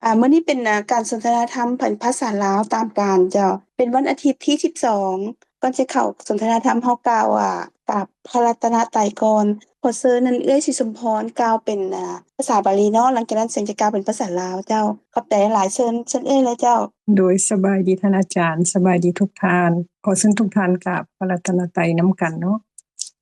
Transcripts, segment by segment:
ອ່າ ມື້ນີ້ເປັນ ອ່າ ການສົນທະນາທຳເປັນພາສາລາວຕາມການເຈົ້າ. ເປັນວັນອາທິດທີສິບສອງ. ກ່ອນຈະເຂົ້າສົນທະນາທຳ ເຮົາກ່າວ ອ່າ ກາບພະລັດຕະນະໄຕກ່ອນ. ຂໍເຊີນເອື້ອຍສີສົມພອນກ່າວເປັນ ອ່າ ພາສາບາລີເນາະ, ຫຼັງຈາກນັ້ນເຊີນຈະກ່າວເປັນພາສາລາວເຈົ້າ. ຂອບໃຈຫຼາຍ, ເຊີນ, ເຊີນເອື້ອຍເລີຍເຈົ້າ. ໂດຍ ສະບາຍດີທ່ານອາຈານ, ສະບາຍດີທຸກທ່ານ. ຂໍເຊີນທຸກທ່ານກາບພະລັດຕະນະໄຕນຳກັນເນາະ.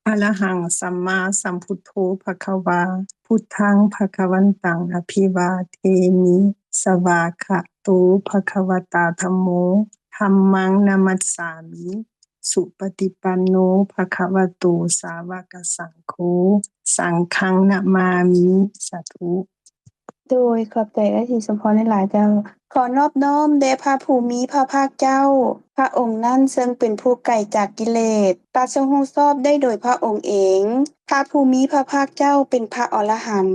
ອະລະຫັງ ສຳມາສຳພຸດໂທ ພະຄະວາ, ພຸດທັງ ພະຄະວັນຕັງ ອະພິວາເທມິ, ສະວາກະໂຕ ພະຄະວະຕາ ທຳໂມ, ທຳມັງ ນະມັດສາມິ, ສຸປະຕິປັນໂນ ພະຄະວະໂຕ ສາວະກະສັງໂຄ, ສັງຄັງ ນະມາມິ, ສາທຸ. ໂດຍ ຂອບໃຈເອື້ອຍສີສົມພອນຫຼາຍໆເຈົ້າ. ຂໍນອບນ້ອມແດ່ພະຜູ້ມີພະພາກເຈົ້າ, ພະອົງນັ້ນເຊິ່ງເປັນຜູ້ໄກຈາກກິເລດ, ຕັດສະຮູ້ຊອບໄດ້ໂດຍພະອົງເອງ. ພະຜູ້ມີພະພາກເຈົ້າເປັນພະອໍລະຫັນ,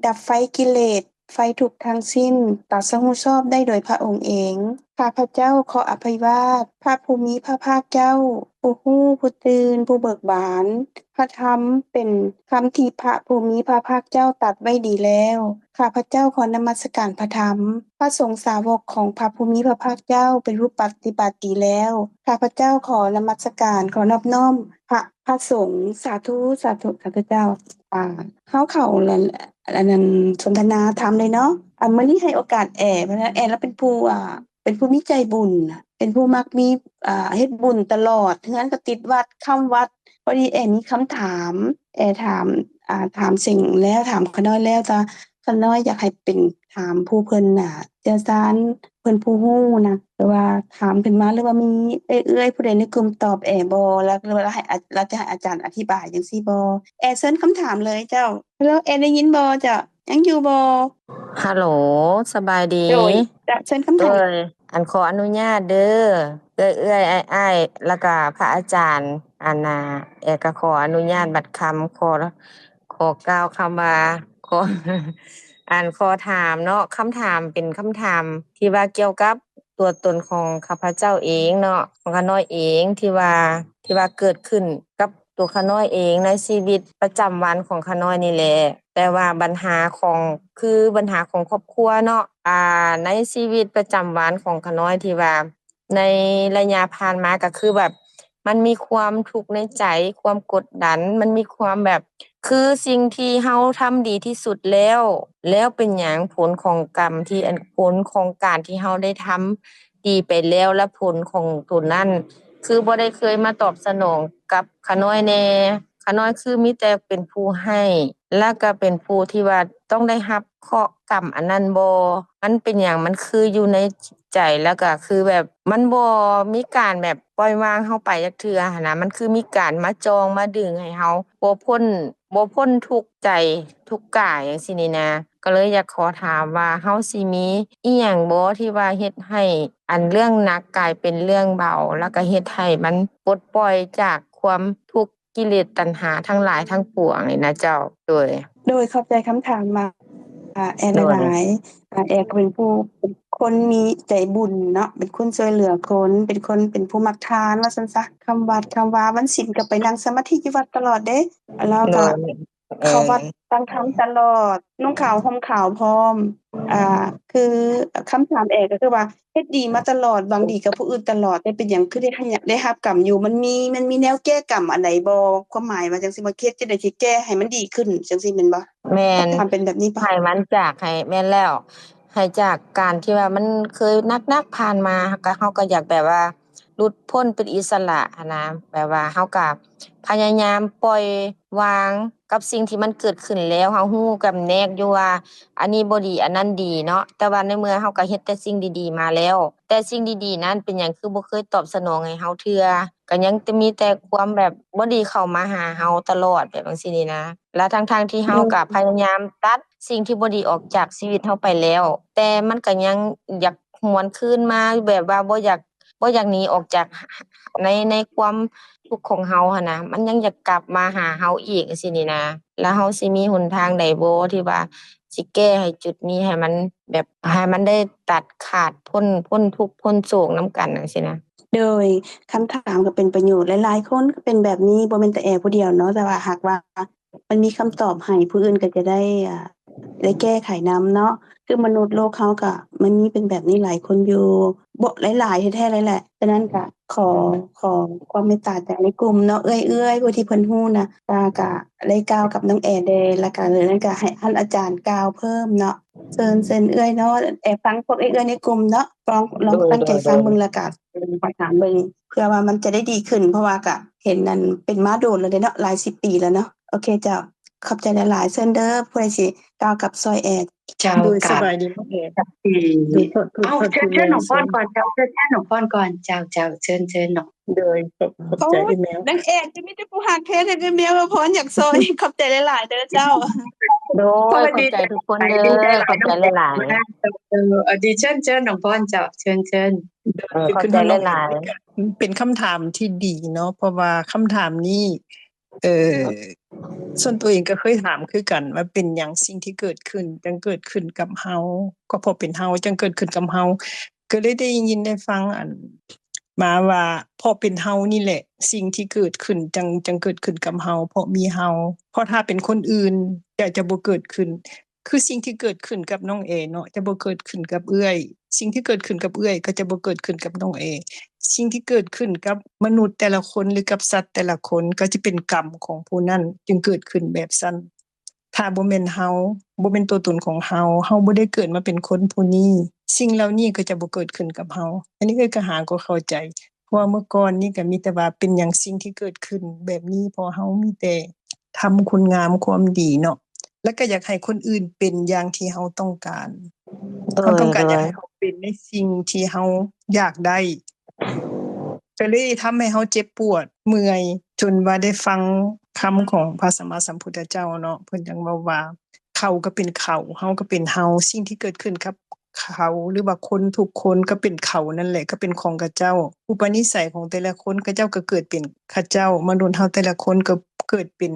ດັບໄຟກິເລດ, ໄຟທຸກທັງສິ້ນ, ຕັດສະຮູ້ຊອບໄດ້ໂດຍພະອົງເອງ. ຂ້າພະເຈົ້າຂໍອະພິວາດພະຜູ້ມີພະພາກເຈົ້າ, ຜູ້ຮູ້, ຜູ້ຕື່ນ, ຜູ້ເບີກບານ. ພະທຳເປັນຄຳທີ່ພະຜູ້ມີພະພາກເຈົ້າຕັດໄວ້ດີແລ້ວ. ຂ້າພະເຈົ້າຂໍນະມັດສະການພະທຳ. ພະສົງສາວົກຂອງພະຜູ້ມີພະພາກເຈົ້າເປັນຜູ້ປະຕິບັດດີແລ້ວ. ຂ້າພະເຈົ້າຂໍນະມັດສະການ, ຂໍນອບນ້ອມພະ, ພະສົງ. ສາທຸ, ສາທຸ, ສາທຸເຈົ້າ. ອ່າ ເຮົາເຂົ້າ ອັນ ອັນນັ້ນ ສົນທະນາທຳເລີຍເນາະ. ອ່າ ມື້ນີ້ໃຫ້ໂອກາດແອ, ເພາະວ່າແອລາວເປັນຜູ້ ອ່າ ເປັນຜູ້ມີໃຈບຸນ, ເປັນຜູ້ມັກມີ ອ່າ ເຮັດບຸນຕະຫຼອດ, ເຮືອນກໍຕິດວັດ, ຄ້ຳວັດ. ພໍດີແອມີຄຳຖາມ, ແອຖາມ ອ່າ ຖາມເສັງແລ້ວ, ຖາມຂະນ້ອຍແລ້ວ, ແຕ່ວ່າຂະນ້ອຍຢາກໃຫ້ເປັນຖາມຜູ້ເພິ່ນ ອ່າ ເຊົ່ຽວຊານ, ເພິ່ນຜູ້ຮູ້ນະ, ຫຼືວ່າຖາມຂຶ້ນມາ, ຫຼືວ່າມີເອື້ອຍໆຜູ້ໃດໃນກຸ່ມຕອບແອບໍ່ ແລ້ວ ຫຼືວ່າໃຫ້ ລາວຈະໃຫ້ອາຈານອະທິບາຍຈັ່ງຊີ້ບໍ່? ແອເຊີນຄຳຖາມເລີຍເຈົ້າ. ເຮັລໂລ ແອໄດ້ຍິນບໍ່ເຈົ້າ? ຍັງຢູ່ບໍ່? ຮັລໂຫຼ ສະບາຍດີ. ໂດຍ ຈະເຊີນຄຳຖາມ. ໂດຍ ອັນ ຂໍອະນຸຍາດເດີ ເອື້ອຍໆ ອ້າຍໆ ແລ້ວກະພະອາຈານ. ອັນນ່າ ແອກະຂໍອະນຸຍາດບັດຄຳ ຂໍ ຂໍກ່າວຄຳວ່າ ຂໍ ອັນ ຂໍຖາມເນາະ, ຄຳຖາມເປັນຄຳຖາມທີ່ວ່າກ່ຽວກັບຕົວຕົນຂອງຂ້າພະເຈົ້າເອງເນາະ, ຂອງຂ້ານ້ອຍເອງ ທີ່ວ່າ ທີ່ວ່າເກີດຂຶ້ນກັບ ຕົວຂ້ານ້ອຍເອງໃນຊີວິດປະຈຳວັນຂອງຂ້ານ້ອຍນີ້ແຫຼະ, ແຕ່ວ່າບັນຫາຂອງ ຄືບັນຫາຂອງຄອບຄົວເນາະ, ອ່າ ໃນຊີວິດປະຈຳວັນຂອງຂ້ານ້ອຍທີ່ວ່າໃນໄລຍະຜ່ານມາ ກໍຄືແບບມັນມີຄວາມທຸກໃນໃຈ, ຄວາມກົດດັນ, ມັນມີຄວາມແບບ ຄືສິ່ງທີ່ເຮົາທຳດີທີ່ສຸດແລ້ວ, ແລ້ວເປັນຫຍັງຜົນຂອງກຳທີ່ ອັນ ຜົນຂອງການທີ່ເຮົາໄດ້ທຳດີໄປແລ້ວ ແລະ ຜົນຂອງໂຕນັ້ນ ຄືບໍ່ໄດ້ເຄີຍມາຕອບສະໜອງກັບຂ້ານ້ອຍແດ່? ຂ້ານ້ອຍຄືມີແຕ່ເປັນຜູ້ໃຫ້ ແລ້ວກໍເປັນຜູ້ທີ່ວ່າຕ້ອງໄດ້ຮັບເຄາະກຳອັນນັ້ນບໍ່? ມັນເປັນຫຍັງ? ມັນຄືຢູ່ໃນຈິດໃຈ ແລ້ວກໍຄືແບບມັນບໍ່ມີການແບບປ່ອຍວາງເຮົາໄປຈັກເທື່ອຫັ້ນນະ, ມັນຄືມີການມາຈ່ອງມາດຶງໃຫ້ເຮົາບໍ່ພົ້ນ ບໍ່ພົ້ນທຸກໃຈທຸກກາຍຈັ່ງຊີ້ນີ້ນະ. ກໍເລີຍຢາກຂໍຖາມວ່າ ເຮົາຊິມີອີ່ຫຍັງບໍ່ທີ່ວ່າເຮັດໃຫ້ອັນເລື່ອງໜັກກາຍເປັນເລື່ອງເບົາ ແລ້ວກໍເຮັດໃຫ້ມັນປົດປ່ອຍຈາກຄວາມທຸກກິເລດຕັນຫາທັງຫຼາຍທັງປວງນີ້ນະເຈົ້າ? ໂດຍ ໂດຍ ຂອບໃຈຄຳຖາມມາກ ອ່າ ແອນຫຼາຍໆ. ອ່າ ແອນກໍເປັນຜູ້ ເປັນຄົນມີໃຈບຸນເນາະ, ເປັນຄົນຊ່ວຍເຫຼືອຄົນ, ເປັນຄົນ ເປັນຜູ້ມັກທານວ່າຊັ້ນຊະ. ຄຳວັດຄຳວາ ວັນສິນກໍໄປນັ່ງສະມາທິຢູ່ວັດຕະຫຼອດເດ້. ແລ້ວກໍ ໂດຍ ເຂົ້າວັດ ເອີ ຟັງທຳຕະຫຼອດ, ນຸ່ງຂາວຫົ່ມຂາວພ້ອມ. ອ່າ ຄືຄຳຖາມແອນກໍຄືວ່າ ເຮັດດີມາຕະຫຼອດ, ຫວັງດີກັບຜູ້ອື່ນຕະຫຼອດ, ແຕ່ເປັນຫຍັງຄືໄດ້ ໄດ້ຮັບກຳຢູ່? ມັນມີ ມັນມີແນວແກ້ກຳອັນໃດບໍ່? ຄວາມໝາຍວ່າຈັ່ງຊີ້ ວ່າເຮັດຈັ່ງໃດຊິແກ້ໃຫ້ມັນດີຂຶ້ນ ຈັ່ງຊີ້ແມ່ນບໍ່? ແມ່ນ. ຄຳຖາມເປັນແບບນີ້ປະ? ໃຫ້ມັນຈາກ ໃຫ້ ແມ່ນແລ້ວ, ໃຫ້ຈາກການທີ່ວ່າມັນເຄີຍໜັກໆຜ່ານມາ, ເຮົາກໍ ເຮົາກໍຢາກແບບວ່າ ຫຼຸດພົ້ນເປັນອິດສະຫຼະຫັ້ນນະ, ແບບວ່າເຮົາກໍພະຍາຍາມປ່ອຍວາງກັບສິ່ງທີ່ມັນເກີດຂຶ້ນແລ້ວ. ເຮົາຮູ້ຈຳແນກຢູ່ວ່າອັນນີ້ບໍ່ດີ ອັນນັ້ນດີເນາະ, ແຕ່ວ່າໃນເມື່ອເຮົາກໍເຮັດແຕ່ສິ່ງດີໆມາແລ້ວ, ແຕ່ສິ່ງດີໆນັ້ນເປັນຫຍັງຄືບໍ່ເຄີຍຕອບສະໜອງໃຫ້ເຮົາເທື່ອ? ກໍຍັງຈະມີແຕ່ຄວາມແບບບໍ່ດີເຂົ້າມາຫາເຮົາຕະຫຼອດ ແບບຈັ່ງຊີ້ນີ້ນະ. ແລະ ທັງໆທີ່ເຮົາກໍພະຍາຍາມຕັດສິ່ງທີ່ບໍ່ດີອອກຈາກຊີວິດເຮົາໄປແລ້ວ, ແຕ່ມັນກໍຍັງຢາກຫວນຄືນມາ, ແບບວ່າບໍ່ຢາກ ບໍ່ຢາກໜີອອກຈາກ ໃນ ໃນຄວາມທຸກຂອງເຮົາຫັ້ນນະ, ມັນຍັງຢາກກັບມາຫາເຮົາອີກ ຈັ່ງຊີ້ນີ້ນະ. ແລ້ວເຮົາຊິມີຫົນທາງໃດບໍ່ທີ່ວ່າຊິແກ້ໃຫ້ຈຸດນີ້ ໃຫ້ມັນແບບ ໃຫ້ມັນໄດ້ຕັດຂາດ ພົ້ນ ພົ້ນທຸກພົ້ນໂສກນຳກັນ ຈັ່ງຊີ້ນະ? ໂດຍ ຄຳຖາມກໍເປັນປະໂຫຍດ, ຫຼາຍໆຄົນກໍເປັນແບບນີ້, ບໍ່ແມ່ນແຕ່ແອນຜູ້ດຽວເນາະ, ແຕ່ວ່າຫາກວ່າ ມັນມີຄຳຕອບໃຫ້ ຜູ້ອື່ນກໍຈະໄດ້ ອ່າ ໄດ້ແກ້ໄຂນຳເນາະ. ຄືມະນຸດໂລກເຮົາກະມັນມີເປັນແບບນີ້ຫຼາຍຄົນຢູ່ ບໍ່ ຫຼາຍໆແທ້ໆເລີຍແຫຼະ. ສະນັ້ນກະຂໍ ຂໍຄວາມເມດຕາຈາກໃນກຸ່ມເນາະ ເອື້ອຍໆ ຜູ້ທີ່ເພິ່ນຮູ້ນະ ກະ ກະໄດ້ກ່າວກັບນ້ອງແອແດ່ ແລ້ວກະເລີຍນັ້ນກະໃຫ້ທ່ານອາຈານກ່າວເພີ່ມເນາະ. ເຊີນ ເຊີນເອື້ອຍເນາະ ແອຟັງພວກເອື້ອຍໆໃນກຸ່ມເນາະ ລອງ ລອງຕັ້ງໃຈຟັງເບິ່ງ ແລ້ວກະ ເອີ ຂໍຖາມເບິ່ງ ເພື່ອວ່າມັນຈະໄດ້ດີຂຶ້ນ ເພາະວ່າກະເຫັນນັ້ນເປັນມາໂດນແລ້ວເດ້ເນາະ ຫຼາຍສິບປີແລ້ວເນາະ. ໂອເຄເຈົ້າ ຂອບໃຈຫຼາຍໆ. ເຊີນເດີ ຜູ້ໃດຊິກ່າວກັບຊ່ອຍແອ. ເຈົ້າ ໂດຍ ສະບາຍດີນ້ອງແອ. ເອົ້າ ເຊີນ ເຊີນນ້ອງພອນກ່ອນເຈົ້າ ເຊີນ ເຊີນນ້ອງພອນກ່ອນ ເຈົ້າ ເຈົ້າ ເຊີນ ເຊີນນ້ອງ. ໂດຍ ຂອບ ຂອບໃຈເອື້ອຍແມວ. ນາງແອຊິມີແຕ່ຜູ້ຮັກແທ້ເດີ ເອື້ອຍແມວວ່າພອນຢາກຊ່ອຍ. ຂອບໃຈຫຼາຍໆເດີເຈົ້າ. ໂດຍ ຂອບໃຈທຸກຄົນເດີ ຂອບໃຈຫຼາຍໆ. ເອີ ດີ ເຊີນ ເຊີນນ້ອງພອນເຈົ້າ ເຊີນ ເຊີນ. ເອີ ຂອບໃຈຫຼາຍໆ. ເປັນຄຳຖາມທີ່ດີເນາະ ເພາະວ່າຄຳຖາມນີ້ ເອີ ສ່ວນຕົວເອງກໍເຄີຍຖາມຄືກັນວ່າ ເປັນຫຍັງສິ່ງທີ່ເກີດຂຶ້ນຈັ່ງເກີດຂຶ້ນກັບເຮົາ? ກໍເພາະເປັນເຮົາຈັ່ງເກີດຂຶ້ນກັບເຮົາ. ກໍເລີຍໄດ້ຍິນໄດ້ຟັງອັນມາວ່າ ເພາະເປັນເຮົານີ້ແຫຼະ ສິ່ງທີ່ເກີດຂຶ້ນຈັ່ງ ຈັ່ງເກີດຂຶ້ນກັບເຮົາ ເພາະມີເຮົາ. ເພາະຖ້າເປັນຄົນອື່ນກໍຈະບໍ່ເກີດຂຶ້ນ. ຄືສິ່ງທີ່ເກີດຂຶ້ນກັບນ້ອງແອເນາະ ຈະບໍ່ເກີດຂຶ້ນກັບເອື້ອຍ, ສິ່ງທີ່ເກີດຂຶ້ນກັບເອື້ອຍກໍຈະບໍ່ເກີດຂຶ້ນກັບນ້ອງແອ. ສິ່ງທີ່ເກີດຂຶ້ນກັບມະນຸດແຕ່ລະຄົນ ຫຼື ກັບສັດແຕ່ລະຄົນ ກໍຈະເປັນກຳຂອງຜູ້ນັ້ນຈຶ່ງເກີດຂຶ້ນແບບຊັ້ນ. ຖ້າບໍ່ແມ່ນເຮົາ, ບໍ່ແມ່ນຕົວຕົນຂອງເຮົາ, ເຮົາບໍ່ໄດ້ເກີດມາເປັນຄົນຜູ້ນີ້, ສິ່ງເຫຼົ່ານີ້ກໍຈະບໍ່ເກີດຂຶ້ນກັບເຮົາ. ອັນນີ້ເອື້ອຍກໍຫາກໍເຂົ້າໃຈ. ເພາະວ່າເມື່ອກ່ອນນີ້ກໍມີແຕ່ວ່າເປັນຫຍັງສິ່ງທີ່ເກີດຂຶ້ນແບບນີ້ ເພາະເຮົາມີແຕ່ທຳຄຸນງາມຄວາມດີເນາະ ແລ້ວກໍຢາກໃຫ້ຄົນອື່ນເປັນຢ່າງທີ່ເຮົາຕ້ອງການ. ເຮົາຕ້ອງການຢາກໃຫ້ເຂົາເປັນໃນສິ່ງທີ່ເຮົາຢາກໄດ້ ກໍເລີຍທຳໃຫ້ເຮົາເຈັບປວດເມື່ອຍ ຈົນວ່າໄດ້ຟັງຄຳຂອງພະສຳມາສຳພຸດທະເຈົ້າເນາະ ເພິ່ນຈັ່ງເວົ້າວ່າ ເຂົາກໍເປັນເຂົາ ເຮົາກໍເປັນເຮົາ ສິ່ງທີ່ເກີດຂຶ້ນກັບເຂົາ ຫຼືວ່າຄົນທຸກຄົນກໍເປັນເຂົານັ້ນແຫຼະ ກໍເປັນຂອງເຂົາເຈົ້າ. ອຸປະນິໄສຂອງແຕ່ລະຄົນ ເຂົາເຈົ້າກໍເກີດເປັນເຂົາເຈົ້າ, ມະນຸດເຮົາແຕ່ລະຄົນກໍເກີດເປັນ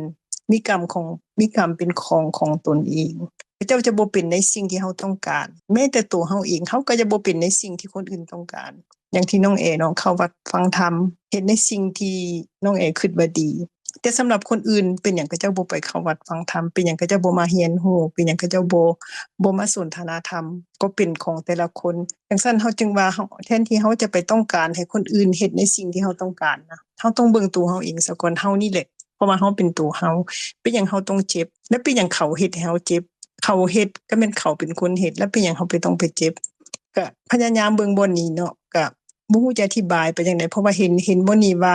ມີກຳຂອງ ມີກຳເປັນຂອງຂອງຕົນເອງ. ເຂົາເຈົ້າຈະບໍ່ເປັນໃນສິ່ງທີ່ເຮົາຕ້ອງການ, ແມ້ແຕ່ໂຕເຮົາເອງ ເຮົາກໍຈະບໍ່ເປັນໃນສິ່ງທີ່ຄົນອື່ນຕ້ອງການ. ຢ່າງທີ່ນ້ອງແອເນາະ ເຂົ້າວັດຟັງທຳ ເຮັດໃນສິ່ງທີ່ນ້ອງແອຄິດວ່າດີ, ແຕ່ສຳລັບຄົນອື່ນ ເປັນຫຍັງເຂົາເຈົ້າບໍ່ໄປເຂົ້າວັດຟັງທຳ? ເປັນຫຍັງເຂົາເຈົ້າບໍ່ມາຮຽນຮູ້? ເປັນຫຍັງເຂົາເຈົ້າບໍ່ ບໍ່ມາສົນທະນາທຳ? ກໍເປັນຂອງແຕ່ລະຄົນ. ຈັ່ງຊັ້ນເຮົາຈຶ່ງວ່າ ເຮົາ ແທນທີ່ເຮົາຈະໄປຕ້ອງການໃຫ້ຄົນອື່ນເຮັດໃນສິ່ງທີ່ເຮົາຕ້ອງການນະ, ເຮົາຕ້ອງເບິ່ງໂຕເຮົາເອງສາກ່ອນ, ເຮົານີ້ແຫຼະ ເພາະວ່າເຮົາເປັນໂຕເຮົາ. ເປັນຫຍັງເຮົາຕ້ອງເຈັບ? ແລ້ວເປັນຫຍັງເຂົາເຮັດໃຫ້ເຮົາເຈັບ? ເຂົາເຮັດກໍແມ່ນເຂົາເປັນຄົນເຮັດ, ແລ້ວເປັນຫຍັງເຮົາໄປຕ້ອງໄປເຈັບ? ກະພະຍາຍາມເບິ່ງບ່ອນນີ້ເນາະ, ກະບໍ່ຮູ້ຈະອະທິບາຍໄປຈັ່ງໃດ, ເພາະວ່າເຫັນ ເຫັນບ່ອນນີ້ວ່າ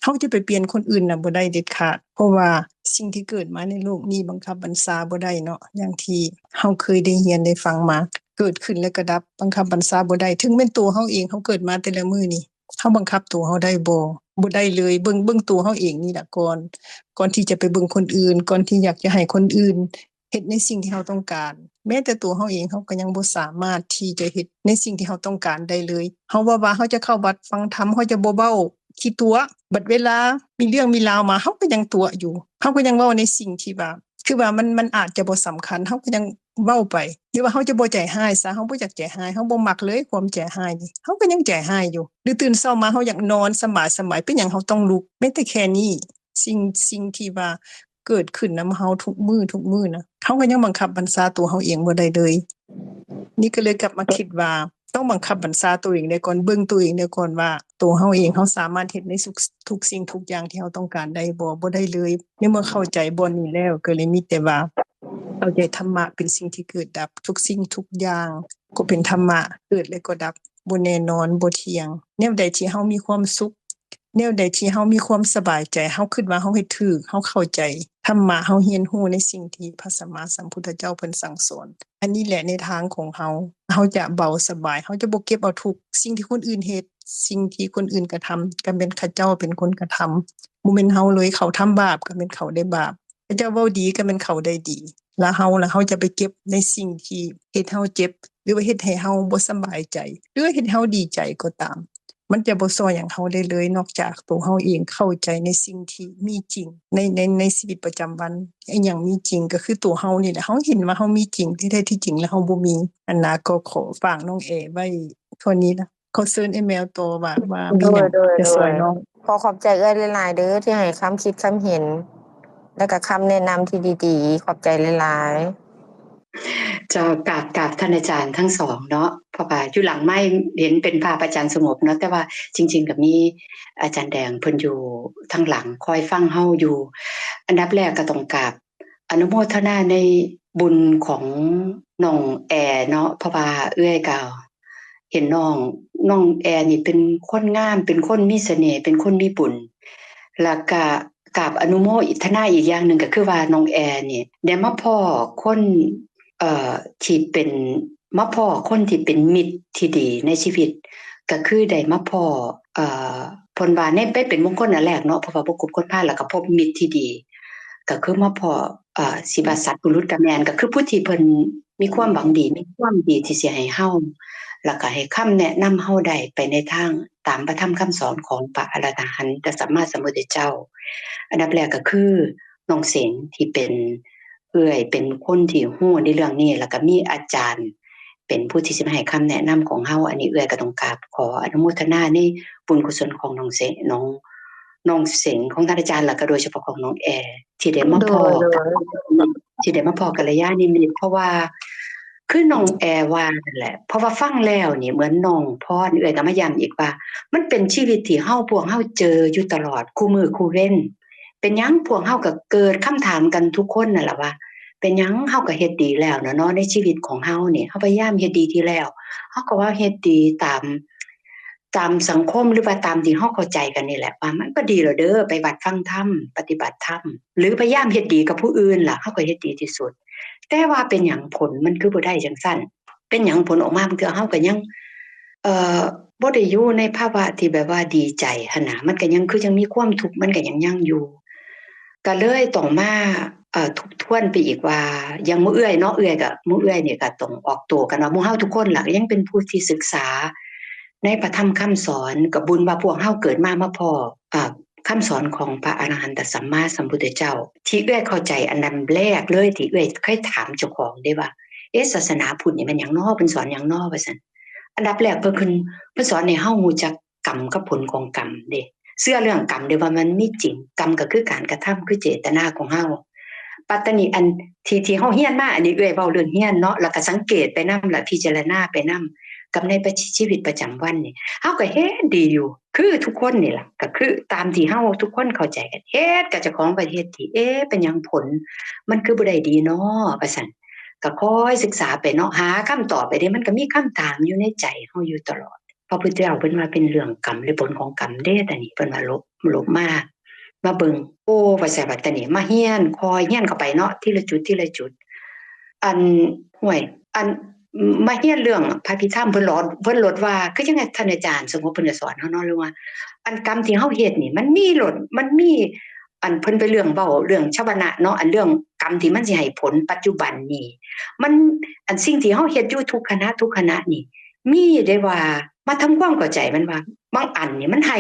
ເຮົາຈະໄປປ່ຽນຄົນອື່ນນະບໍ່ໄດ້ເດັດຂາດ, ເພາະວ່າສິ່ງທີ່ເກີດມາໃນໂລກນີ້ບັງຄັບບັນຊາບໍ່ໄດ້ເນາະ. ຢ່າງທີ່ເຮົາເຄີຍໄດ້ຮຽນໄດ້ຟັງມາ, ເກີດຂຶ້ນແລ້ວກໍດັບ, ບັງຄັບບັນຊາບໍ່ໄດ້. ເຖິງແມ່ນໂຕເຮົາເອງ, ເຮົາເກີດມາແຕ່ລະມື້ນີ້, ເຮົາບັງຄັບໂຕເຮົາໄດ້ບໍ່? ບໍ່ໄດ້ເລີຍ. ເບິ່ງ ເບິ່ງໂຕເຮົາເອງນີ້ລະກ່ອນ, ກ່ອນທີ່ຈະໄປເບິ່ງຄົນອື່ນ, ກ່ອນທີ່ຢາກຈະໃຫ້ຄົນອື່ນເຮັດໃນສິ່ງທີ່ເຮົາຕ້ອງການ. ແມ້ແຕ່ໂຕເຮົາເອງ, ເຮົາກໍຍັງບໍ່ສາມາດທີ່ຈະເຮັດໃນສິ່ງທີ່ເຮົາຕ້ອງການໄດ້ເລີຍ. ເຮົາເວົ້າວ່າເຮົາຈະເຂົ້າວັດຟັງທຳ, ເຮົາຈະບໍ່ເວົ້າຂີ້ຕົວະ, ບັດເວລາມີເລື່ອງມີລາວມາ, ເຮົາກໍຍັງຕົວະຢູ່, ເຮົາກໍຍັງເວົ້າໃນສິ່ງທີ່ວ່າ ຄືວ່າມັນ ມັນອາດຈະບໍ່ສຳຄັນ, ເຮົາກໍຍັງເວົ້າໄປ. ຫຼືວ່າເຮົາຈະບໍ່ໃຈຮ້າຍຊະ, ເຮົາບໍ່ຢາກໃຈຮ້າຍ, ເຮົາບໍ່ມັກເລີຍຄວາມໃຈຮ້າຍນີ້, ເຮົາກໍຍັງໃຈຮ້າຍຢູ່. ຫຼືຕື່ນເຊົ້າມາເຮົາຢາກນອນສະບາຍໆ, ເປັນຫຍັງເຮົາຕ້ອງລຸກ? ແມ້ແຕ່ແຄ່ນີ້, ສິ່ງ ສິ່ງທີ່ວ່າເກີດຂຶ້ນນຳເຮົາທຸກມື້ ທຸກມື້ນະ, ເຮົາກໍຍັງບັງຄັບບັນຊາຕົວເຮົາເອງບໍ່ໄດ້ເລີຍ. ນີ້ກໍເລີຍກັບມາຄິດວ່າ ຕ້ອງບັງຄັບບັນຊາຕົວເອງໄດ້ກ່ອນ, ເບິ່ງຕົວເອງໄດ້ກ່ອນວ່າ ໂຕເຮົາເອງ ເຮົາສາມາດເຮັດໃນທຸກ ທຸກສິ່ງທຸກຢ່າງທີ່ເຮົາຕ້ອງການໄດ້ບໍ່? ບໍ່ໄດ້ເລີຍ. ໃນເມື່ອເຂົ້າໃຈບ່ອນນີ້ແລ້ວ ກໍເລີຍມີແຕ່ວ່າເຂົ້າໃຈທຳມະເປັນສິ່ງທີ່ເກີດດັບ, ທຸກສິ່ງທຸກຢ່າງກໍເປັນທຳມະ, ເກີດແລ້ວກໍດັບ, ບໍ່ແນ່ນອນ, ບໍ່ທ່ຽງ. ແນວໃດທີ່ເຮົາມີຄວາມສຸກ, ແນວໃດທີ່ເຮົາມີຄວາມສະບາຍໃຈ, ເຮົາຄິດວ່າເຮົາເຮັດຖືກ, ເຮົາເຂົ້າໃຈທຳມະ, ເຮົາຮຽນຮູ້ໃນສິ່ງທີ່ພະສຳມາສຳພຸດທະເຈົ້າເພິ່ນສັ່ງສອນ. ອັນນີ້ແຫຼະໃນທາງຂອງເຮົາ, ເຮົາຈະເບົາສະບາຍ, ເຮົາຈະບໍ່ເກັບເອົາທຸກສິ່ງທີ່ຄົນອື່ນເຮັດ, ສິ່ງທີ່ຄົນອື່ນກະທຳ ກະແມ່ນເຂົາເຈົ້າເປັນຄົນກະທຳ, ບໍ່ແມ່ນເຮົາເລີຍ. ເຂົາທຳບາບ ກະແມ່ນເຂົາໄດ້ບາບ, ເຂົາເຈົ້າເວົ້າດີ ກະແມ່ນເຂົາໄດ້ດີ, ລະເຮົາລະ ເຮົາຈະໄປເກັບໃນສິ່ງທີ່ເຮັດເຮົາເຈັບ ຫຼືວ່າເຮັດໃຫ້ເຮົາບໍ່ສະບາຍໃຈ ຫຼືວ່າເຮັດໃຫ້ເຮົາດີໃຈກໍຕາມ, ມັນຈະບໍ່ຊ່ອຍຫຍັງເຮົາໄດ້ເລີຍ ນອກຈາກໂຕເຮົາເອງເຂົ້າໃຈໃນສິ່ງທີ່ມີຈິງ ໃນ ໃນ ໃນຊີວິດປະຈຳວັນ. ອີຫຍັງມີຈິງ? ກໍຄືໂຕເຮົານີ້ແຫຼະ, ເຮົາເຫັນວ່າເຮົາມີຈິງ, ທີ່ແທ້ທີ່ຈິງແລ້ວເຮົາບໍ່ມີ. ອັນນາກໍຂໍຝາກນ້ອງແອໄວ້ເທົ່ານີ້ນະ. ຂໍເຊີນອ້າຍແມວຕໍ່ວ່າ ວ່າມີຫຍັງຈະຊ່ອຍນ້ອງ. ໂດຍ ໂດຍ ໂດຍ. ຂໍຂອບໃຈເອື້ອຍຫຼາຍໆເດີ ທີ່ໃຫ້ຄຳຄິດຄຳເຫັນ ແລະກະຄຳແນະນຳທີ່ດີໆ. ຂອບໃຈຫຼາຍໆ. ເຈົ້າ ກາບ ກາບທ່ານອາຈານທັງສອງເນາະ ເພາະວ່າຢູ່ຫຼັງໄມເຫັນເປັນພາບອາຈານສະຫງົບເນາະ ແຕ່ວ່າຈິງໆກໍມີອາຈານແດງເພິ່ນຢູ່ທາງຫຼັງຄອຍຟັງເຮົາຢູ່. ອັນດັບແລກກໍຕ້ອງກາບອະນຸໂມທະນາໃນບຸນຂອງນ້ອງແອເນາະ ເພາະວ່າເອື້ອຍກໍເຫັນນ້ອງ ນ້ອງແອນີ້ເປັນຄົນງາມ ເປັນຄົນມີສະເໜ່ ເປັນຄົນມີບຸນ ແລ້ວກະກາບອະນຸໂມທະນາອີກຢ່າງໜຶ່ງ ກໍຄືວ່ານ້ອງແອນີ້ໄດ້ມາພໍ້ຄົນ ເອີ ທີ່ເປັນ ມາພໍ້ຄົນທີ່ເປັນມິດທີ່ດີໃນຊີວິດ ກໍຄືໄດ້ມາພໍ້ ເອີ ເພິ່ນວ່າໃນ ໄປເປັນມົງຄົນອັນແລກເນາະ ເພາະວ່າບໍ່ຄົບຄົນພານ ແລ້ວກໍພົບມິດທີ່ດີ ກໍຄືມາພໍ້ ເອີ ຊິວ່າສັດບຸລຸດກໍແມ່ນ ກໍຄືຜູ້ທີ່ເພິ່ນມີຄວາມຫວັງດີ ມີຄວາມດີທີ່ຊິໃຫ້ເຮົາ ແລ້ວກໍໃຫ້ຄຳແນະນຳເຮົາໄດ້ໄປໃນທາງຕາມພະທຳຄຳສອນຂອງພະອະລະຫັນຕະສຳມາສຳພຸດທະເຈົ້າ. ອັນດັບແລກກໍຄືນ້ອງເສັງທີ່ເປັນເອື້ອຍ ເປັນຄົນທີ່ຮູ້ໃນເລື່ອງນີ້ ແລ້ວກໍມີອາຈານເປັນຜູ້ທີ່ຊິມາໃຫ້ຄຳແນະນຳຂອງເຮົາ. ອັນນີ້ເອື້ອຍກໍຕ້ອງກາບຂໍອະນຸໂມທະນາໃນບຸນກຸສົນຂອງນ້ອງເສັງ ນ້ອງ ນ້ອງເສັງຂອງທ່ານອາຈານ ແລ້ວກໍໂດຍສະເພາະຂອງນ້ອງແອ ທີ່ໄດ້ມາພໍ້ ໂດຍ ກັນ ໂດຍ ທີ່ໄດ້ມາພໍ້ກັນລະຍານິມິດ ເພາະວ່າຄືນ້ອງແອວ່ານັ້ນແຫຼະ ເພາະວ່າຟັງແລ້ວນີ້ເໝືອນນ້ອງພອນ ເອື້ອຍກໍມາຢ້ຳອີກວ່າ ມັນເປັນຊີວິດທີ່ເຮົາ ພວກເຮົາເຈີຢູ່ຕະຫຼອດ ຄູ່ມື້ຄູ່ເວັນ. ເປັນຫຍັງພວກເຮົາກໍເກີດຄຳຖາມກັນທຸກຄົນນັ້ນລະວ່າ ເປັນຫຍັງເຮົາກໍເຮັດດີແລ້ວນະເນາະ ໃນຊີວິດຂອງເຮົານີ້ ເຮົາພະຍາຍາມເຮັດດີທີ່ແລ້ວ ເຮົາກໍວ່າເຮັດດີຕາມ ຕາມສັງຄົມ ຫຼືວ່າຕາມທີ່ເຮົາເຂົ້າໃຈກັນນີ້ແຫຼະ ວ່າມັນກໍດີແລ້ວເດີ ໄປວັດຟັງທຳ ປະຕິບັດທຳ ຫຼືພະຍາຍາມເຮັດດີກັບຜູ້ອື່ນລະ ເຮົາກໍເຮັດດີທີ່ສຸດ. ແຕ່ວ່າເປັນຫຍັງຜົນມັນຄືບໍ່ໄດ້ຈັ່ງຊັ້ນ? ເປັນຫຍັງຜົນອອກມາບາງເທື່ອເຮົາກໍຍັງ ເອີ ບໍ່ໄດ້ຢູ່ໃນພາວະທີ່ແບບວ່າດີໃຈຫັ້ນນະ ມັນກໍຍັງຄືຍັງມີຄວາມທຸກ ມັນກໍຍັງຍັງຢູ່. ກໍເລີຍຕ້ອງມາ ເອີ ທົບທວນໄປອີກວ່າ ຢ່າງໝູ່ເອື້ອຍເນາະ ເອື້ອຍກໍ ໝູ່ເອື້ອຍນີ້ກໍຕ້ອງອອກໂຕກັນວ່າ ໝູ່ເຮົາທຸກຄົນລະກໍຍັງເປັນຜູ້ທີ່ສຶກສາໃນພະທຳຄຳສອນ ກໍບຸນວ່າພວກເຮົາເກີດມາ ມາພໍ້ ເອີ ຄຳສອນຂອງພະອະລະຫັນຕະສຳມາສຳພຸດທະເຈົ້າ ທີ່ເອື້ອຍເຂົ້າໃຈອັນດັບແລກເລີຍ ທີ່ເອື້ອຍເຄີຍຖາມເຈົ້າຂອງເດ້ວ່າ ເອະ ສາສະໜາພຸດນີ້ແມ່ນຫຍັງນໍ ເພິ່ນສອນຫຍັງນໍ ວ່າຊັ້ນ. ອັນດັບແລກເພິ່ນ ເພິ່ນ ເພິ່ນສອນໃຫ້ເຮົາຮູ້ຈັກ ກຳກັບຜົນຂອງກຳເດ້ ເຊື່ອເລື່ອງກຳເດ້ວ່າມັນມີຈິງ ກຳກໍຄືການກະທຳ ຄືເຈດຕະນາຂອງເຮົາ. ປັດຕານີ ອັນທີ່ ທີ່ເຮົາຮຽນມາ ອັນນີ້ເອື້ອຍເວົ້າເລື່ອງຮຽນເນາະ ແລ້ວກໍສັງເກດໄປນຳ ແລະ ພິຈາລະນາໄປນຳ ກັບໃນປະ ຊີວິດປະຈຳວັນນີ້ ເຮົາກໍເຮັດດີຢູ່ ຄືທຸກຄົນນີ້ລະ ກໍຄືຕາມທີ່ເຮົາທຸກຄົນເຂົ້າໃຈກັນ ເຮັດກັບເຈົ້າຂອງກໍເຮັດດີ ເອະ ເປັນຫຍັງຜົນມັນຄືບໍ່ໄດ້ດີນໍ ວ່າຊັ້ນ. ກໍຄ່ອຍສຶກສາໄປເນາະ ຫາຄຳຕອບໄປເດ້ ມັນກໍມີຄຳຖາມຢູ່ໃນໃຈເຮົາຢູ່ຕະຫຼອດ. ພະພຸດທະເຈົ້າເພິ່ນວ່າເປັນເລື່ອງກຳ ຫຼື ຜົນຂອງກຳເດ້ ຕານີ້ເພິ່ນວ່າລົບ ລົບມາ ມາເບິ່ງ ໂອ້ ວ່າຊັ້ນ ວ່າຕານີ້ມາຮຽນ ຄ່ອຍຮຽນເຂົ້າໄປເນາະ ທີລະຈຸດ ທີລະຈຸດ ອັນ ຫ້ວຍ ອັນ ມາຮຽນເລື່ອງພະພິທຳ ເພິ່ນຫຼອດ ເພິ່ນຫຼົດວ່າ ຄືຈັ່ງທ່ານອາຈານສົມມຸດເພິ່ນກໍສອນເຮົາເນາະ ຫຼືວ່າ ອັນກຳທີ່ເຮົາເຮັດນີ້ ມັນມີຫຼົດ ມັນມີ ອັນເພິ່ນໄປເລື່ອງເວົ້າເລື່ອງຊາວະນະເນາະ ອັນເລື່ອງກຳທີ່ມັນຊິໃຫ້ຜົນປັດຈຸບັນນີ້ ມັນ ອັນສິ່ງທີ່ເຮົາເຮັດຢູ່ທຸກຂະນະ ທຸກຂະນະນີ້ ມີໄດ້ວ່າ ມາທຳຄວາມເຂົ້າໃຈມັນວ່າ ບາງອັນນີ້ມັນໃຫ້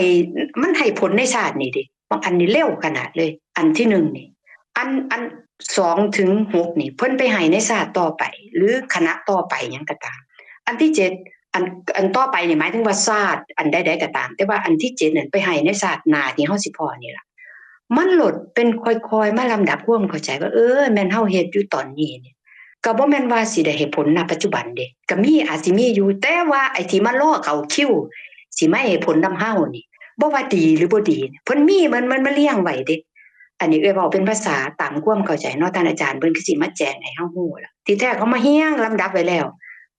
ມັນໃຫ້ຜົນໃນຊາດນີ້ເດ້ ບາງອັນນີ້ເລັວຂະໜາດເລີຍ ອັນທີໜຶ່ງນີ້ ອັນ ອັນສອງເຖິງຫົກນີ້ ເພິ່ນໄປໃຫ້ໃນຊາດຕໍ່ໄປ ຫຼື ຂະນະຕໍ່ໄປຫຍັງກໍຕາມ ອັນທີເຈັດ ອັນ ອັນຕໍ່ໄປນີ້ ໝາຍເຖິງວ່າຊາດອັນໃດໆກໍຕາມ ແຕ່ວ່າອັນທີເຈັດນັ້ນໄປໃຫ້ໃນຊາດໜ້າທີ່ເຮົາຊິພໍ້ນີ້ລະ ມັນໂລດເປັນຄ່ອຍໆມາລຳດັບຄວາມເຂົ້າໃຈວ່າ ເອີ ແມ່ນເຮົາເຮັດຢູ່ຕອນນີ້ນີ້ ກໍບໍ່ແມ່ນວ່າຊິໄດ້ໃຫ້ຜົນນະປັດຈຸບັນເດ້ ກໍມີ ອາດຊິມີຢູ່ ແຕ່ວ່າໄອ້ທີ່ມາລໍເຂົ້າຄິວ ຊິມາໃຫ້ຜົນນຳເຮົານີ້ ບໍ່ວ່າດີ ຫຼື ບໍ່ດີ ເພິ່ນມີ ມັນ ມັນມາລຽງໄວ້ເດ້. ອັນນີ້ເອື້ອຍເວົ້າເປັນພາສາຕາມຄວາມເຂົ້າໃຈເນາະ ທ່ານອາຈານເພິ່ນຄືຊິມາແຈ້ງໃຫ້ເຮົາຮູ້ລະ ທີ່ແທ້ເຂົາມາຮຽງລຳດັບໄວ້ແລ້ວ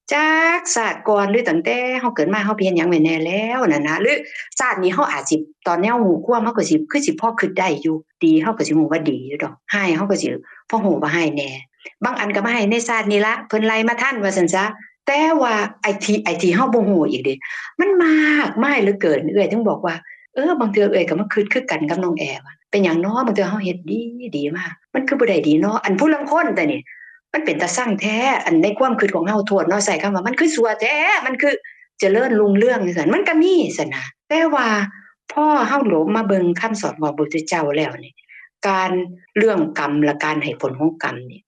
ຈັກຊາດກ່ອນ ຫຼື ຕັ້ງແຕ່ເຮົາເກີດມາ ເຮົາໄປເຮັດຫຍັງໄວ້ແດ່ແລ້ວນັ້ນນະ ຫຼື ຊາດນີ້ເຮົາອາດຊິ ຕອນແນວຮູ້ຄວາມ ເຮົາກໍຊິ ຄືຊິພໍຄິດໄດ້ຢູ່ ດີ ເຮົາກໍຊິຮູ້ວ່າດີຢູ່ດອກ ຮ້າຍ ເຮົາກໍຊິພໍຮູ້ວ່າຮ້າຍແດ່. ບາງອັນກໍມາໃຫ້ໃນຊາດນີ້ລະ ເພິ່ນໄລ່ມາທັນວ່າຊັ້ນຊະ. ແຕ່ວ່າໄອ້ທີ່ ໄອ້ທີ່ເຮົາບໍ່ຮູ້ອີກເດ້ ມັນມາກມາຍເຫຼືອເກີນ. ເອື້ອຍເຖິງບອກວ່າ ເອີ ບາງເທື່ອເອື້ອຍກໍມາຄິດຄືກັນກັບນ້ອງແອວ່າ ເປັນຫຍັງນໍ ບາງເທື່ອເຮົາເຮັດດີ ດີມາ ມັນຄືບໍ່ໄດ້ດີນໍ ອັນຜູ້ລາງຄົນແຕ່ນີ້ ມັນເປັນຕາຊັງແທ້ ອັນໃນຄວາມຄິດຂອງເຮົາ ໂທດເນາະ ໃຊ້ຄຳວ່າມັນຄືຊົ່ວແທ້ ມັນຄືຈະເລີນຮຸ່ງເຮືອງຈັ່ງຊັ້ນ ມັນກໍມີຊັ້ນນະ. ແຕ່ວ່າພໍເຮົາຫຼົບມາເບິ່ງຄຳສອນຂອງພະພຸດທະເຈົ້າແລ້ວນີ້ ການເລື່ອງກຳ ແລະ ການໃຫ້ຜົນຂອງກຳນີ້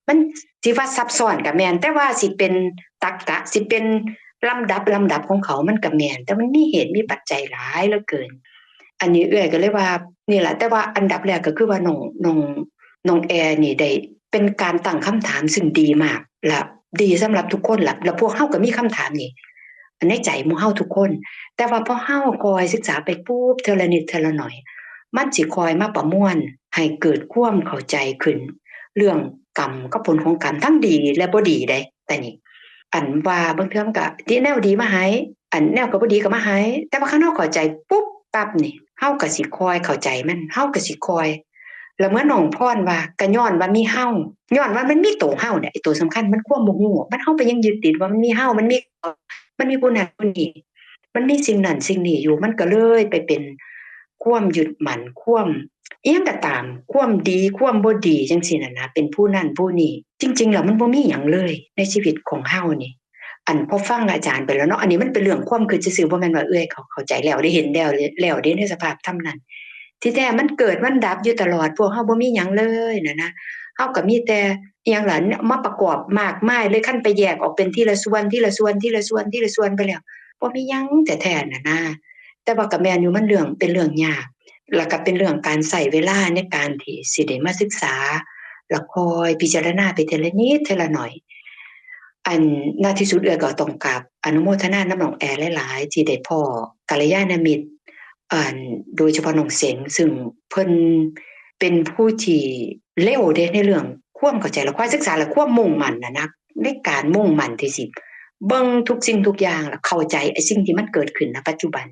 ມັນຊິວ່າຊັບຊ້ອນກໍແມ່ນ ແຕ່ວ່າຊິເປັນຕັກກະ ຊິເປັນລຳດັບ ລຳດັບຂອງເຂົາມັນກໍແມ່ນ ແຕ່ມັນມີເຫດມີປັດໄຈຫຼາຍເຫຼືອເກີນ. ອັນນີ້ເອື້ອຍກໍເລີຍວ່າ ນີ້ລະ ແຕ່ວ່າອັນດັບແລກກໍຄືວ່ານ້ອງ ນ້ອງ ນ້ອງແອນີ້ໄດ້ ເປັນການຕັ້ງຄຳຖາມຊຶ່ງດີມາກ ແລະ ດີສຳລັບທຸກຄົນລະ ແລະ ພວກເຮົາກໍມີຄຳຖາມນີ້ໃນໃຈໝູ່ເຮົາທຸກຄົນ. ແຕ່ວ່າພໍເຮົາຄ່ອຍສຶກສາໄປປຸບ ເທື່ອລະນິດເທື່ອລະໜ້ອຍ ມັນຊິຄ່ອຍມາປະມວນໃຫ້ເກີດຄວາມເຂົ້າໃຈຂຶ້ນ ເລື່ອງກຳກັບຜົນຂອງກຳ ທັງດີ ແລະ ບໍ່ດີເດ້. ແຕ່ນີ້ ອັນວ່າບາງເທື່ອມັນກະ ທີ່ແນວດີມາໃຫ້ ອັນແນວກໍບໍ່ດີກໍມາໃຫ້ ແຕ່ວ່າຄັນເຮົາເຂົ້າໃຈປຸບປັບນີ້ ເຮົາກໍຊິຄ່ອຍເຂົ້າໃຈມັນ ເຮົາກໍຊິຄ່ອຍ ແລ້ວເມື່ອນ້ອງພອນວ່າ ກໍຍ້ອນວ່າມີເຮົາ ຍ້ອນວ່າມັນມີໂຕເຮົານີ້ ໄອ້ໂຕສຳຄັນ ມັນຄວາມບໍ່ຮູ້ ມັນ ເຮົາໄປຍັງຍຶດຕິດວ່າມັນມີເຮົາ ມັນມີ ມັນມີຜູ້ນັ້ນຜູ້ນີ້ ມັນມີສິ່ງນັ້ນສິ່ງນີ້ຢູ່ ມັນກໍເລີຍໄປເປັນຄວາມຍຶດໝັ້ນ ຄວາມອີ່ຫຍັງກໍຕາມ ຄວາມດີ ຄວາມບໍ່ດີ ຈັ່ງຊີ້ນັ້ນນະ ເປັນຜູ້ນັ້ນຜູ້ນີ້. ຈິງໆແລ້ວມັນບໍ່ມີຫຍັງເລີຍໃນຊີວິດຂອງເຮົານີ້. ອັນ ພໍຟັງອາຈານໄປແລ້ວເນາະ ອັນນີ້ມັນເປັນເລື່ອງຄວາມຄິດຊື່ໆ ບໍ່ແມ່ນວ່າເອື້ອຍເຂົາເຂົ້າໃຈແລ້ວ ໄດ້ເຫັນແລ້ວ ແລ້ວເດ້ໃນສະພາບທຳນັ້ນ. ທີ່ແທ້ມັນເກີດມັນດັບຢູ່ຕະຫຼອດ ພວກເຮົາບໍ່ມີຫຍັງເລີຍນັ້ນນະ ເຮົາກໍມີແຕ່ອີ່ຫຍັງລະ ມາປະກອບມາກມາຍເລີຍ. ຄັນໄປແຍກອອກເປັນທີລະສ່ວນ ທີລະສ່ວນ ທີລະສ່ວນ ທີລະສ່ວນໄປແລ້ວ ບໍ່ມີຫຍັງແທ້ໆນັ້ນນະ. ແຕ່ວ່າກໍແມ່ນຢູ່ ມັນເລື່ອງ ເປັນເລື່ອງຍາກ ແລ້ວກໍເປັນເລື່ອງການໃຊ້ເວລາໃນການທີ່ຊິໄດ້ມາສຶກສາ ແລ້ວຄ່ອຍພິຈາລະນາໄປເທື່ອລະນິດເທື່ອລະໜ້ອຍ. ອັນ ນະທີ່ສຸດເອື້ອຍກໍຕ້ອງກາບອະນຸໂມທະນານຳນ້ອງແອຫຼາຍໆ ທີ່ໄດ້ພໍ້ກັນລະຍານະມິດ ອັນ ໂດຍສະເພາະນ້ອງເສັງ ຊຶ່ງເພິ່ນເປັນຜູ້ທີ່ເລັວເດ້ໃນເລື່ອງຄວາມເຂົ້າໃຈ ແລະ ຄວາມສຶກສາ ແລະ ຄວາມມຸ່ງໝັ້ນນະ ໃນການມຸ່ງໝັ້ນທີ່ຊິເບິ່ງທຸກສິ່ງທຸກຢ່າງ ແລະ ເຂົ້າໃຈໄອ້ສິ່ງທີ່ມັນເກີດຂຶ້ນນະປັດຈຸບັນ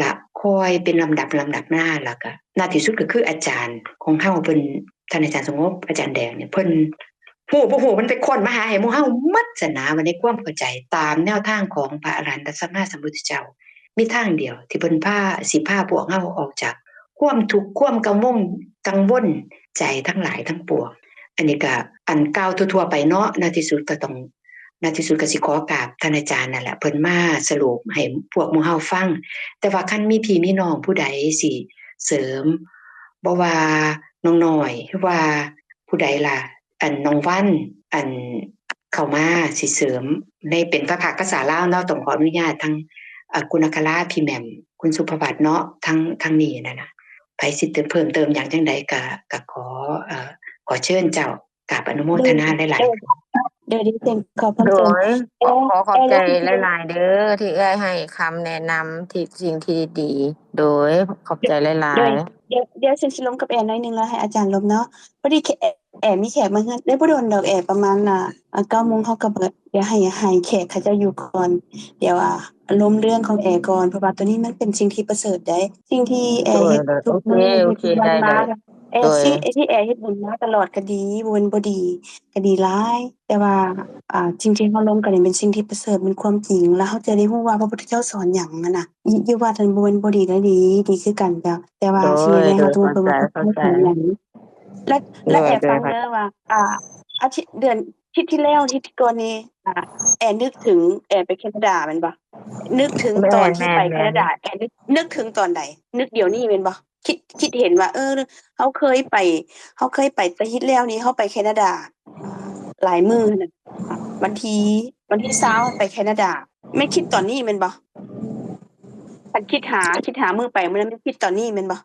ລະຄ່ອຍເປັນລຳດັບ ລຳດັບມາ ລະກະ ນະທີ່ສຸດກໍຄືອາຈານຂອງເຮົາເພິ່ນ ທ່ານອາຈານສະຫງົບ ອາຈານແດງນີ້ ເພິ່ນຮູ້ບໍ່ຮູ້ ເພິ່ນໄປຄົ້ນມາຫາໃຫ້ໝູ່ເຮົາໝົດຊັ້ນນະ ວ່າໃນຄວາມເຂົ້າໃຈຕາມແນວທາງຂອງພະອະລະຫັນຕະສຳມາສຳພຸດທະເຈົ້າ ມີທາງດຽວທີ່ເພິ່ນພາ ຊິພາພວກເຮົາອອກຈາກຄວາມທຸກ ຄວາມກັງວົນ ກັງວົນໃຈທັງຫຼາຍທັງປວງ. ອັນນີ້ກະ ອັນ ກ່າວທົ່ວໆໄປເນາະ ນະທີ່ສຸດກໍຕ້ອງ ໃນທີ່ສຸດກໍຊິຂໍກາບທ່ານອາຈານນັ້ນແຫຼະ ເພິ່ນມາສະຫຼຸບໃຫ້ພວກໝູ່ເຮົາຟັງ. ແຕ່ວ່າຄັນມີພີ່ມີນ້ອງຜູ້ໃດຊິເສີມ ບໍ່ວ່ານ້ອງນ້ອຍ ຫຼືວ່າຜູ້ໃດລະ ອັນ ນ້ອງວັນ ອັນ ເຂົ້າມາຊິເສີມໃນເປັນພາຄພາສາລາວເນາະ ຕ້ອງຂໍອະນຸຍາດທາງ ອາ ຄຸນອັກຄະລາ ພີ່ແໝ່ມ ຄຸນສຸພະວັດເນາະ ທາງ ທາງນີ້ນັ້ນນະ ໃຜຊິເຕີມ ເພີ່ມເຕີມຫຍັງຈັ່ງໃດກະ ກະຂໍ ເອີ ຂໍເຊີນເຈົ້າ. ກາບອະນຸໂມທະນາຫຼາຍໆ ໂດຍ ໂດຍ ຂໍຂອບ ໂດຍ ຂໍຂອບໃຈຫຼາຍໆເດີ ທີ່ເອື້ອຍໃຫ້ຄຳແນະນຳ ທີ່ ສິ່ງທີ່ດີ ໂດຍ ຂອບໃຈຫຼາຍໆ ໂດຍ ດຽວ ດຽວ ດຽວຊິລົມກັບແອໜ້ອຍໜຶ່ງ ແລ້ວໃຫ້ອາຈານລົມເນາະ ພໍດີແຂ ແອມີແຂກມາເຮືອນ ໄດ້ບໍ່ດົນດອກແອ ປະມານ ອາ ເກົ້າໂມງເຮົາກໍເບິດ ດຽວໃຫ້ ໃຫ້ແຂກເຂົາເຈົ້າຢູ່ກ່ອນ ດຽວ ອາ ລົມເລື່ອງຂອງແອກ່ອນ ເພາະວ່າໂຕນີ້ມັນເປັນສິ່ງທີ່ປະເສີດໃດ໋ ສິ່ງທີ່ແອເຮັດທຸກມື້ ເຮັດທຸກວັນມາ ແອ ທີ່ ທີ່ແອເຮັດບຸນມາຕະຫຼອດກໍດີ ບໍ່ແມ່ນບໍ່ດີ ກໍດີຫຼາຍ ແຕ່ວ່າ ອາ ສິ່ງທີ່ເຮົາລົມກັນນີ້ເປັນສິ່ງທີ່ປະເສີດ ເປັນຄວາມຈິງ ແລ້ວເຮົາຈະໄດ້ຮູ້ວ່າພະພຸດທະເຈົ້າສອນຫຍັງຫັ້ນນະ ຢູ່ ຢູ່ວັດຫັ້ນບໍ່ແມ່ນບໍ່ດີ ແລະ ດີ ດີຄືກັນ ແຕ່ ແຕ່ວ່າສິ່ງໃດໆເຮົາຕ້ອງເບິ່ງວ່າພະພຸດທະເຈົ້າສອນຫຍັງ ແລະ ແລະ ແອຟັງເດີວ່າ ອາ ອາທິດ ເດືອນ ທິດທີ່ແລ້ວ ທິດທີ່ກ່ອນນີ້ ອາ ແອນຶກເຖິງ ແອໄປແຄນາດາແມ່ນບໍ່? ນຶກເຖິງຕອນທີ່ໄປແຄນາດາ ແອນຶກ ນຶກເຖິງຕອນໃດ? ນຶກດຽວນີ້ແມ່ນບໍ່? ຄິດ ຄິດເຫັນວ່າ ເອີ ເຮົາເຄີຍໄປ ເຮົາເຄີຍໄປ ແຕ່ທິດແລ້ວນີ້ເຮົາໄປແຄນາດາຫຼາຍມື້ຫັ້ນນະ ວັນທີ ວັນທີຊາວໄປແຄນາດາ ແມ່ນຄິດຕອນນີ້ແມ່ນບໍ່? ຄັນຄິດຫາ ຄິດຫາມື້ໄປມື້ນັ້ນ ແມ່ນຄິດຕອນນີ້ແມ່ນບໍ່?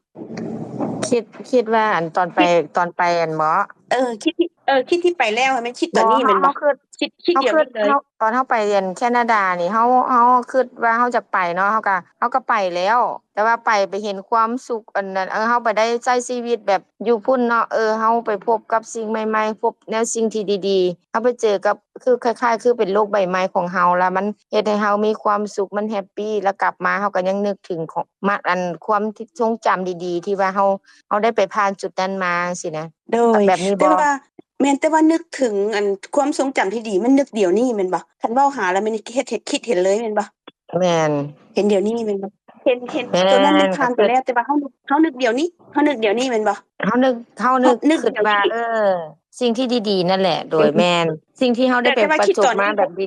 ຄິດ ຄິດວ່າ ອັນ ຕອນໄປ ຕອນໄປຫັ້ນບໍ? ເອີ ຄິດທີ່ ເອີ ຄິດທີ່ໄປແລ້ວ ແມ່ນຄິດຕອນນີ້ແມ່ນບໍ່? ເຮົາ ເຮົາຄິດ ຄິດ ຄິດດຽວນີ້ເລີຍ ເຮົາ ຕອນເຮົາໄປອັນແຄນາດານີ້ ເຮົາ ເຮົາຄິດວ່າເຮົາຈະໄປເນາະ ເຮົາກະ ເຮົາກະໄປແລ້ວ ແຕ່ວ່າໄປ ໄປເຫັນຄວາມສຸກອັນນັ້ນ ເອີ ເຮົາໄປໄດ້ໃຊ້ຊີວິດແບບຢູ່ພຸ້ນເນາະ ເອີ ເຮົາໄປພົບກັບສິ່ງໃໝ່ໆ ພົບແນວສິ່ງທີ່ດີໆ ເຮົາໄປເຈີກັບ ຄືຄ້າຍໆ ຄືເປັນໂລກໃບໃໝ່ຂອງເຮົາ ລະມັນເຮັດໃຫ້ເຮົາມີຄວາມສຸກ ມັນແຮັບປີ ລະກັບມາເຮົາກໍຍັງນຶກເຖິງຂອງ ມາ ອັນ ຄວາມທີ່ຊົງຈຳດີໆ ທີ່ວ່າເຮົາ ເຮົາໄດ້ໄປຜ່ານຈຸດນັ້ນມາຈັ່ງຊີ້ນະ ໂດຍ ແບບນີ້ບໍ? ແຕ່ວ່າ ແມ່ນ ແຕ່ວ່ານຶກເຖິງ ອັນ ຄວາມຊົງຈຳທີ່ດີ ມັນນຶກດຽວນີ້ແມ່ນບໍ່? ຄັນເວົ້າຫາລະແມ່ນເຮັດ ເຮັດ ຄິດເຫັນເລີຍແມ່ນບໍ່? ແມ່ນ ເຫັນດຽວນີ້ແມ່ນບໍ່? ເຫັນ ເຫັນ ແມ່ນ ໂຕນັ້ນມັນຜ່ານໄປແລ້ວ ແຕ່ວ່າເຮົາ ເຮົານຶກດຽວນີ້ ເຮົານຶກດຽວນີ້ແມ່ນບໍ່? ເຮົານຶກ ເຮົານຶກ ເຮົານຶກ ຄິດວ່າ ເອີ ສິ່ງທີ່ດີໆນັ້ນແຫຼະ ໂດຍ ແມ່ນ ສິ່ງທີ່ເຮົາໄດ້ໄປປະສົບມາແບບດີ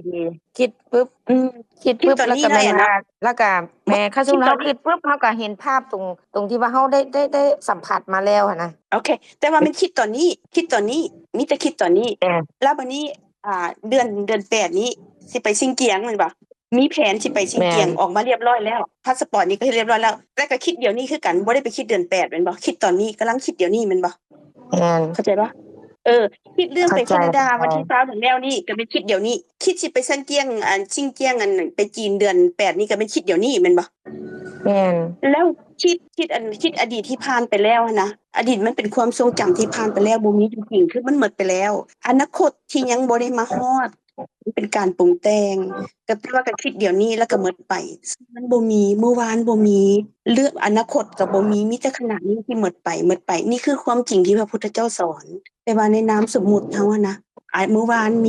ໆ ຄິດປຶບ ອືມ ຄິດປຶບ ແລ້ວກໍແມ່ນວ່າ ແລ້ວກໍແມ່ນ ຄັນສົມມຸດເຮົາຄິດປຶບ ເຮົາກໍເຫັນພາບຕົງ ຕົງທີ່ວ່າເຮົາໄດ້ ໄດ້ ໄດ້ສຳຜັດມາແລ້ວຫັ້ນນະ ໂອເຄ ແຕ່ວ່າແມ່ນຄິດຕອນນີ້ ຄິດຕອນນີ້ ມີແຕ່ຄິດຕອນນີ້ ແມ່ນ ແລ້ວບາດນີ້ ອ່າ ເດືອນ ເດືອນແປດນີ້ ຊິໄປຊິງກຽງແມ່ນບໍ່? ມີແຜນຊິໄປຊິງກຽງ ແມ່ນ ອອກມາລຽບຮ້ອຍແລ້ວ ພາສະປອດນີ້ກໍເຮັດລຽບຮ້ອຍແລ້ວ ແຕ່ກໍຄິດດຽວນີ້ຄືກັນ ບໍ່ໄດ້ໄປຄິດເດືອນແປດແມ່ນບໍ່? ຄິດຕອນນີ້ ກຳລັງຄິດດຽວນີ້ແມ່ນບໍ່? ແມ່ນ ເຂົ້າໃຈບໍ່? ເອີ ຄິດເລື່ອງໄປແຄນາດາວັນທີຊາວເດືອນແລ້ວນີ້ ກໍແມ່ນຄິດດຽວນີ້ ຄິດຊິໄປຊັນຈຽງ ອັນຊິງຈຽງ ອັນໄປຈີນເດືອນແປດນີ້ ກໍແມ່ນຄິດດຽວນີ້ແມ່ນບໍ່? ແມ່ນ ແລ້ວຄິດ ຄິດອັນ ຄິດອະດີດທີ່ຜ່ານໄປແລ້ວຫັ້ນນະ ອະດີດມັນເປັນຄວາມຊົງຈຳທີ່ຜ່ານໄປແລ້ວ ບໍ່ມີຢູ່ຈິງ ຄືມັນໝົດໄປແລ້ວ. ອະນາຄົດທີ່ຍັງບໍ່ໄດ້ມາຮອດ ມັນເປັນການປຸງແຕ່ງ ກໍແປວ່າກໍຄິດດຽວນີ້ ແລ້ວກໍໝົດໄປ. ມັນບໍ່ມີ ມື້ວານບໍ່ມີ ເລື່ອງອະນາຄົດກໍບໍ່ມີ ມີແຕ່ຂະນະນີ້ທີ່ໝົດໄປ ໝົດໄປ. ນີ້ຄືຄວາມຈິງທີ່ພະພຸດທະເຈົ້າສອນ. ແຕ່ວ່າໃນນາມສົມມຸດເຮົາຫັ້ນນະ ອາ ມື້ວານມີ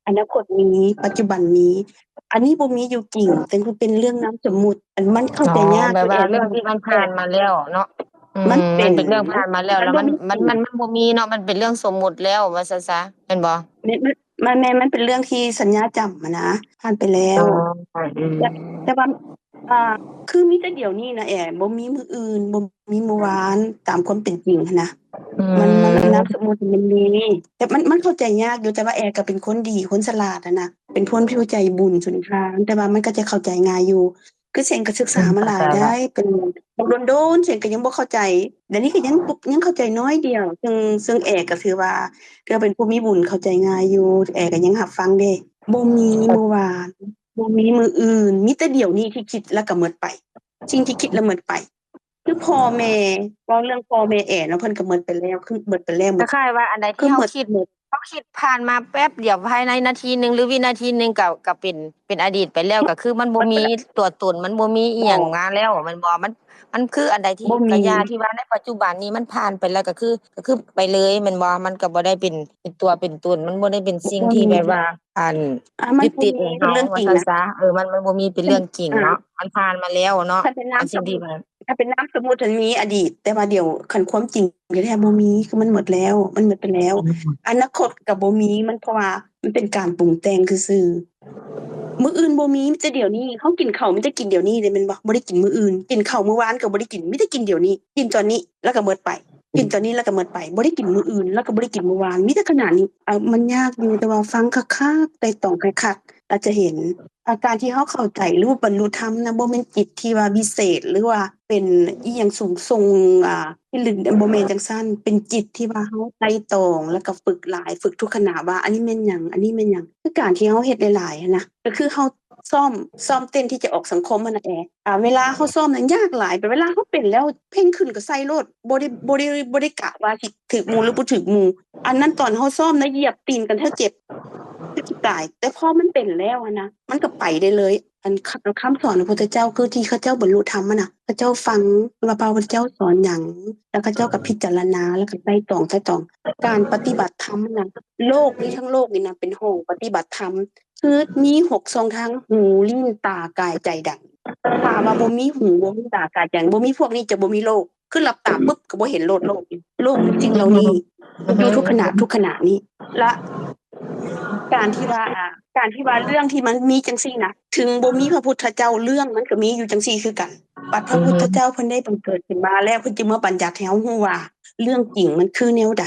ອະນາຄົດມີ ປັດຈຸບັນມີ ອັນນີ້ບໍ່ມີຢູ່ຈິງ ແຕ່ຄືເປັນເລື່ອງນາມສົມມຸດ ອັນມັນເຂົ້າໃຈຍາກ ແບບວ່າເລື່ອງທີ່ມັນຜ່ານມາແລ້ວເນາະ. ອືມ ມັນເປັນ ມັນເປັນເລື່ອງຜ່ານມາແລ້ວ ແລ້ວມັນ ມັນບໍ່ມີເນາະ ມັນເປັນເລື່ອງສົມມຸດແລ້ວວ່າຊັ້ນຊະ ແມ່ນບໍ່? ແມ່ນ ມັນ ແມ່ນ ມັນເປັນເລື່ອງທີ່ສັນຍາຈຳຫັ້ນນະ ຜ່ານໄປແລ້ວ. ແຕ່ ແຕ່ວ່າ ອ່າ ຄືມີແຕ່ດຽວນີ້ນະແອ ບໍ່ມີມື້ອື່ນ ບໍ່ມີມື້ວານ ຕາມຄວາມເປັນຈິງຫັ້ນນະ. ອືມ ມັນ ມັນ ນາມສົມມຸດມັນມີ ແຕ່ມັນ ມັນເຂົ້າໃຈຍາກຢູ່ ແຕ່ວ່າແອກໍເປັນຄົນດີ ຄົນສະຫຼາດຫັ້ນນະ ເປັນຄົນທີ່ໃຈບຸນສຸນທານ ແຕ່ວ່າມັນກໍຈະເຂົ້າໃຈງ່າຍຢູ່. ຄືເສັງກໍສຶກສາມາຫຼາຍໄດ້ ເປັນດົນໆ ເສັງກໍຍັງບໍ່ເຂົ້າໃຈ ດຽວນີ້ກໍຍັງ ຍັງເຂົ້າໃຈໜ້ອຍດຽວ. ເຊິ່ງ ເຊິ່ງແອກໍຖືວ່າ ຖືວ່າເປັນຜູ້ມີບຸນ ເຂົ້າໃຈງ່າຍຢູ່ ແອກໍຍັງຮັບຟັງເດ້. ບໍ່ມີມື້ວານ ບໍ່ມີມື້ອື່ນ ມີແຕ່ດຽວນີ້ທີ່ຄິດແລ້ວກໍໝົດໄປ ສິ່ງທີ່ຄິດແລ້ວໝົດໄປ. ຄືພໍ່ແມ່ ເວົ້າເລື່ອງພໍ່ແມ່ແອເນາະ ເພິ່ນກໍໝົດໄປແລ້ວ ຄືໝົດໄປແລ້ວ ໝົດ ຄ້າຍໆວ່າອັນໃດທີ່ເຮົາຄິດ ເຮົາຄິດຜ່ານມາແປັບດຽວ ພາຍໃນນາທີໜຶ່ງ ຫຼື ວິນາທີໜຶ່ງ ກໍ ກໍເປັນ ເປັນອະດີດໄປແລ້ວ ກໍຄືມັນບໍ່ມີຕົວຕົນ ມັນບໍ່ມີອີ່ຫຍັງມາແລ້ວ ແມ່ນບໍ່? ມັນ ມັນຄືອັນໃດທີ່ ກໍຢ່າ ທີ່ວ່າໃນປັດຈຸບັນນີ້ມັນຜ່ານໄປແລ້ວ ກໍຄື ກໍຄືໄປເລີຍ ແມ່ນບໍ່? ມັນກໍບໍ່ໄດ້ເປັນ ເປັນຕົວເປັນຕົນ ມັນບໍ່ໄດ້ເປັນສິ່ງທີ່ແບບວ່າ ອັນ ມັນ ຕິດຕິດໃນເຮົາ ເປັນເລື່ອງຈິງ ວ່າຊັ້ນຊະ. ເອີ ມັນ ມັນບໍ່ມີເປັນເລື່ອງຈິງເນາະ ມັນຜ່ານມາແລ້ວເນາະ. ຄັນເປັນນາມ ອັນສິ່ງທີ່ ຄັນເປັນນາມສົມມຸດຫັ້ນມີອະດີດ ແຕ່ວ່າດຽວ ຄັນຄວາມຈິງແທ້ໆບໍ່ມີ ຄືມັນໝົດແລ້ວ ມັນໝົດໄປແລ້ວ. ອືມ ອະນາຄົດກໍບໍ່ມີ ມັນ ເພາະວ່າມັນເປັນການປຸງແຕ່ງຊື່ໆ. ມື້ອື່ນບໍ່ມີ ມີແຕ່ດຽວນີ້ ເຮົາກິນເຂົ້າມີແຕ່ກິນດຽວນີ້ເດ້ ແມ່ນບໍ່? ບໍ່ໄດ້ກິນມື້ອື່ນ ກິນເຂົ້າມື້ວານກໍບໍ່ໄດ້ກິນ ມີແຕ່ກິນດຽວນີ້ ກິນຕອນນີ້ ແລ້ວກໍໝົດໄປ ກິນຕອນນີ້ແລ້ວກໍໝົດໄປ ບໍ່ໄດ້ກິນມື້ອື່ນ ແລ້ວກໍບໍ່ໄດ້ກິນມື້ວານ ມີແຕ່ຂະນະນີ້. ເອົາ ມັນຍາກຢູ່ ແຕ່ວ່າຟັງຄັກໆ ໄຕ່ຕອງຄັກໆ ອາດຈະເຫັນ ອາ ການທີ່ເຮົາເຂົ້າໃຈ ຫຼືວ່າບັນລຸທຳນະ ບໍ່ແມ່ນຈິດທີ່ວ່າວິເສດ ຫຼືວ່າເປັນອີ່ຫຍັງສູງສົ່ງ ອາ ທີ່ລຶກ ບໍ່ແມ່ນຈັ່ງຊັ້ນ. ເປັນຈິດທີ່ວ່າເຮົາໄຕ່ຕອງ ແລ້ວກໍຝຶກຫຼາຍ ຝຶກທຸກຂະນະວ່າ ອັນນີ້ແມ່ນຫຍັງ ອັນນີ້ແມ່ນຫຍັງ. ຄືການທີ່ເຮົາເຮັດຫຼາຍໆຫັ້ນນະ ກໍຄືເຮົາຊ້ອມ ຊ້ອມເຕັ້ນທີ່ຈະອອກສັງຄົມຫັ້ນນະແອ. ອາ ເວລາເຮົາຊ້ອມນັ້ນຍາກຫຼາຍ ແບບເວລາເຮົາເປັນແລ້ວ ເພງຂຶ້ນກໍໃສ່ໂລດ ບໍ່ໄດ້ ບໍ່ໄດ້ ບໍ່ໄດ້ກະວ່າຊິຖືກໝູ່ ຫຼື ບໍ່ຖືກໝູ່. ອັນນັ້ນຕອນເຮົາຊ້ອມນະ ຢຽບຕີນກັນແທບເຈັບ ແທບຊິຕາຍ ແຕ່ພໍມັນເປັນແລ້ວຫັ້ນນະ ມັນກໍໄປໄດ້ເລີຍ. ອັນ ຄ- ຄຳສອນຂອງພະພຸດທະເຈົ້າ ຄືທີ່ເຂົາເຈົ້າບັນລຸທຳຫັ້ນນະ ເຂົາເຈົ້າຟັງວ່າພະພຸດທະເຈົ້າສອນຫຍັງ ແລ້ວເຂົາເຈົ້າກໍພິຈາລະນາ ແລ້ວກໍໄຕ່ຕອງ ໄຕ່ຕອງ. ການປະຕິບັດທຳນະ ໂລກນີ້ ທັງໂລກນີ້ນະ ເປັນຫ້ອງປະຕິບັດທຳ ຄືມີຫົກຊ່ອງທາງ ຫູ ລີ້ນ ຕາ ກາຍ ໃຈ ດຳ. ຖ້າວ່າບໍ່ມີຫູ ບໍ່ມີຕາ ກາຍ ໃຈ ບໍ່ມີພວກນີ້ ຈະບໍ່ມີໂລກ. ຄືຫຼັບຕາປຶບກໍບໍ່ເຫັນໂລກ ໂລກ ໂລກສິ່ງເຫຼົ່ານີ້ ຢູ່ທຸກຂະນະ ທຸກຂະນະນີ້. ລະການທີ່ວ່າ ອາ ການທີ່ວ່າເລື່ອງທີ່ມັນມີຈັ່ງຊີ້ນະ ເຖິງບໍ່ມີພະພຸດທະເຈົ້າ ເລື່ອງມັນກໍມີຢູ່ຈັ່ງຊີ້ຄືກັນ. ບັດພະພຸດທະເຈົ້າເພິ່ນໄດ້ບັງເກີດຂຶ້ນມາແລ້ວ ເພິ່ນຈຶ່ງມາບັນຍັດໃຫ້ເຮົາຮູ້ວ່າ ເລື່ອງຈິງມັນຄືແນວໃດ.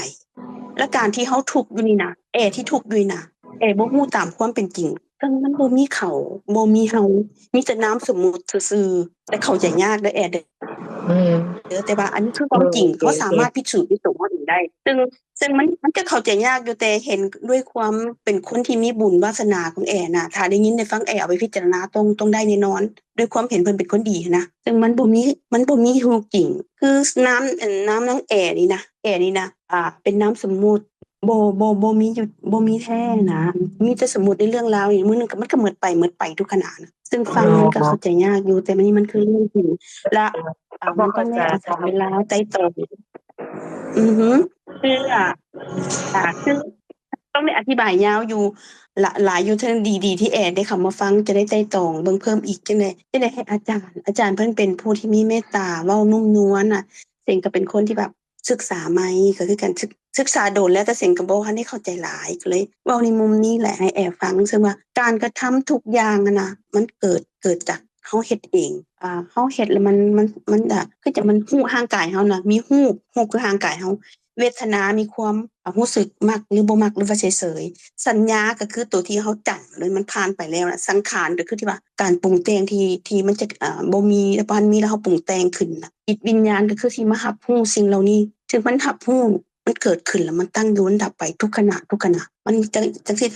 ລະການທີ່ເຮົາທຸກຢູ່ນີ້ນະ ແອທີ່ທຸກຢູ່ນີ້ນະ ແອບໍ່ຮູ້ຕາມຄວາມເປັນຈິງ ເຊິ່ງມັນບໍ່ມີເຂົາ ບໍ່ມີເຮົາ ມີແຕ່ນາມສົມມຸດຊື່ໆ. ແຕ່ເຂົ້າໃຈຍາກເດີແອເດີ ອືມ ເອີ ແຕ່ວ່າອັນນີ້ຄືຄວາມຈິງ ໂອເຄ ເຮົາສາມາດພິສູດດ້ວຍຕົວເຮົາເອງໄດ້. ເຊິ່ງ ເຊິ່ງມັນ ມັນຈະເຂົ້າໃຈຍາກຢູ່ ແຕ່ເຫັນດ້ວຍຄວາມເປັນຄົນທີ່ມີບຸນວາສະໜາຂອງແອນະ ຖ້າໄດ້ຍິນໄດ້ຟັງ ແອເອົາໄປພິຈາລະນາ ຕ້ອງ ຕ້ອງໄດ້ແນ່ນອນ ດ້ວຍຄວາມເຫັນເພິ່ນເປັນຄົນດີຫັ້ນນະ. ເຊິ່ງມັນບໍ່ມີ ມັນບໍ່ມີຮູ້ຈິງ ຄືນາມ ນາມນາງແອນີ້ນະ ແອນີ້ນະ ອ່າ ເປັນນາມສົມມຸດ ບໍ່ ບໍ່ ບໍ່ມີຢູ່ ບໍ່ມີແທ້ນະ ມີແຕ່ສົມມຸດໃນເລື່ອງລາວນີ້ ມື້ໜຶ່ງກໍ ມັນກໍໝົດໄປ ໝົດໄປທຸກຂະນະນະ. ເຊິ່ງຟັງມັນກໍເຂົ້າໃຈຍາກຢູ່ ແຕ່ມັນ ມັນຄືເລື່ອງຈິງ ລະ ອ່າ ມັນຕ້ອງໄດ້ອາໄສເວລາໄຕ່ຕອງ. ອືຮຶ ຄື ອ່າ ອ່າ ຄືຕ້ອງໄດ້ອະທິບາຍຍາວຢູ່ ຫຼາ ຫຼາຍຢູ່. ເຖິງດີ ດີທີ່ແອໄດ້ເຂົ້າມາຟັງ ຈະໄດ້ໄຕ່ຕອງເບິ່ງເພີ່ມອີກ ຈັ່ງໃດ ຈັ່ງໃດໃຫ້ອາຈານ ອາຈານເພິ່ນເປັນຜູ້ທີ່ມີເມດຕາ ເວົ້ານຸ້ມນວນນະ. ເສັງກໍເປັນຄົນທີ່ແບບ ສຶກສາໃໝ່ ກໍຄືກັນ ສຶກ ສຶກສາດົນແລ້ວ ແຕ່ເສັງກໍບໍ່ທັນໄດ້ເຂົ້າໃຈຫຼາຍ ກໍເລີຍເວົ້າໃນມຸມນີ້ແຫຼະໃຫ້ແອຟັງ. ເຊິ່ງວ່າການກະທຳທຸກຢ່າງຫັ້ນນະ ມັນເກີດ ເກີດຈາກເຮົາເຮັດເອງ ອ່າ ເຮົາເຮັດແລ້ວມັນ ມັນ ມັນກະຄືຈັ່ງມັນຮູ້ຮ່າງກາຍເຮົານະ ມີຮູບ ຮູບຄືຮ່າງກາຍເຮົາ ເວທະນາມີຄວາມ ອ່າ ຮູ້ສຶກມັກ ຫຼື ບໍ່ມັກ ຫຼືວ່າເສີຍໆ. ສັນຍາກໍຄືໂຕທີ່ເຮົາຈຳ ແລ້ວມັນຜ່ານໄປແລ້ວນະ. ສັງຂານກໍຄືທີ່ວ່າການປຸງແຕ່ງທີ່ ທີ່ມັນຈະ ອ່າ ບໍ່ມີ ແລ້ວບໍ່ທັນມີ ແລ້ວເຮົາປຸງແຕ່ງຂຶ້ນນະ. ຈິດວິນຍານກໍຄືທີ່ມາຮັບຮູ້ສິ່ງເຫຼົ່ານີ້ ເຊິ່ງມັນຮັບຮູ້ ເກີດຂຶ້ນ ແລ້ວມັນຕັ້ງຢູ່ ມັນດັບໄປທຸກຂະນະ ທຸກຂະນະ ມັນຈັ່ງ ຈັ່ງຊີ້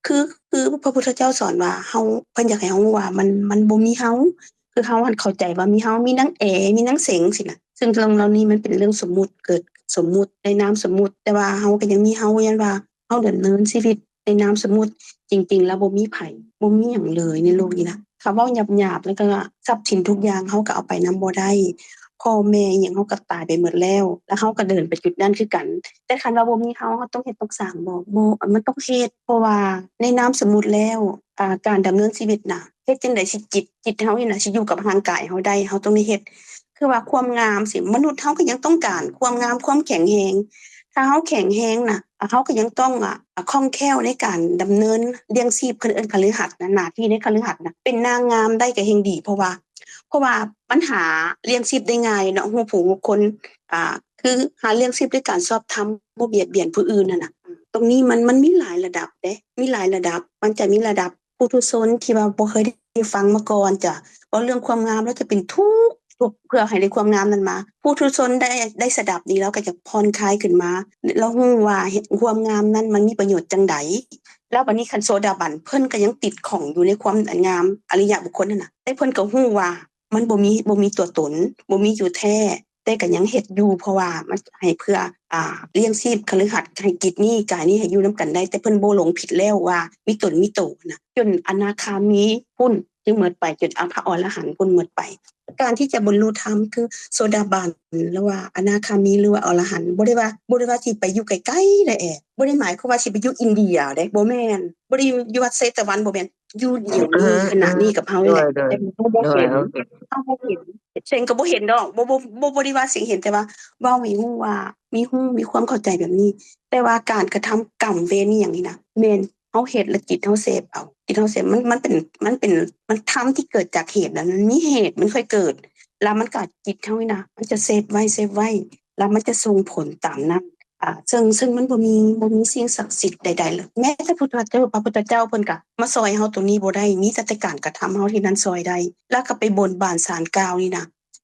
ຄື ຄືພະພຸດທະເຈົ້າສອນວ່າ ເຮົາ ເພິ່ນຢາກໃຫ້ເຮົາຮູ້ວ່າ ມັນ ມັນບໍ່ມີເຮົາ ຄືເຮົາຫັ້ນເຂົ້າໃຈວ່າມີເຮົາ ມີນາງແອ ມີນາງເສັງ ຊີ້ນະ ຊຶ່ງເລື່ອງເຫຼົ່ານີ້ມັນເປັນເລື່ອງສົມມຸດ ເກີດສົມມຸດ ໃນນາມສົມມຸດ ແຕ່ວ່າເຮົາກໍຍັງມີເຮົາ ຍ້ອນວ່າເຮົາດຳເນີນຊີວິດໃນນາມສົມມຸດ ຈິງໆ ແລ້ວບໍ່ມີໃຜ ບໍ່ມີຫຍັງເລີຍໃນໂລກນີ້ນະ. ຖ້າເວົ້າຫຍາບໆ ແລ້ວກໍຊັບສິນທຸກຢ່າງເຮົາກໍເອົາໄປນຳບໍ່ໄດ້ ພໍ່ແມ່ອີ່ຫຍັງເຮົາກໍຕາຍໄປໝົດແລ້ວ ແລ້ວເຮົາກໍເດີນໄປຈຸດນັ້ນຄືກັນ. ແຕ່ຄັນວ່າບໍ່ມີເຮົາ ເຮົາຕ້ອງເຮັດຕ້ອງສ້າງບໍ່? ບໍ່ ມັນຕ້ອງເຮັດ ເພາະວ່າໃນນາມສົມມຸດແລ້ວ ອ່າ ການດຳເນີນຊີວິດນະ ເຮັດຈັ່ງໃດຊິຈິດ ຈິດເຮົານີ້ນະ ຊິຢູ່ກັບຮ່າງກາຍເຮົາໄດ້ ເຮົາຕ້ອງໄດ້ເຮັດ. ຄືວ່າຄວາມງາມຊີ້ ມະນຸດເຮົາກໍຍັງຕ້ອງການຄວາມງາມ ຄວາມແຂງແຮງ. ຖ້າເຮົາແຂງແຮງນະ ເຮົາກໍຍັງຕ້ອງ ອາ ອ່າ ຄ່ອງແຄ້ວໃນການດຳເນີນລ້ຽງຊີບ ເຂົາເອີ້ນຄະລືຫັດນະ ໜ້າທີ່ໃນຄະລືຫັດນະ ເປັນນາງງາມໄດ້ກໍແຮ່ງດີ ເພາະວ່າ ເພາະວ່າມັນຫາລ້ຽງຊີບໄດ້ງ່າຍເນາະ ຮູ້ຜູ້ຮູ້ຄົນ ອ່າ ຄືຫາລ້ຽງຊີບດ້ວຍການຊອບທຳ ບໍ່ບຽດບຽນຜູ້ອື່ນຫັ້ນນະ. ຕົງນີ້ມັນ ມັນມີຫຼາຍລະດັບເດ້ ມີຫຼາຍລະດັບ ມັນຈະມີລະດັບ ປຸຖຸຊົນທີ່ວ່າບໍ່ເຄີຍໄດ້ຟັງມາກ່ອນ ຈະເວົ້າເລື່ອງຄວາມງາມແລ້ວຈະເປັນທຸກ ທຸກເພື່ອໃຫ້ໄດ້ຄວາມງາມນັ້ນມາ. ປຸຖຸຊົນໄດ້ ໄດ້ສະດັບນີ້ ລາວກໍຈະຜ່ອນຄາຍຂຶ້ນມາ ລາວຮູ້ວ່າເຮັດ ຄວາມງາມນັ້ນມັນມີປະໂຫຍດຈັ່ງໃດ. ແລ້ວບັດນີ້ຄັນໂສດາບັນ ເພິ່ນກໍຍັງຕິດຂ້ອງຢູ່ໃນຄວາມອັນງາມ ອະລິຍະບຸກຄົນຫັ້ນນະ ແຕ່ເພິ່ນກໍຮູ້ວ່າມັນບໍ່ມີ ບໍ່ມີຕົວຕົນ ບໍ່ມີຢູ່ແທ້ ແຕ່ກໍຍັງເຮັດຢູ່ ເພາະວ່າມັນໃຫ້ເພື່ອ ອ່າ ລ້ຽງຊີບຄະລືຫັດ ໃຫ້ຈິດນີ້ກາຍນີ້ໃຫ້ຢູ່ນຳກັນໄດ້ ແຕ່ເພິ່ນບໍ່ຫຼົງຜິດແລ້ວວ່າມີຕົນມີໂຕນະ ຈົນອະນາຄາມີພຸ້ນຈຶ່ງໝົດໄປ ຈົນອະພະອໍລະຫັນພຸ້ນໝົດໄປ. ການທີ່ຈະບັນລຸທຳຄືໂສດາບັນ ຫຼືວ່າອະນາຄາມີ ຫຼືວ່າອໍລະຫັນ ບໍ່ໄດ້ວ່າ ບໍ່ໄດ້ວ່າຊິໄປຢູ່ໄກໆເດ້ແອ ບໍ່ໄດ້ໝາຍຄວາມວ່າຊິໄປຢູ່ອິນເດຍເດ້ ບໍ່ແມ່ນ ບໍ່ໄດ້ຢູ່ວັດເຊຕະວັນ ບໍ່ແມ່ນ ຢູ່ດຽວນີ້ ເອີ ຂະນະນີ້ກັບເຮົານີ້ແຫຼະ ໂດຍ ໂດຍ ແຕ່ເຮົາບໍ່ເຫັນ ໂດຍ ໂອເຄ ເຮົາບໍ່ເຫັນ ເສັງກໍບໍ່ເຫັນດອກ ບໍ່ ບໍ່ ບໍ່ ບໍ່ໄດ້ວ່າເສັງເຫັນ ແຕ່ວ່າເວົ້າໃຫ້ຮູ້ວ່າ ມີຮູ້ ມີຄວາມເຂົ້າໃຈແບບນີ້ ແຕ່ວ່າການກະທຳກຳເວນອີ່ຫຍັງນີ້ນະ ແມ່ນເຮົາເຮັດແລ້ວຈິດເຮົາເສບເອົາ ຈິດເຮົາເສບ ມັນ ມັນເປັນ ມັນເປັນ ມັນທຳທີ່ເກີດຈາກເຫດນະ ມັນມີເຫດມັນຄ່ອຍເກີດ ແລ້ວມັນກໍຈິດເຮົານີ້ນະ ມັນຈະເສບໄວ້ ເສບໄວ້ ແລ້ວມັນຈະສົ່ງຜົນຕາມນັ້ນ ອ່າ ເຊິ່ງ ເຊິ່ງມັນບໍ່ມີ ບໍ່ມີສິ່ງສັກສິດໃດໆເລີຍ ແມ້ແຕ່ພຸດທະເຈົ້າ ພະພຸດທະເຈົ້າເພິ່ນກະມາຊ່ອຍເຮົາຕົງນີ້ບໍ່ໄດ້ ມີແຕ່ ແຕ່ການກະທຳເຮົາທີ່ນັ້ນຊ່ອຍໄດ້ ແລ້ວກໍໄປບົນບານສານກ່າວນີ້ນະ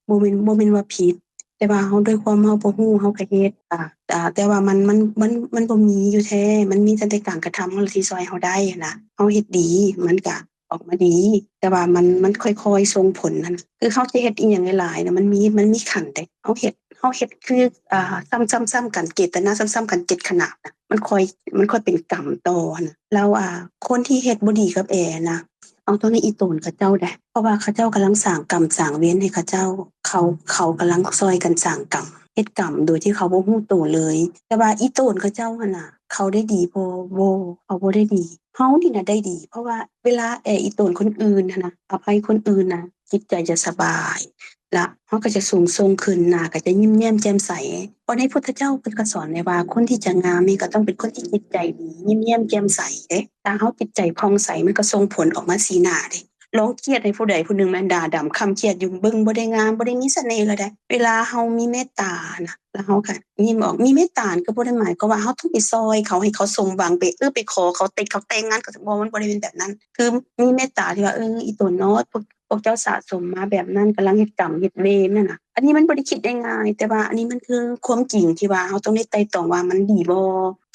ບໍ່ແມ່ນ ບໍ່ແມ່ນວ່າຜິດ ແຕ່ວ່າເຮົາ ດ້ວຍຄວາມເຮົາບໍ່ຮູ້ ເຮົາກໍເຮັດ ອ່າ ອ່າ ແຕ່ວ່າມັນ ມັນ ມັນ ມັນບໍ່ມີຢູ່ແທ້ ມັນມີແຕ່ ແຕ່ການກະທຳເຮົາທີ່ຊ່ອຍເຮົາໄດ້ຫັ້ນນະ ເຮົາເຮັດດີ ມັນກະ ອອກມາດີ ແຕ່ວ່າມັນ ມັນຄ່ອຍໆສົ່ງຜົນຫັ້ນນະ ຄືເຮົາຈະເຮັດອີ່ຫຍັງຫຼາຍໆນະ ມັນມີ ມັນມີຂັ້ນເດ້ ເຮົາເຮັດ ເຮົາເຮັດຄື ອ່າ ຊ້ຳໆກັນ ເຈດຕະນາຊ້ຳໆກັນເຈັດຂະນາດນະ ມັນຄ່ອຍ ມັນຄ່ອຍເປັນກຳຕໍ່ຫັ້ນນະ ແລ້ວ ອ່າ ຄົນທີ່ເຮັດບໍ່ດີກັບແອນະ ເອົາຕົວນີ້ອີ່ຕົນເຂົາເຈົ້າເດ້ ເພາະວ່າເຂົາເຈົ້າກຳລັງສ້າງກຳສ້າງເວນໃຫ້ເຂົາເຈົ້າ ເຂົາ ເຂົາກຳລັງຊ່ອຍກັນສ້າງກຳ ເຮັດກຳໂດຍທີ່ເຂົາບໍ່ຮູ້ໂຕເລີຍ ແຕ່ວ່າອີ່ຕົນເຂົາເຈົ້າຫັ້ນນະ ເຂົາໄດ້ດີບໍ່? ບໍ່ ເຂົາບໍ່ໄດ້ດີ ເຮົານີ້ນະໄດ້ດີ ເພາະວ່າເວລາແອອີ່ຕົນຄົນອື່ນຫັ້ນນະ ອະໄພຄົນອື່ນນະ ຈິດໃຈຈະສະບາຍ ລະເຮົາກໍຈະສູງສົ່ງຂຶ້ນ ໜ້າກໍຈະຍິ້ມແຍ້ມແຈ່ມໃສ ເພາະໃນພຸດທະເຈົ້າເພິ່ນກໍສອນໄວ້ວ່າ ຄົນທີ່ຈະງາມນີ້ກໍຕ້ອງເປັນຄົນທີ່ຈິດໃຈດີ ຍິ້ມແຍ້ມແຈ່ມໃສເດ້ ຖ້າເຮົາຈິດໃຈຜ່ອງໃສ ມັນກໍສົ່ງຜົນອອກມາສີໜ້າເດ້ ລອງຄຽດໃຫ້ຜູ້ໃດຜູ້ໜຶ່ງແມ່ນດາດຳຄ້ຳຄຽດຢູ່ ເບິ່ງບໍ່ໄດ້ງາມ ບໍ່ໄດ້ມີສະເໜ່ແລ້ວໃດ ເວລາເຮົາມີເມດຕານະ ແລ້ວເຮົາກໍຍິ້ມອອກ ມີເມດຕາກໍບໍ່ໄດ້ໝາຍຄວາມວ່າເຮົາຕ້ອງໄປຊ່ອຍເຂົາ ໃຫ້ເຂົາສົມຫວັງ ໄປ ເອີ ໄປຂໍເຂົາ ເຕັກເຂົາແຕ່ງງານ ກໍບໍ່ ມັນບໍ່ໄດ້ເປັນແບບນັ້ນ ຄືມີເມດຕາທີ່ວ່າ ເອີ ອີ່ຕົນເນາະ ພວກ ພວກເຈົ້າສະສົມມາແບບນັ້ນ ກຳລັງເຮັດກຳເຮັດເວນຫັ້ນນະ ອັນນີ້ມັນບໍ່ໄດ້ຄິດໄດ້ງ່າຍ ແຕ່ວ່າອັນນີ້ມັນຄືຄວາມຈິງທີ່ວ່າເຮົາຕ້ອງໄດ້ໄຕ່ຕອງວ່າມັນດີບໍ່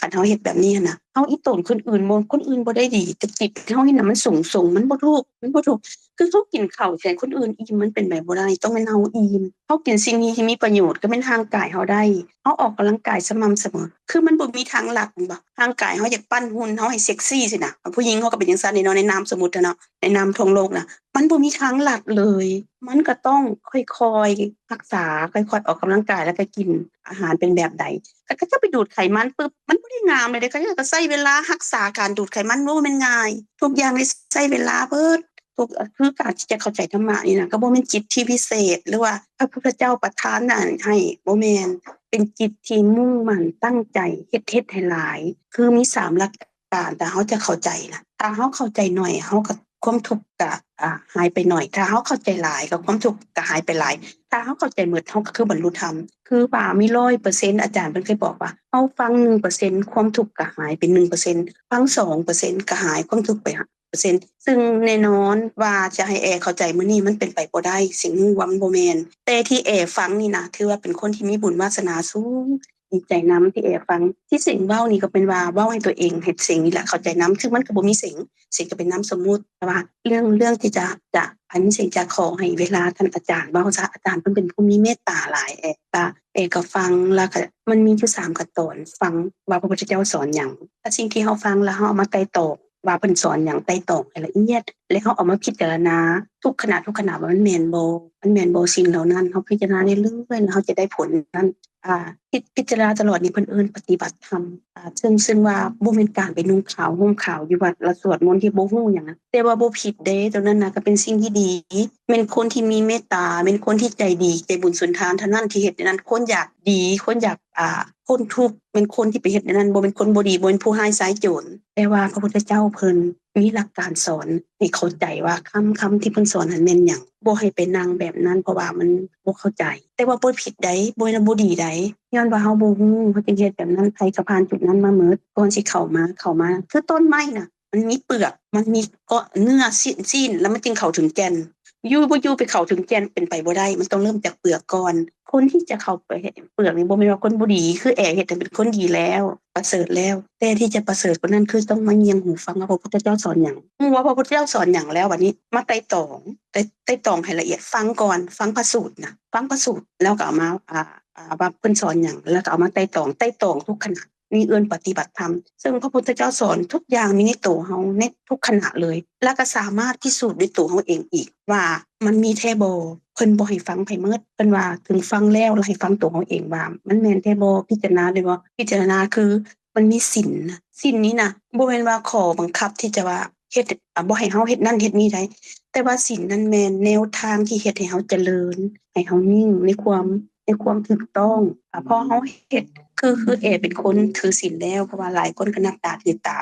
ຄັນເຮົາເຮັດແບບນີ້ຫັ້ນນະ ເຮົາອີ່ຕົນຄົນອື່ນບໍ່ ຄົນອື່ນບໍ່ໄດ້ດີ ແຕ່ຈິດເຮົານີ້ນະ ມັນສູງສົ່ງ ມັນບໍ່ທຸກ ມັນບໍ່ທຸກ ຄືເຮົາກິນເຂົ້າໃຫ້ຄົນອື່ນອີ່ມ ມັນເປັນໄປບໍ່ໄດ້ ຕ້ອງແມ່ນເຮົາອີ່ມ ເຮົາກິນສິ່ງທີ່ມີປະໂຫຍດ ກໍແມ່ນຮ່າງກາຍເຮົາໄດ້ ເຮົາອອກກຳລັງກາຍສະໝ່ຳສະເໝີ ຄືມັນບໍ່ມີທາງລັດແມ່ນບໍ່ ຮ່າງກາຍເຮົາຢາກປັ້ນຫຸ່ນ ເຮົາໃຫ້ເຊັກຊີຊີ້ນະ ຜູ້ຍິງເຮົາກໍເປັນຈັ່ງຊັ້ນເນາະ ໃນນາມສົມມຸດຫັ້ນເນາະ ໃນນາມທົ່ວໂລກນະ ມັນບໍ່ມີທາງລັດເລີຍ ມັນກໍຕ້ອງຄ່ອຍໆຮັກສາ ຄ່ອຍໆອອກກຳລັງກາຍ ແລ້ວກໍກິນອາຫານເປັນແບບໃດ ຄັນເຂົາເຈົ້າໄປດູດໄຂມັນປຶບ ມັນບໍ່ໄດ້ງາມເລີຍເດ້ ເຂົາເຈົ້າກໍໃຊ້ເວລາຮັກສາການດູດໄຂມັນ ບໍ່ແມ່ນງ່າຍ ທຸກຢ່າງນີ້ໃຊ້ເວລາເບິດ ທຸກ ຄືການທີ່ຈະເຂົ້າໃຈທຳມະນີ້ນະ ກໍບໍ່ແມ່ນຈິດທີ່ວິເສດ ຫຼືວ່າພະພຸດທະເຈົ້າປະທານນັ້ນໃຫ້ ບໍ່ແມ່ນ ເປັນຈິດທີ່ມຸ່ງໝັ້ນຕັ້ງໃຈເຮັດ ເຮັດໃຫ້ຫຼາຍ ຄືມີສາມຫຼັກ ການ ຖ້າເຮົາຈະເຂົ້າໃຈນະ ຖ້າເຮົາເຂົ້າໃຈໜ້ອຍ ເຮົາກໍ ຄວາມທຸກກະ ອາ ຫາຍໄປໜ້ອຍ ຖ້າເຮົາເຂົ້າໃຈຫຼາຍ ກໍຄວາມທຸກກະຫາຍໄປຫຼາຍ ຖ້າເຮົາເຂົ້າໃຈໝົດ ເຮົາກໍຄືບັນລຸທຳ ຄືວ່າມີຮ້ອຍເປີເຊັນ ອາຈານເພິ່ນເຄີຍບອກວ່າ ເຮົາຟັງໜຶ່ງເປີເຊັນ ຄວາມທຸກກະຫາຍໄປໜຶ່ງເປີເຊັນ ຟັງສອງເປີເຊັນ ກະຫາຍຄວາມທຸກໄປຫ້າເປີເຊັນ ຊຶ່ງແນ່ນອນວ່າຈະໃຫ້ແອເຂົ້າໃຈມື້ນີ້ ມັນເປັນໄປບໍ່ໄດ້ ເສັງຮູ້ວ່າມັນບໍ່ແມ່ນ ແຕ່ທີ່ແອຟັງນີ້ນະ ຖືວ່າເປັນຄົນທີ່ມີບຸນວາສະໜາສູງ ດີໃຈນຳທີ່ແອຟັງ. ທີ່ເສັງເວົ້ານີ້ກໍເປັນວ່າເວົ້າໃຫ້ຕົວເອງເຮັດເສັງນີ້ແຫຼະ ເຂົ້າໃຈນຳ ເຊິ່ງມັນກໍບໍ່ມີເສັງ ເສັງກໍເປັນນາມສົມມຸດ. ແຕ່ວ່າເລື່ອງ ເລື່ອງທີ່ຈະ ຈະ ອັນເສັງຈະຂໍໃຫ້ເວລາທ່ານອາຈານເວົ້າຊະ ອາຈານເພິ່ນເປັນຜູ້ມີເມດຕາຫຼາຍ. ແອກະ ແອກະຟັງ ແລ້ວກະມັນມີຢູ່ສາມຂັ້ນຕອນ ຟັງວ່າພະພຸດທະເຈົ້າສອນຫຍັງ ແລະ ສິ່ງທີ່ເຮົາຟັງ ແລ້ວເຮົາເອົາມາໄຕ່ຕອງວ່າເພິ່ນສອນຫຍັງ ໄຕ່ຕອງໃຫ້ລະອຽດ ແລ້ວເຮົາເອົາມາພິຈາລະນາທຸກຂະນະ ທຸກຂະນະວ່າມັນແມ່ນບໍ່ ມັນແມ່ນບໍ່ ສິ່ງເຫຼົ່ານັ້ນ ເຮົາພິຈາລະນາເລື້ອຍໆ ແລ້ວເຮົາຈະໄດ້ຜົນນັ້ນ. ອ່າ ພິ ພິຈາລະນາຕະຫຼອດນີ້ເພິ່ນເອີ້ນປະຕິບັດທຳ. ອ່າ ເຊິ່ງ ເຊິ່ງວ່າບໍ່ແມ່ນການໄປນຸ່ງຂາວຫົ່ມຂາວຢູ່ວັດ ແລ້ວສວດມົນທີ່ບໍ່ຮູ້ຫຍັງນະ ແຕ່ວ່າບໍ່ຜິດເດ້ ຕົວນັ້ນນະກໍເປັນສິ່ງທີ່ດີ. ແມ່ນຄົນທີ່ມີເມດຕາ ແມ່ນຄົນທີ່ໃຈດີ ໃຈບຸນສຸນທານເທົ່ານັ້ນທີ່ເຮັດແນວນັ້ນ. ຄົນຢາກດີ ຄົນຢາກ ອ່າ ພົ້ນທຸກ ແມ່ນຄົນທີ່ໄປເຮັດແນວນັ້ນ ບໍ່ແມ່ນຄົນບໍ່ດີ ບໍ່ແມ່ນຜູ້ຮ້າຍຊາຍໂຈນ. ແຕ່ວ່າພະພຸດທະເຈົ້າເພິ່ນມີຫຼັກການສອນໃຫ້ເຂົ້າໃຈວ່າຄຳ ຄຳທີ່ເພິ່ນສອນນັ້ນແມ່ນຫຍັງ ບໍ່ໃຫ້ໄປນັ່ງແບບນັ້ນ ເພາະວ່າມັນບໍ່ເຂົ້າໃຈ. ແຕ່ວ່າບໍ່ຜິດໃດ ບໍ່ແມ່ນວ່າບໍ່ດີໃດ ຍ້ອນວ່າເຮົາບໍ່ຮູ້ ເຮົາຈຶ່ງເຮັດແບບນັ້ນ. ໃຜກໍຜ່ານຈຸດນັ້ນມາໝົດ ກ່ອນຊິເຂົ້າມາ ເຂົ້າມາ ຄືຕົ້ນໄມ້ນະ ມັນມີເປືອກ ມັນມີເກາະເນື້ອ ຊີ້ນ ຊີ້ນ ແລ້ວມັນຈຶ່ງເຂົ້າເຖິງແກ່ນ. ຢູ່ບໍ່ຢູ່ໄປເຂົ້າເຖິງແກ່ນ ເປັນໄປບໍ່ໄດ້ ມັນຕ້ອງເລີ່ມຈາກເປືອກກ່ອນ. ຄົນທີ່ຈະເຂົ້າໄປເຫັນເປືອກນີ້ ບໍ່ແມ່ນວ່າຄົນບໍ່ດີ ຄືແອເຮັດໃຫ້ເປັນຄົນດີແລ້ວ ປະເສີດແລ້ວ ແຕ່ທີ່ຈະປະເສີດກວ່ານັ້ນ ຄືຕ້ອງມາຍ່ຽງຫູຟັງວ່າພະພຸດທະເຈົ້າສອນຫຍັງ ຮູ້ວ່າພະພຸດທະເຈົ້າສອນຫຍັງແລ້ວ ບາດນີ້ມາໄຕ່ຕອງ ໄຕ່ ໄຕ່ຕອງໃຫ້ລະອຽດ ຟັງກ່ອນ ຟັງພະສູດນະ ຟັງພະສູດ ແລ້ວກໍເອົາມາ ອ່າ ອ່າ ວ່າເພິ່ນສອນຫຍັງ ແລ້ວກໍເອົາມາໄຕ່ຕອງ ໄຕ່ຕອງທຸກຂະນະ ນີ້ເອີ້ນປະຕິບັດທຳ. ເຊິ່ງພະພຸດທະເຈົ້າສອນທຸກຢ່າງມີໃນໂຕເຮົາ ໃນທຸກຂະນະເລີຍ ແລ້ວກໍສາມາດພິສູດດ້ວຍໂຕເຮົາເອງອີກວ່າມັນມີແທ້ບໍ່. ເພິ່ນບໍ່ໃຫ້ຟັງໃຜໝົດ ເພິ່ນວ່າເຖິງຟັງແລ້ວ ແລ້ວໃຫ້ຟັງໂຕເຮົາເອງວ່າມັນແມ່ນແທ້ບໍ່ ພິຈາລະນາໄດ້ບໍ່. ພິຈາລະນາຄືມັນມີສິນນະ ສິນນີ້ນະ ບໍ່ແມ່ນວ່າຂໍ້ບັງຄັບທີ່ຈະວ່າເຮັດ ອ່າ ບໍ່ໃຫ້ເຮົາເຮັດນັ້ນເຮັດນີ້ໃດ ແຕ່ວ່າສິນນັ້ນແມ່ນແນວທາງທີ່ເຮັດໃຫ້ເຮົາຈະເລີນ ໃຫ້ເຮົານິ່ງໃນຄວາມ ໃນຄວາມຖືກຕ້ອງ. ອາ ພໍເຮົາເຮັດ ຄື ຄືແອເປັນຄົນຖືສິນແລ້ວ ເພາະວ່າຫຼາຍຄົນກໍນັບຕາຖືຕາ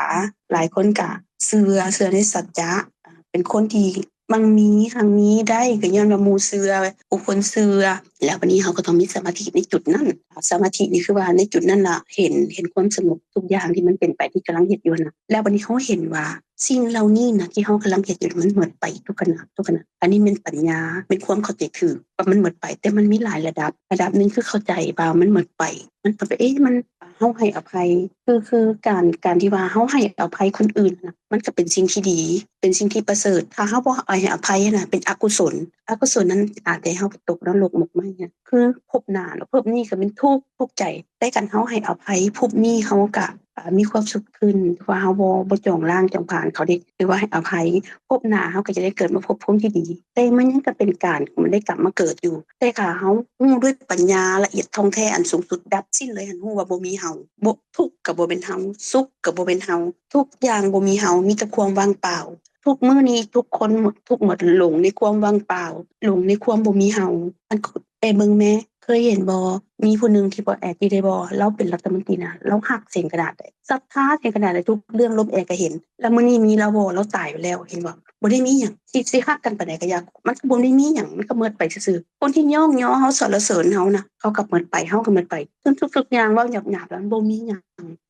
ຫຼາຍຄົນກໍເຊື່ອ ເຊື່ອໃນສັດຈະ ອາ ເປັນຄົນທີ່ມັກມີຮັ່ງມີໄດ້ ກໍຍ້ອນວ່າໝູ່ເຊື່ອ ຜູ້ຄົນເຊື່ອ. ແລ້ວບັດນີ້ເຮົາກໍຕ້ອງມີສະມາທິໃນຈຸດນັ້ນ ສະມາທິນີ້ຄືວ່າໃນຈຸດນັ້ນລະເຫັນ ເຫັນຄວາມສະຫງົບ ທຸກຢ່າງທີ່ມັນເປັນໄປ ທີ່ກຳລັງເຮັດຢູ່ຫັ້ນນະ. ແລ້ວບັດນີ້ເຮົາເຫັນວ່າ ສິ່ງເຫຼົ່ານີ້ນະ ທີ່ເຮົາກຳລັງເຮັດຢູ່ ມັນໝົດໄປທຸກຂະນະ ທຸກຂະນະ. ອັນນີ້ແມ່ນປັນຍາ ແມ່ນຄວາມເຂົ້າໃຈຖືກວ່າມັນໝົດໄປ ແຕ່ມັນມີຫຼາຍລະດັບ. ລະດັບໜຶ່ງຄືເຂົ້າໃຈວ່າມັນໝົດໄປ ມັນກໍໄປ ເອະ ມັນ ເຮົາໃຫ້ອະໄພ ຄື ຄືການ ການທີ່ວ່າເຮົາໃຫ້ອະໄພຄົນອື່ນນະ ມັນກໍເປັນສິ່ງທີ່ດີ ເປັນສິ່ງທີ່ປະເສີດ. ຖ້າເຮົາບໍ່ໃຫ້ອະໄພນະ ເປັນອະກຸສົນ ອະກຸສົນນັ້ນອາດໃຫ້ເຮົາໄປຕົກນະລົກໝົກໄໝ້ນະ ຄືພົບໜ້າເນາະ ພົບນີ້ກໍແມ່ນທຸກ ທຸກໃຈ. ແຕ່ຄັນເຮົາໃຫ້ອະໄພ ພົບນີ້ເຮົາກະ ອາ ມີຄວາມສຸກຂຶ້ນ ເພາະວ່າເຮົາບໍ່ ບໍ່ຈອງລ້າງຈອງຜານເຂົາເດ ຫຼືວ່າໃຫ້ອະໄພ ພົບໜ້າເຮົາກໍຈະໄດ້ເກີດມາພົບພູມທີ່ດີ. ແຕ່ມັນຍັງກະເປັນການ ມັນໄດ້ກັບມາເກີດຢູ່. ແຕ່ຖ້າເຮົາຮູ້ດ້ວຍປັນຍາລະອຽດທ່ອງແທ້ອັນສູງສຸດ ດັບສິ້ນເລີຍຫັ້ນ ຮູ້ວ່າບໍ່ມີເຮົາ ບໍ່ ທຸກກໍບໍ່ແມ່ນເຮົາ ສຸກກໍບໍ່ແມ່ນເຮົາ ທຸກຢ່າງບໍ່ມີເຮົາ ມີແຕ່ຄວາມວ່າງເປົ່າ. ທຸກມື້ນີ້ທຸກຄົນທຸກໝົດ ຫຼົງໃນຄວາມວ່າງເປົ່າ ຫຼົງໃນຄວາມບໍ່ມີເຮົາ. ອັນ ແອເບິ່ງແມ້ ເຄີຍເຫັນບໍ່ ມີຜູ້ໜຶ່ງທີ່ບໍ່ແອຕິໄດ້ບໍ່ ລາວເປັນລັດຖະມົນຕີນະ ລາວຮັກເສັງຂະໜາດໃດ ສັດທາເສັງຂະໜາດໃດ ທຸກເລື່ອງລົມແອກໍເຫັນ. ແລ້ວມື້ນີ້ມີລາວບໍ່ ລາວຕາຍໄປແລ້ວ ເຫັນບໍ່ ບໍ່ໄດ້ມີຫຍັງ ຊິ ຊິຮັກກັນປານໃດກໍຢ່າ ມັນກໍບໍ່ໄດ້ມີຫຍັງ ມັນກໍໝົດໄປຊື່ໆ. ຄົນທີ່ຍ້ອງຍໍເຮົາ ສັນລະເສີນເຮົານະ ເຂົາກໍໝົດໄປ ເຮົາກໍໝົດໄປ ເຖິງທຸກໆຢ່າງ ເວົ້າຫຍາບໆແລ້ວ ມັນບໍ່ມີຫຍັງ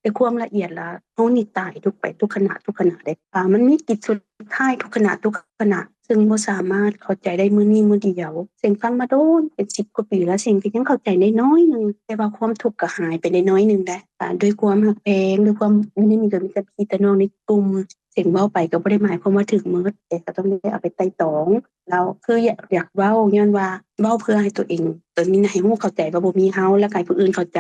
ແຕ່ຄວາມລະອຽດລະ ເຮົານີ້ຕາຍທຸກໄປທຸກຂະນະ ທຸກຂະນະເດ້. ອາ ມັນມີກິດສຸດທ້າຍທຸກຂະນະ ທຸກຂະນະ ເຊິ່ງບໍ່ສາມາດເຂົ້າໃຈໄດ້ມື້ນີ້ມື້ດຽວ. ເສັງຟັງມາໂດນເປັນສິບກວ່າປີແລ້ວ ເສັງກໍຍັງເຂົ້າໃຈໄດ້ໜ້ອຍໜຶ່ງ ແຕ່ວ່າຄວາມທຸກກໍຫາຍໄປໄດ້ໜ້ອຍໜຶ່ງແຫຼະ. ອາ ດ້ວຍຄວາມຮັກແພງ ດ້ວຍຄວາມ ຢູ່ໃນນີ້ກໍມີແຕ່ພີ່ແຕ່ນ້ອງໃນກຸ່ມ ເສັງເວົ້າໄປກໍບໍ່ໄດ້ໝາຍຄວາມວ່າຖືກໝົດ ແຕ່ກໍຕ້ອງໄດ້ເອົາໄປໄຕ່ຕອງ. ລາວຄືຢາກ ຢາກເວົ້າ ຍ້ອນວ່າເວົ້າເພື່ອໃຫ້ຕົວເອງ ຕົວນີ້ນະ ໃຫ້ຮູ້ເຂົ້າໃຈວ່າບໍ່ມີເຮົາ ແລ້ວກໍໃຫ້ຜູ້ອື່ນເຂົ້າໃຈ.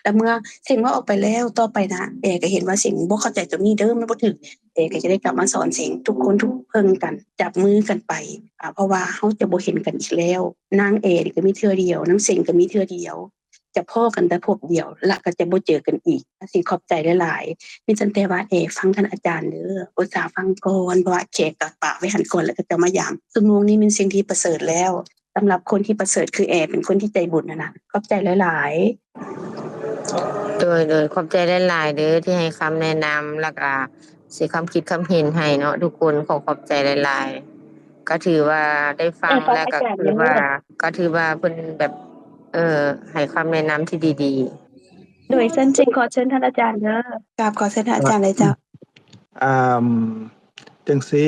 ແລ້ວເມື່ອເສັງເວົ້າອອກໄປແລ້ວ ຕໍ່ໄປນະ ແອກໍເຫັນວ່າເສັງບໍ່ເຂົ້າໃຈຕົວນີ້ເດີ ມັນບໍ່ຖືກ ແອກໍຈະໄດ້ກັບມາສອນເສັງ ທຸກຄົນທຸກເພິ່ງກັນ ຈັບມືກັນໄປ ອາ ເພາະວ່າເຮົາຈະບໍ່ເຫັນກັນອີກແລ້ວ. ນາງແອນີ້ກໍມີເທື່ອດຽວ ນາງເສັງກໍມີເທື່ອດຽວ ຈະພໍ້ກັນແຕ່ພົບດຽວ ແລ້ວກໍຈະບໍ່ເຈີກັນອີກ. ຊິຂອບໃຈຫຼາຍໆ ມີຕັ້ງແຕ່ວ່າແອຟັງທ່ານອາຈານເດີ ອຸດສ່າຟັງກ່ອນ ເພາະວ່າແຂກກໍປະໄວ້ຫັ້ນກ່ອນ ແລ້ວກໍຈະມາຢາມ. ຊົ່ວໂມງນີ້ແມ່ນສິ່ງທີ່ປະເສີດແລ້ວ ສຳລັບຄົນທີ່ປະເສີດຄືແອ ເປັນຄົນທີ່ໃຈບຸນຫັ້ນນະ. ຂອບໃຈຫຼາຍໆ. ໂດຍ ໂດຍ ຂອບໃຈຫຼາຍໆເດີ ທີ່ໃຫ້ຄຳແນະນຳ ແລ້ວກໍ ເສຍຄວາມຄິດຄຳເຫັນໃຫ້ເນາະທຸກຄົນ ຂໍຂອບໃຈຫຼາຍໆ. ກໍຖືວ່າໄດ້ຟັງ ແລ້ວກໍຄືວ່າ ກໍຖືວ່າເພິ່ນແບບ ເອີ ໃຫ້ຄຳແນະນຳທີ່ດີໆ. ໂດຍ ເຊີນ ຈຶ່ງຂໍເຊີນທ່ານອາຈານເດີ. ກາບຂໍເຊີນທ່ານອາຈານເລີຍເຈົ້າ. ອ່າ ຈັ່ງຊີ້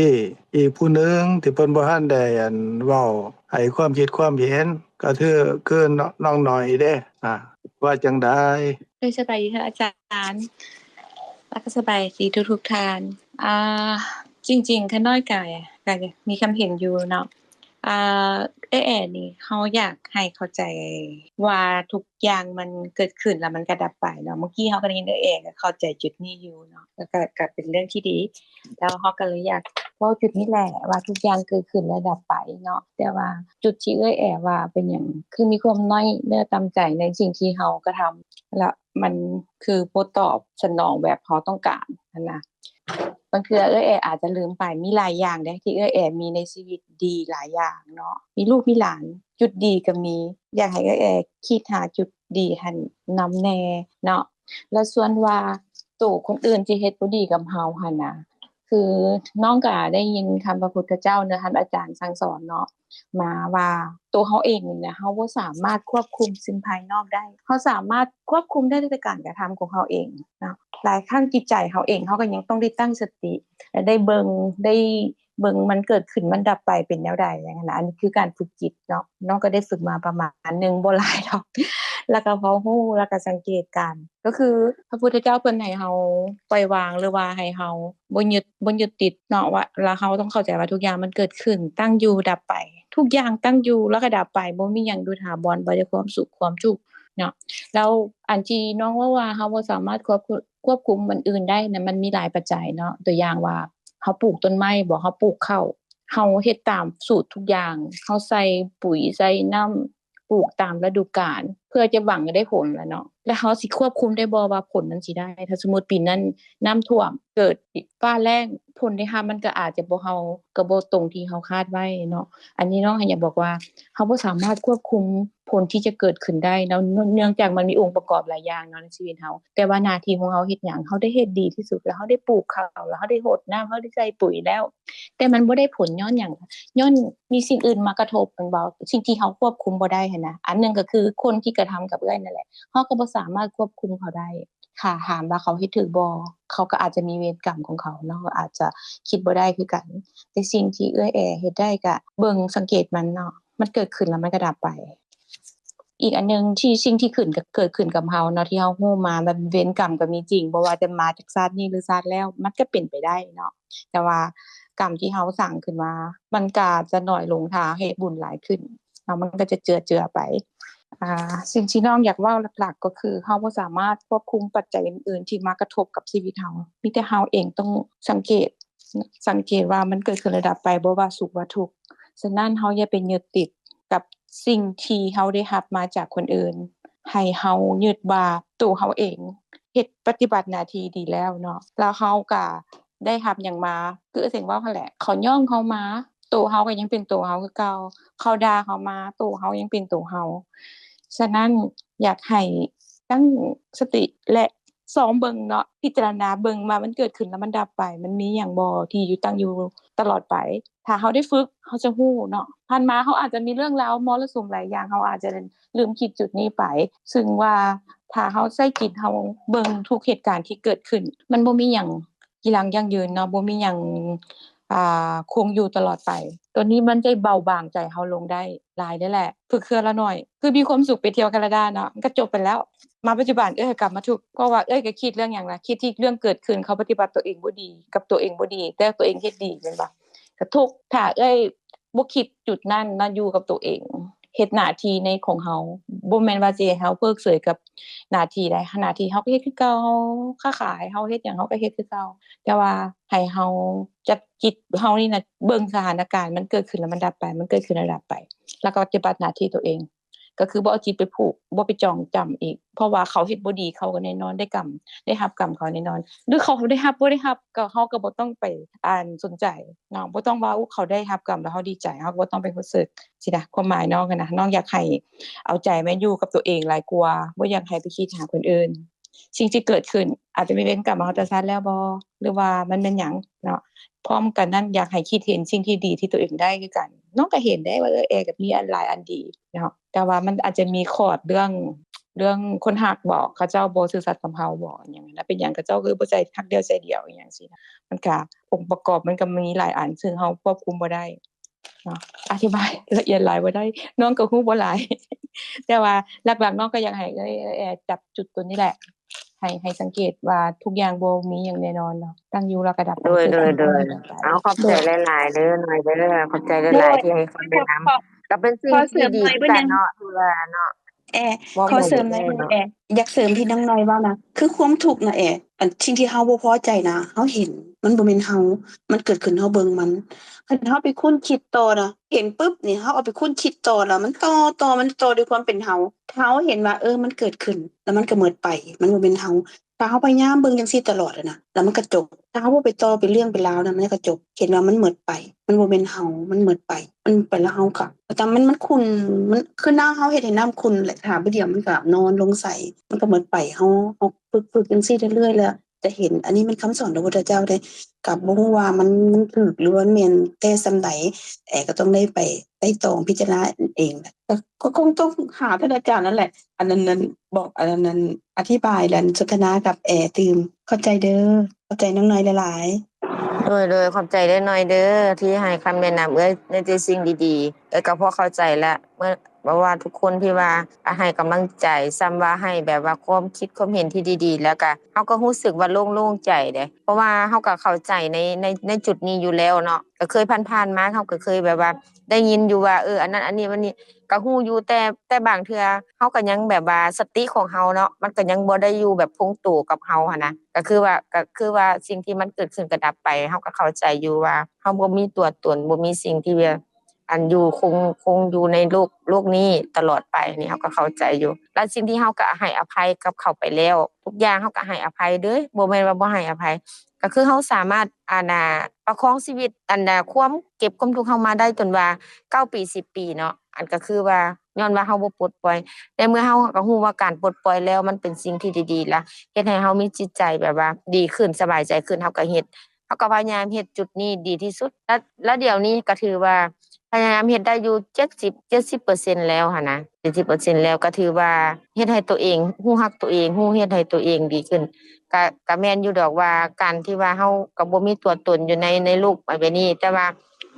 ອີກຜູ້ໜຶ່ງທີ່ເພິ່ນບໍ່ທັນໄດ້ ອັນ ເວົ້າໃຫ້ຄວາມຄິດຄວາມເຫັນ ກໍຄື ຄືນ້ອງໜ້ອຍເດ້. ອ່າ ວ່າຈັ່ງໃດ? ໂດຍ ສະບາຍດີ ທ່ານອາຈານ ແລ້ວກໍສະບາຍດີທຸກໆທ່ານ. ອ່າ ຈິງໆ ຂ້ານ້ອຍກະ ກະມີຄວາມເຫັນຢູ່ເນາະ. ອ່າ ເອື້ອຍແອນີ້ ເຮົາຢາກໃຫ້ເຂົ້າໃຈວ່າທຸກຢ່າງມັນເກີດຂຶ້ນແລ້ວມັນກໍດັບໄປເນາະ. ເມື່ອກີ້ເຮົາກໍໄດ້ຍິນເອື້ອຍແອກໍເຂົ້າໃຈຈຸດນີ້ຢູ່ເນາະ ແລ້ວກໍ ກໍເປັນເລື່ອງທີ່ດີ. ແລ້ວເຮົາກໍເລີຍຢາກເວົ້າຈຸດນີ້ແຫຼະ ວ່າທຸກຢ່າງເກີດຂຶ້ນແລ້ວດັບໄປເນາະ. ແຕ່ວ່າຈຸດທີ່ເອື້ອຍແອວ່າເປັນຫຍັງຄືມີຄວາມນ້ອຍເນື້ອຕ່ຳໃຈໃນສິ່ງທີ່ເຮົາກະທຳ ແລ້ວມັນຄືບໍ່ຕອບສະໜອງແບບເຮົາຕ້ອງການຫັ້ນນະ. ບາງເທື່ອເອື້ອຍແອອາດຈະລືມໄປ ມີຫຼາຍຢ່າງເດ້ທີ່ເອື້ອຍແອມີໃນຊີວິດດີຫຼາຍຢ່າງເນາະ ມີລູກມີຫຼານ ຈຸດດີກໍມີ. ຢາກໃຫ້ເອື້ອຍແອຄິດຫາຈຸດດີຫັ້ນນຳແດ່ເນາະ. ແລ້ວສ່ວນວ່າໂຕຄົນອື່ນຊິເຮັດບໍ່ດີກັບເຮົາຫັ້ນນະ ຄືນ້ອງກະໄດ້ຍິນຄຳພະພຸດທະເຈົ້າເນາະ ທ່ານອາຈານສັ່ງສອນເນາະ ມາວ່າໂຕເຮົາເອງນີ້ນະ ເຮົາບໍ່ສາມາດຄວບຄຸມສິ່ງພາຍນອກໄດ້ ເຮົາສາມາດຄວບຄຸມໄດ້ແຕ່ການກະທຳຂອງເຮົາເອງເນາະ. ຫຼາຍຄັ້ງຈິດໃຈເຮົາເອງ ເຮົາກໍຍັງຕ້ອງໄດ້ຕັ້ງສະຕິ ແລະ ໄດ້ເບິ່ງ ໄດ້ເບິ່ງມັນເກີດຂຶ້ນ ມັນດັບໄປເປັນແນວໃດຈັ່ງຊີ້ນະ. ອັນນີ້ຄືການຝຶກຈິດເນາະ ນ້ອງກໍໄດ້ຝຶກມາປະມານໜຶ່ງ ບໍ່ຫຼາຍດອກ ແລ້ວກໍພໍຮູ້ ແລ້ວກໍສັງເກດການ ກໍຄືພະພຸດທະເຈົ້າເພິ່ນໃຫ້ເຮົາປ່ອຍວາງ ຫຼືວ່າໃຫ້ເຮົາບໍ່ຍຶດ ບໍ່ຍຶດຕິດເນາະ ວ່າ ແລ້ວເຮົາຕ້ອງເຂົ້າໃຈວ່າທຸກຢ່າງມັນເກີດຂຶ້ນ ຕັ້ງຢູ່ ດັບໄປ ທຸກຢ່າງຕັ້ງຢູ່ ແລ້ວກໍດັບໄປ ບໍ່ມີຫຍັງຢູ່ຖາວອນ ບໍ່ແຕ່ຄວາມສຸກຄວາມທຸກເນາະ. ແລ້ວອັນທີ່ນ້ອງເວົ້າວ່າເຮົາບໍ່ສາມາດຄວບ ຄວບຄຸມອັນອື່ນໄດ້ນະ ມັນມີຫຼາຍປັດໄຈເນາະ. ຕົວຢ່າງວ່າເຮົາປູກຕົ້ນໄມ້ບໍ ເຮົາປູກເຂົ້າ ເຮົາເຮັດຕາມສູດທຸກຢ່າງ ເຮົາໃສ່ປຸ໋ຍ ໃສ່ນ້ຳ ປູກຕາມລະດູການ ເພື່ອຈະຫວັງຈະໄດ້ຜົນແຫຼະເນາະ. ແລ້ວເຮົາຊິຄວບຄຸມໄດ້ບໍ່ວ່າຜົນມັນຊິໄດ້ ຖ້າສົມມຸດປີນັ້ນນ້ຳຖ້ວມ ເກີດຟ້າແລ້ງ ຜົນໄດ້ຮັບມັນກໍອາດຈະບໍ່ ເຮົາກໍບໍ່ຕົງທີ່ເຮົາຄາດໄວ້ເນາະ. ອັນນີ້ນ້ອງກໍຢາກບອກວ່າ ເຮົາບໍ່ສາມາດຄວບຄຸມຜົນທີ່ຈະເກີດຂຶ້ນໄດ້ເນາະ ເນື່ອງຈາກມັນມີອົງປະກອບຫຼາຍຢ່າງເນາະໃນຊີວິດເຮົາ. ແຕ່ວ່າໜ້າທີ່ຂອງເຮົາເຮັດຫຍັງ ເຮົາໄດ້ເຮັດດີທີ່ສຸດ ແລ້ວເຮົາໄດ້ປູກເຂົ້າ ແລ້ວເຮົາໄດ້ຫົດນ້ຳ ເຮົາໄດ້ໃສ່ປຸ໋ຍແລ້ວ ແຕ່ມັນບໍ່ໄດ້ຜົນຍ້ອນຫຍັງ? ຍ້ອນມີສິ່ງອື່ນມາກະທົບແມ່ນບໍ່? ສິ່ງທີ່ເຮົາຄວບຄຸມບໍ່ໄດ້ຫັ້ນນະ. ອັນໜຶ່ງກໍຄືຄົນທີ່ກະທຳກັບເອື້ອຍນັ້ນແຫຼະ ເຮົາກໍບໍ່ສາມາດຄວບຄຸມເຂົາໄດ້. ຖ້າຖາມວ່າເຂົາເຮັດຖືກບໍ່? ເຂົາກໍອາດຈະມີເວນກຳຂອງເຂົາເນາະ ເຂົາອາດຈະຄິດບໍ່ໄດ້ຄືກັນ. ແຕ່ສິ່ງທີ່ເອື້ອຍແອເຮັດໄດ້ກະເບິ່ງສັງເກດມັນເນາະ ມັນເກີດຂຶ້ນແລ້ວມັນກໍດັບໄປ. ອີກອັນໜຶ່ງທີ່ ສິ່ງທີ່ຂຶ້ນ ເກີດຂຶ້ນກັບເຮົາເນາະ ທີ່ເຮົາຮູ້ມາ ແບບເວນກຳກໍມີຈິງ ບໍ່ວ່າຈະມາຈາກຊາດນີ້ ຫຼື ຊາດແລ້ວ ມັນກໍເປັນໄປໄດ້ເນາະ. ແຕ່ວ່າກຳທີ່ເຮົາສ້າງຂຶ້ນມາ ມັນກໍຈະໜ້ອຍລົງ ຖ້າເຮົາເຮັດບຸນຫຼາຍຂຶ້ນເນາະ ມັນກໍຈະເຈືອໆໄປ. ອ່າ ສິ່ງທີ່ນ້ອງຢາກເວົ້າຫຼັກໆກໍຄື ເຮົາບໍ່ສາມາດຄວບຄຸມປັດໄຈອື່ນໆທີ່ມາກະທົບກັບຊີວິດເຮົາ ມີແຕ່ເຮົາເອງຕ້ອງສັງເກດ ສັງເກດວ່າມັນເກີດຂຶ້ນແລ້ວດັບໄປ ບໍ່ວ່າສຸກວ່າທຸກ. ສະນັ້ນເຮົາຢ່າໄປຍຶດຕິດກັບສິ່ງທີ່ເຮົາໄດ້ຮັບມາຈາກຄົນອື່ນ ໃຫ້ເຮົາຍຶດວ່າໂຕເຮົາເອງເຮັດປະຕິບັດໜ້າທີ່ດີແລ້ວເນາະ ແລ້ວເຮົາກະໄດ້ຮັບຫຍັງມາ ຄືເຊິ່ງເວົ້າຫັ້ນແຫຼະ ເຂົາຍ້ອງເຮົາມາ ໂຕເຮົາກໍຍັງເປັນໂຕເຮົາຄືເກົ່າ ເຂົາດ່າເຮົາມາ ໂຕເຮົາຍັງເປັນໂຕເຮົາ. ສະນັ້ນຢາກໃຫ້ຕັ້ງສະຕິ ແລະ ຊອມເບິ່ງເນາະ ພິຈາລະນາເບິ່ງວ່າມັນເກີດຂຶ້ນແລ້ວມັນດັບໄປ ມັນມີຫຍັງບໍ່ທີ່ຢູ່ ຕັ້ງຢູ່ຕະຫຼອດໄປ. ຖ້າເຮົາໄດ້ຝຶກ ເຮົາຈະຮູ້ເນາະ. ຜ່ານມາເຮົາອາດຈະມີເລື່ອງລາວມໍລະສຸມຫຼາຍຢ່າງ ເຮົາອາດຈະລືມຄິດຈຸດນີ້ໄປ ຊຶ່ງວ່າຖ້າເຮົາໃຊ້ຈິດເຮົາເບິ່ງທຸກເຫດການທີ່ເກີດຂຶ້ນ ມັນບໍ່ມີຫຍັງ ຈີລັງຢັ້ງຢືນເນາະ ບໍ່ມີຫຍັງ ອ່າ ຄົງຢູ່ຕະຫຼອດໄປ. ໂຕນີ້ມັນຈະເບົາບາງໃຈເຮົາລົງໄດ້ຫຼາຍເດ້ແຫຼະ ຝຶກເທື່ອລະໜ້ອຍ. ຄືມີຄວາມສຸກໄປທ່ຽວການາດາເນາະ ມັນກໍຈົບໄປແລ້ວ. ມາປັດຈຸບັນເອື້ອຍກໍກັບມາທຸກ ເພາະວ່າເອື້ອຍກໍຄິດເລື່ອງຫຍັງລະ ຄິດທີ່ເລື່ອງເກີດຂຶ້ນ ເຂົາປະຕິບັດຕົວເອງບໍ່ດີ ກັບຕົວເອງບໍ່ດີ ແຕ່ຕົວເອງເຮັດດີແມ່ນບໍ່? ກໍທຸກ. ຖ້າເອື້ອຍ ບໍ່ຄິດຈຸດນັ້ນເນາະ ຢູ່ກັບໂຕເອງ ເຮັດໜ້າທີ່ໃນຂອງເຮົາ ບໍ່ແມ່ນວ່າຊິໃຫ້ເຮົາເພີກເສີຍກັບໜ້າທີ່ໃດ. ໜ້າທີ່ເຮົາກໍເຮັດຄືເກົ່າ ຄ້າຂາຍ ເຮົາເຮັດຫຍັງເຮົາກໍເຮັດຄືເກົ່າ ແຕ່ວ່າໃຫ້ເຮົາຈັບຈິດເຮົານີ້ນະ ເບິ່ງສະຖານະການ ມັນເກີດຂຶ້ນແລ້ວມັນດັບໄປ ມັນເກີດຂຶ້ນແລ້ວດັບໄປ ແລ້ວກໍປະຕິບັດໜ້າທີ່ໂຕເອງ. ກໍຄືບໍ່ເອົາຈິດໄປຜູກ ບໍ່ໄປຈອງຈຳອີກ ເພາະວ່າເຂົາເຮັດບໍ່ດີ ເຂົາກໍແນ່ນອນໄດ້ກຳ ໄດ້ຮັບກຳເຂົາແນ່ນອນ ຫຼືເຂົາໄດ້ຮັບບໍ່ໄດ້ຮັບ ກໍເຮົາກໍບໍ່ຕ້ອງໄປ ອັນ ສົນໃຈເນາະ ບໍ່ຕ້ອງວ່າ ໂອ້ ເຂົາໄດ້ຮັບກຳແລ້ວເຮົາດີໃຈ ເຮົາກໍບໍ່ຕ້ອງໄປຮູ້ສຶກຊີ້ນະ. ຄວາມໝາຍນ້ອງຫັ້ນນະ ນ້ອງຢາກໃຫ້ເອົາໃຈມາຢູ່ກັບຕົວເອງຫຼາຍກວ່າ ບໍ່ຢາກໃຫ້ໄປຄິດຫາຄົນອື່ນ. ສິ່ງທີ່ເກີດຂຶ້ນອາດຈະມີເວນກຳມາເຮົາແຕ່ຊາດແລ້ວບໍ່ ຫຼືວ່າມັນແມ່ນຫຍັງເນາະ. ພ້ອມກັນນັ້ນຢາກໃຫ້ຄິດເຫັນສິ່ງທີ່ດີທີ່ຕົວເອງໄດ້ຄືກັນ. ນ້ອງກໍເຫັນໄດ້ວ່າເອື້ອຍແອກໍມີອັນຫຼາຍອັນດີເນາະ ແຕ່ວ່າມັນອາດຈະມີຂອດເລື່ອງ ເລື່ອງຄົນຮັກບໍ ເຂົາເຈົ້າບໍ່ຊື່ສັດກັບເຮົາບໍ ຫຍັງຫັ້ນນະ ເປັນຫຍັງເຂົາເຈົ້າຄືບໍ່ໃຈຮັກດຽວໃຈດຽວ ອີ່ຫຍັງຊີ້ນະ. ມັນກະອົງປະກອບມັນກໍມີຫຼາຍອັນ ຊຶ່ງເຮົາຄວບຄຸມບໍ່ໄດ້ເນາະ. ອະທິບາຍລະອຽດຫຼາຍບໍ່ໄດ້ ນ້ອງກໍຮູ້ບໍ່ຫຼາຍ. ແຕ່ວ່າຫຼັກໆເນາະ ກໍຢາກໃຫ້ເອື້ອຍ ເອື້ອຍແອຈັບຈຸດຕົວນີ້ແຫຼະ ໃຫ້ ໃຫ້ສັງເກດວ່າທຸກຢ່າງບໍ່ມີຫຍັງແນ່ນອນເນາະ ຕັ້ງຢູ່ແລ້ວກໍດັບໄປ ໂດຍ ໂດຍ ໂດຍ ເກີດຂຶ້ນແລ້ວກໍດັບໄປ ເອົາ ຂອບໃຈຫຼາຍໆເດີ ນ້ອຍເດີ ຂອບໃຈຫຼາຍໆທີ່ໃຫ້ຄຳແນະນຳ ກໍເປັນສິ່ງທີ່ດີຄືກັນເນາະ ທີ່ວ່າເນາະ ແອ ຂໍເສີມໜ້ອຍເດີ ແອ ຢາກເສີມທີ່ນ້ອງນ້ອຍເວົ້ານະ ຄືຄວາມທຸກນະແອ ອັນສິ່ງທີ່ເຮົາບໍ່ພໍໃຈນະ ເຮົາເຫັນ ມັນບໍ່ແມ່ນເຮົາ ມັນເກີດຂຶ້ນ ເຮົາເບິ່ງມັນ ຄັນເຮົາໄປຄົ້ນຄິດຕໍ່ນະ ເຫັນປຶບນີ້ ເຮົາເອົາໄປຄົ້ນຄິດຕໍ່ລະ ມັນຕໍ່ ຕໍ່ ມັນຕໍ່ດ້ວຍຄວາມເປັນເຮົາ ຖ້າເຮົາເຫັນວ່າ ເອີ ມັນເກີດຂຶ້ນ ລະມັນກໍໝົດໄປ ມັນບໍ່ແມ່ນເຮົາ ຖ້າເຮົາພະຍາຍາມເບິ່ງຈັ່ງຊີ້ຕະຫຼອດນະ ລະມັນກໍຈົບ ຖ້າເຮົາບໍ່ໄປຕໍ່ເປັນເລື່ອງເປັນລາວນະ ມັນກໍຈົບ ເຫັນວ່າມັນໝົດໄປ ມັນບໍ່ແມ່ນເຮົາ ມັນໝົດໄປ ມັນໄປລະເຮົາກໍ ແຕ່ມັນ ມັນຂຸ່ນ ມັນຄືນ້ຳ ເຮົາເຮັດໃຫ້ນ້ຳຂຸ່ນແຫຼະ ຖ້າບໍ່ດຽວມັນກໍນອນລົງໃສ ມັນກໍໝົດໄປ ເຮົາ ເຮົາຝຶກໆຈັ່ງຊີ້ເລື້ອຍໆ ລະ ຈະເຫັນ ອັນນີ້ແມ່ນຄຳສອນຂອງພະພຸດທະເຈົ້າເດ້ ກໍບໍ່ຮູ້ວ່າມັນ ມັນຖືກ ຫຼືວ່າມັນແມ່ນແທ້ສ່ຳໃດ ແອກໍຕ້ອງໄດ້ໄປໄຕ່ຕອງພິຈາລະນາເອງ ກໍ ກໍຄົງຕ້ອງຫາທ່ານອາຈານນັ້ນແຫຼະ ອັນນັ້ນ ອັນນັ້ນ ບອກ ອັນນັ້ນ ອະທິບາຍ ແລະ ສົນທະນາກັບແອຕື່ມ ຂອບໃຈເດີ ຂອບໃຈນ້ອງນ້ອຍຫຼາຍໆ. ໂດຍ ໂດຍ ຂອບໃຈເດີນ້ອຍເດີ ທີ່ໃຫ້ຄຳແນະນຳເອື້ອຍໃນແຕ່ສິ່ງດີໆ ເອື້ອຍກໍພໍເຂົ້າໃຈແລ້ວ ເມື່ອ ບໍ່ວ່າທຸກຄົນທີ່ວ່າໃຫ້ກຳລັງໃຈ ສ່ຳວ່າໃຫ້ແບບວ່າຄວາມຄິດຄວາມເຫັນທີ່ດີໆ ແລ້ວກະເຮົາກໍຮູ້ສຶກວ່າໂລ່ງ ໂລ່ງໃຈເດ້ ເພາະວ່າເຮົາກໍເຂົ້າໃຈໃນ ໃນ ໃນຈຸດນີ້ຢູ່ແລ້ວເນາະ ກໍເຄີຍຜ່ານໆມາ ເຮົາກໍເຄີຍແບບວ່າໄດ້ຍິນຢູ່ວ່າ ເອີ ອັນນັ້ນ ອັນນີ້ ອັນນີ້ ກໍຮູ້ຢູ່ ແຕ່ ແຕ່ບາງເທື່ອເຮົາກໍຍັງແບບວ່າສະຕິຂອງເຮົາເນາະ ມັນກໍຍັງບໍ່ໄດ້ຢູ່ແບບຄົງໂຕກັບເຮົາຫັ້ນນະ ກໍຄືວ່າ ກໍຄືວ່າສິ່ງທີ່ມັນເກີດຂຶ້ນກໍດັບໄປ ເຮົາກໍເຂົ້າໃຈຢູ່ວ່າເຮົາບໍ່ມີຕົວຕົນ ບໍ່ມີສິ່ງທີ່ແບບ ອັນຢູ່ຄົງ ຄົງຢູ່ໃນໂລກ ໂລກນີ້ຕະຫຼອດໄປ ນີ້ເຮົາກໍເຂົ້າໃຈຢູ່ ແລະ ສິ່ງທີ່ເຮົາກໍໃຫ້ອະໄພກັບເຂົາໄປແລ້ວ ທຸກຢ່າງເຮົາກໍໃຫ້ອະໄພເດີ ບໍ່ແມ່ນວ່າບໍ່ໃຫ້ອະໄພ ກໍຄືເຮົາສາມາດ ອັນນ່າ ປະຄອງຊີວິດ ອັນນ່າ ຄວາມເກັບຄວາມທຸກເຮົາມາໄດ້ຈົນວ່າເກົ້າປີ ສິບປີເນາະ ອັນກໍຄືວ່າ ຍ້ອນວ່າເຮົາບໍ່ປົດປ່ອຍ ໃນເມື່ອເຮົາກໍຮູ້ວ່າການປົດປ່ອຍແລ້ວມັນເປັນສິ່ງທີ່ດີໆ ລະເຮັດໃຫ້ເຮົາມີຈິດໃຈແບບວ່າດີຂຶ້ນ ສະບາຍໃຈຂຶ້ນ ເຮົາກໍເຮັດ ເຮົາກໍພະຍາຍາມເຮັດຈຸດນີ້ດີທີ່ສຸດ ລະ ລະດຽວນີ້ກໍຖືວ່າພະຍາຍາມເຮັດໄດ້ຢູ່ເຈັດສິບ ເຈັດສິບເປີເຊັນແລ້ວຫັ້ນນະ ເຈັດສິບເປີເຊັນແລ້ວ ກໍຖືວ່າເຮັດໃຫ້ຕົວເອງ ຮູ້ຮັກຕົວເອງ ຮູ້ເຮັດໃຫ້ຕົວເອງດີຂຶ້ນ ກະ ກະແມ່ນຢູ່ດອກວ່າການທີ່ວ່າເຮົາກໍບໍ່ມີຕົວຕົນຢູ່ໃນ ໃນໂລກໃບນີ້ ແຕ່ວ່າ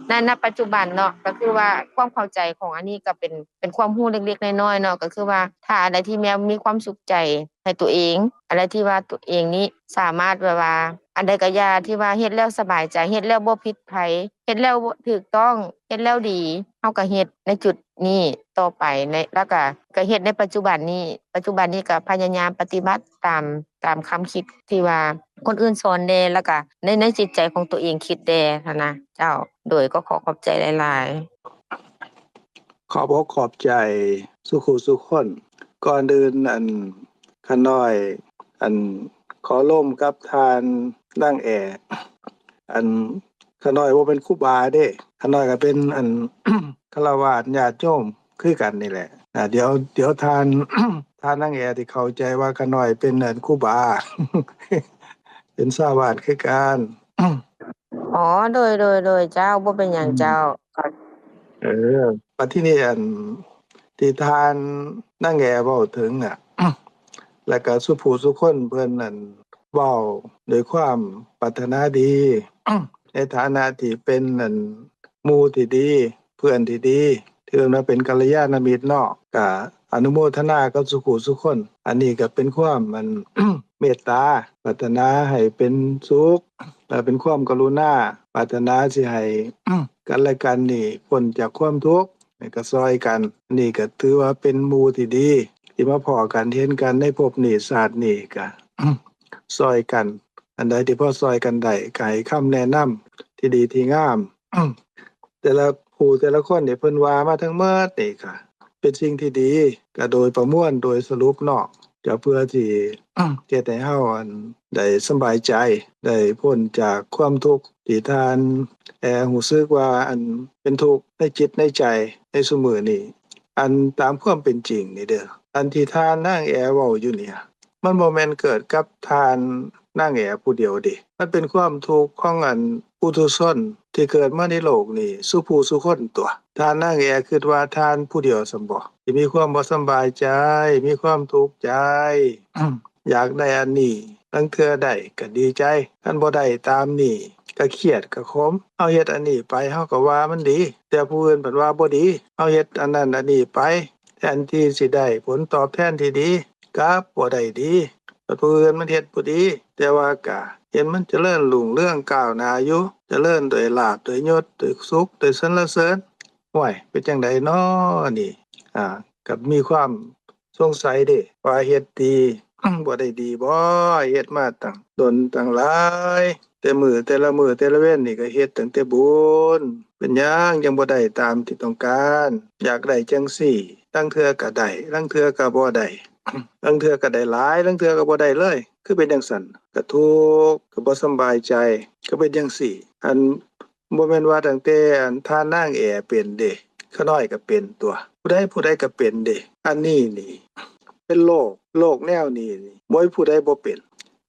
ໃນ ນະປັດຈຸບັນເນາະ ກໍຄືວ່າຄວາມເຂົ້າໃຈຂອງອັນນີ້ກໍເປັນ ເປັນຄວາມຮູ້ເລັກໆນ້ອຍໆເນາະ ກໍຄືວ່າຖ້າອັນໃດທີ່ແມ່ນມີຄວາມສຸກໃຈໃຫ້ຕົວເອງ ອັນໃດທີ່ວ່າຕົວເອງນີ້ສາມາດແບບວ່າ ອັນໃດກໍຢ່າທີ່ວ່າເຮັດແລ້ວສະບາຍໃຈ ເຮັດແລ້ວບໍ່ຜິດໃຜ ເຮັດແລ້ວຖືກຕ້ອງ ເຮັດແລ້ວດີ ເຮົາກໍເຮັດໃນຈຸດນີ້ຕໍ່ໄປ ໃນ ແລ້ວກໍ ກໍເຮັດໃນປັດຈຸບັນນີ້ ປັດຈຸບັນນີ້ກໍພະຍາຍາມປະຕິບັດຕາມ ຕາມຄຳຄິດທີ່ວ່າຄົນອື່ນສອນແດ່ ແລ້ວກໍໃນ ໃນຈິດໃຈຂອງຕົວເອງຄິດແດ່ຫັ້ນນະເຈົ້າ. ໂດຍ ກໍຂໍຂອບໃຈຫຼາຍໆ. ຂອບອົກຂອບໃຈສູ່ຄູ່ສູ່ຄົນ. ກ່ອນອື່ນ ອັນ ຂ້ານ້ອຍ ອັນ ຂໍລົມກັບທ່ານນາງແອ ອັນ ຂ້ານ້ອຍບໍ່ເປັນຄູບາເດ້ ຂ້ານ້ອຍກໍເປັນ ອັນ ຄາລະວາດຍາດໂຍມຄືກັນນີ້ແຫຼະ. ອາ ດຽວ ດຽວທ່ານ ທ່ານນາງແອຊິເຂົ້າໃຈວ່າຂ້ານ້ອຍເປັນ ອັນ ຄູບາ ເປັນຊາວບ້ານຄືກັນ. ອໍ ໂດຍ ໂດຍ ໂດຍ ເຈົ້າ ບໍ່ເປັນຫຍັງເຈົ້າ. ເອີ ບັດທີນີ້ ອັນ ທີ່ທ່ານນາງແອເວົ້າເຖິງນະ ແລ້ວກໍສູ່ຜູ້ສູ່ຄົນເພິ່ນ ອັນ ເວົ້າດ້ວຍຄວາມປາດຖະໜາດີ ໃນຖານະທີ່ເປັນ ອັນ ໝູ່ທີ່ດີ ເພື່ອນທີ່ດີ ຖືວ່າເປັນກັນລະຍານະມິດເນາະ ກະອະນຸໂມທະນາກັບສູ່ຜູ້ສູ່ຄົນ. ອັນນີ້ກະເປັນຄວາມ ອັນ ເມດຕາ ປາດຖະໜາໃຫ້ເປັນສຸກ ແລະ ເປັນຄວາມກະລຸນາ ປາດຖະໜາຊິໃຫ້ ກັນແລະກັນນີ້ພົ້ນຈາກຄວາມທຸກ ໃຫ້ກະຊ່ອຍກັນ. ອັນນີ້ກະຖືວ່າເປັນໝູ່ທີ່ດີ ທີ່ມາພໍ້ກັນເຫັນກັນໃນພົບນີ້ຊາດນີ້ ກະຊ່ອຍກັນ ອັນໃດທີ່ພໍຊ່ອຍກັນໄດ້ ກະໃຫ້ຄຳແນະນຳທີ່ດີທີ່ງາມ. ແຕ່ລະຜູ້ແຕ່ລະຄົນທີ່ເພິ່ນວ່າມາທັງໝົດນີ້ກະເປັນສິ່ງທີ່ດີ ກະໂດຍປະມວນໂດຍສະຫຼຸບເນາະ ກະເພື່ອທີ່ເຮັດໃຫ້ເຮົາ ອັນ ໄດ້ສະບາຍໃຈ ໄດ້ພົ້ນຈາກຄວາມທຸກທີ່ທ່ານແອຮູ້ສຶກວ່າ ອັນ ເປັນທຸກໃນຈິດໃນໃຈໃນຊຸມື້ນີ້. ອັນຕາມຄວາມເປັນຈິງນີ້ເດີ ອັນທີ່ທ່ານນາງແອເວົ້າຢູ່ນີ້ ມັນບໍ່ແມ່ນເກີດກັບທ່ານນາງແອຜູ້ດຽວເດ ມັນເປັນຄວາມທຸກຂອງ ອັນ ປຸຖຸຊົນທີ່ເກີດມາໃນໂລກນີ້ສູ່ຜູ້ສູ່ຄົນຕົວະ. ທ່ານນາງແອຄິດວ່າທ່ານຜູ້ດຽວຊັ້ນບໍ ທີ່ມີຄວາມບໍ່ສະບາຍໃຈ ມີຄວາມທຸກໃຈ ຢາກໄດ້ອັນນີ້ ລາງເທື່ອໄດ້ກໍດີໃຈ ຄັນບໍ່ໄດ້ຕາມນີ້ກໍຄຽດກໍຂົມ. ເຮົາເຮັດອັນນີ້ໄປ ເຮົາກໍວ່າມັນດີ ແຕ່ຜູ້ອື່ນເພິ່ນວ່າບໍ່ດີ. ເຮົາເຮັດອັນນັ້ນອັນນີ້ໄປ ແທ ນທີ່ຊິໄດ້ຜົນຕອບແທນທີ່ດີ ກັບບໍ່ໄດ້ດີ ບັດຜູ້ອື່ນມັນເຮັດບໍ່ດີ ແຕ່ວ່າກະເຫັນມັນຈະເລີນຮຸ່ງເຮືອງກ້າວໜ້າຢູ່ ຈະເລີນດ້ວຍລາບ ດ້ວຍຍົດ ດ້ວຍສຸກ ດ້ວຍສັນລະເສີນ. ຫ້ວຍ ເປັນຈັ່ງໃດນໍນີ້? ອາ ກໍມີຄວາມສົງໄສເດ້ ວ່າເຮັດດີ ບໍ່ໄດ້ດີບໍ? ເຮັດມາຕັ້ງດົນຕັ້ງຫຼາຍ ແຕ່ມື້ແຕ່ລະມື້ແຕ່ລະເວັນນີ້ກໍເຮັດຕັ້ງແຕ່ບຸນ ເປັນຫຍັງຈັ່ງບໍ່ໄດ້ຕາມທີ່ຕ້ອງການ? ຢາກໄດ້ຈັ່ງຊີ້ ລາງເທື່ອກໍໄດ້ ລາງເທື່ອກໍບໍ່ໄດ້ ລາງເທື່ອກໍໄດ້ຫຼາຍ ລາງເທື່ອກໍບໍ່ໄດ້ເລີຍ ຄືເປັນຈັ່ງຊັ້ນ? ກໍທຸກ ກໍບໍ່ສຳບາຍໃຈ ກໍເປັນຈັ່ງຊີ້. ອັນ ບໍ່ແມ່ນວ່າຕັ້ງແຕ່ອັນທ່ານນາງແອເປັນເດ້ ຂະນ້ອຍກໍເປັນຕົວະ ຜູ້ໃດຜູ້ໃດກໍເປັນເດ້. ອັນນີ້ນີ້ເປັນໂລກ ໂລກແນວນີ້ນີ້ ບໍ່ມີຜູ້ໃດບໍ່ເປັນ.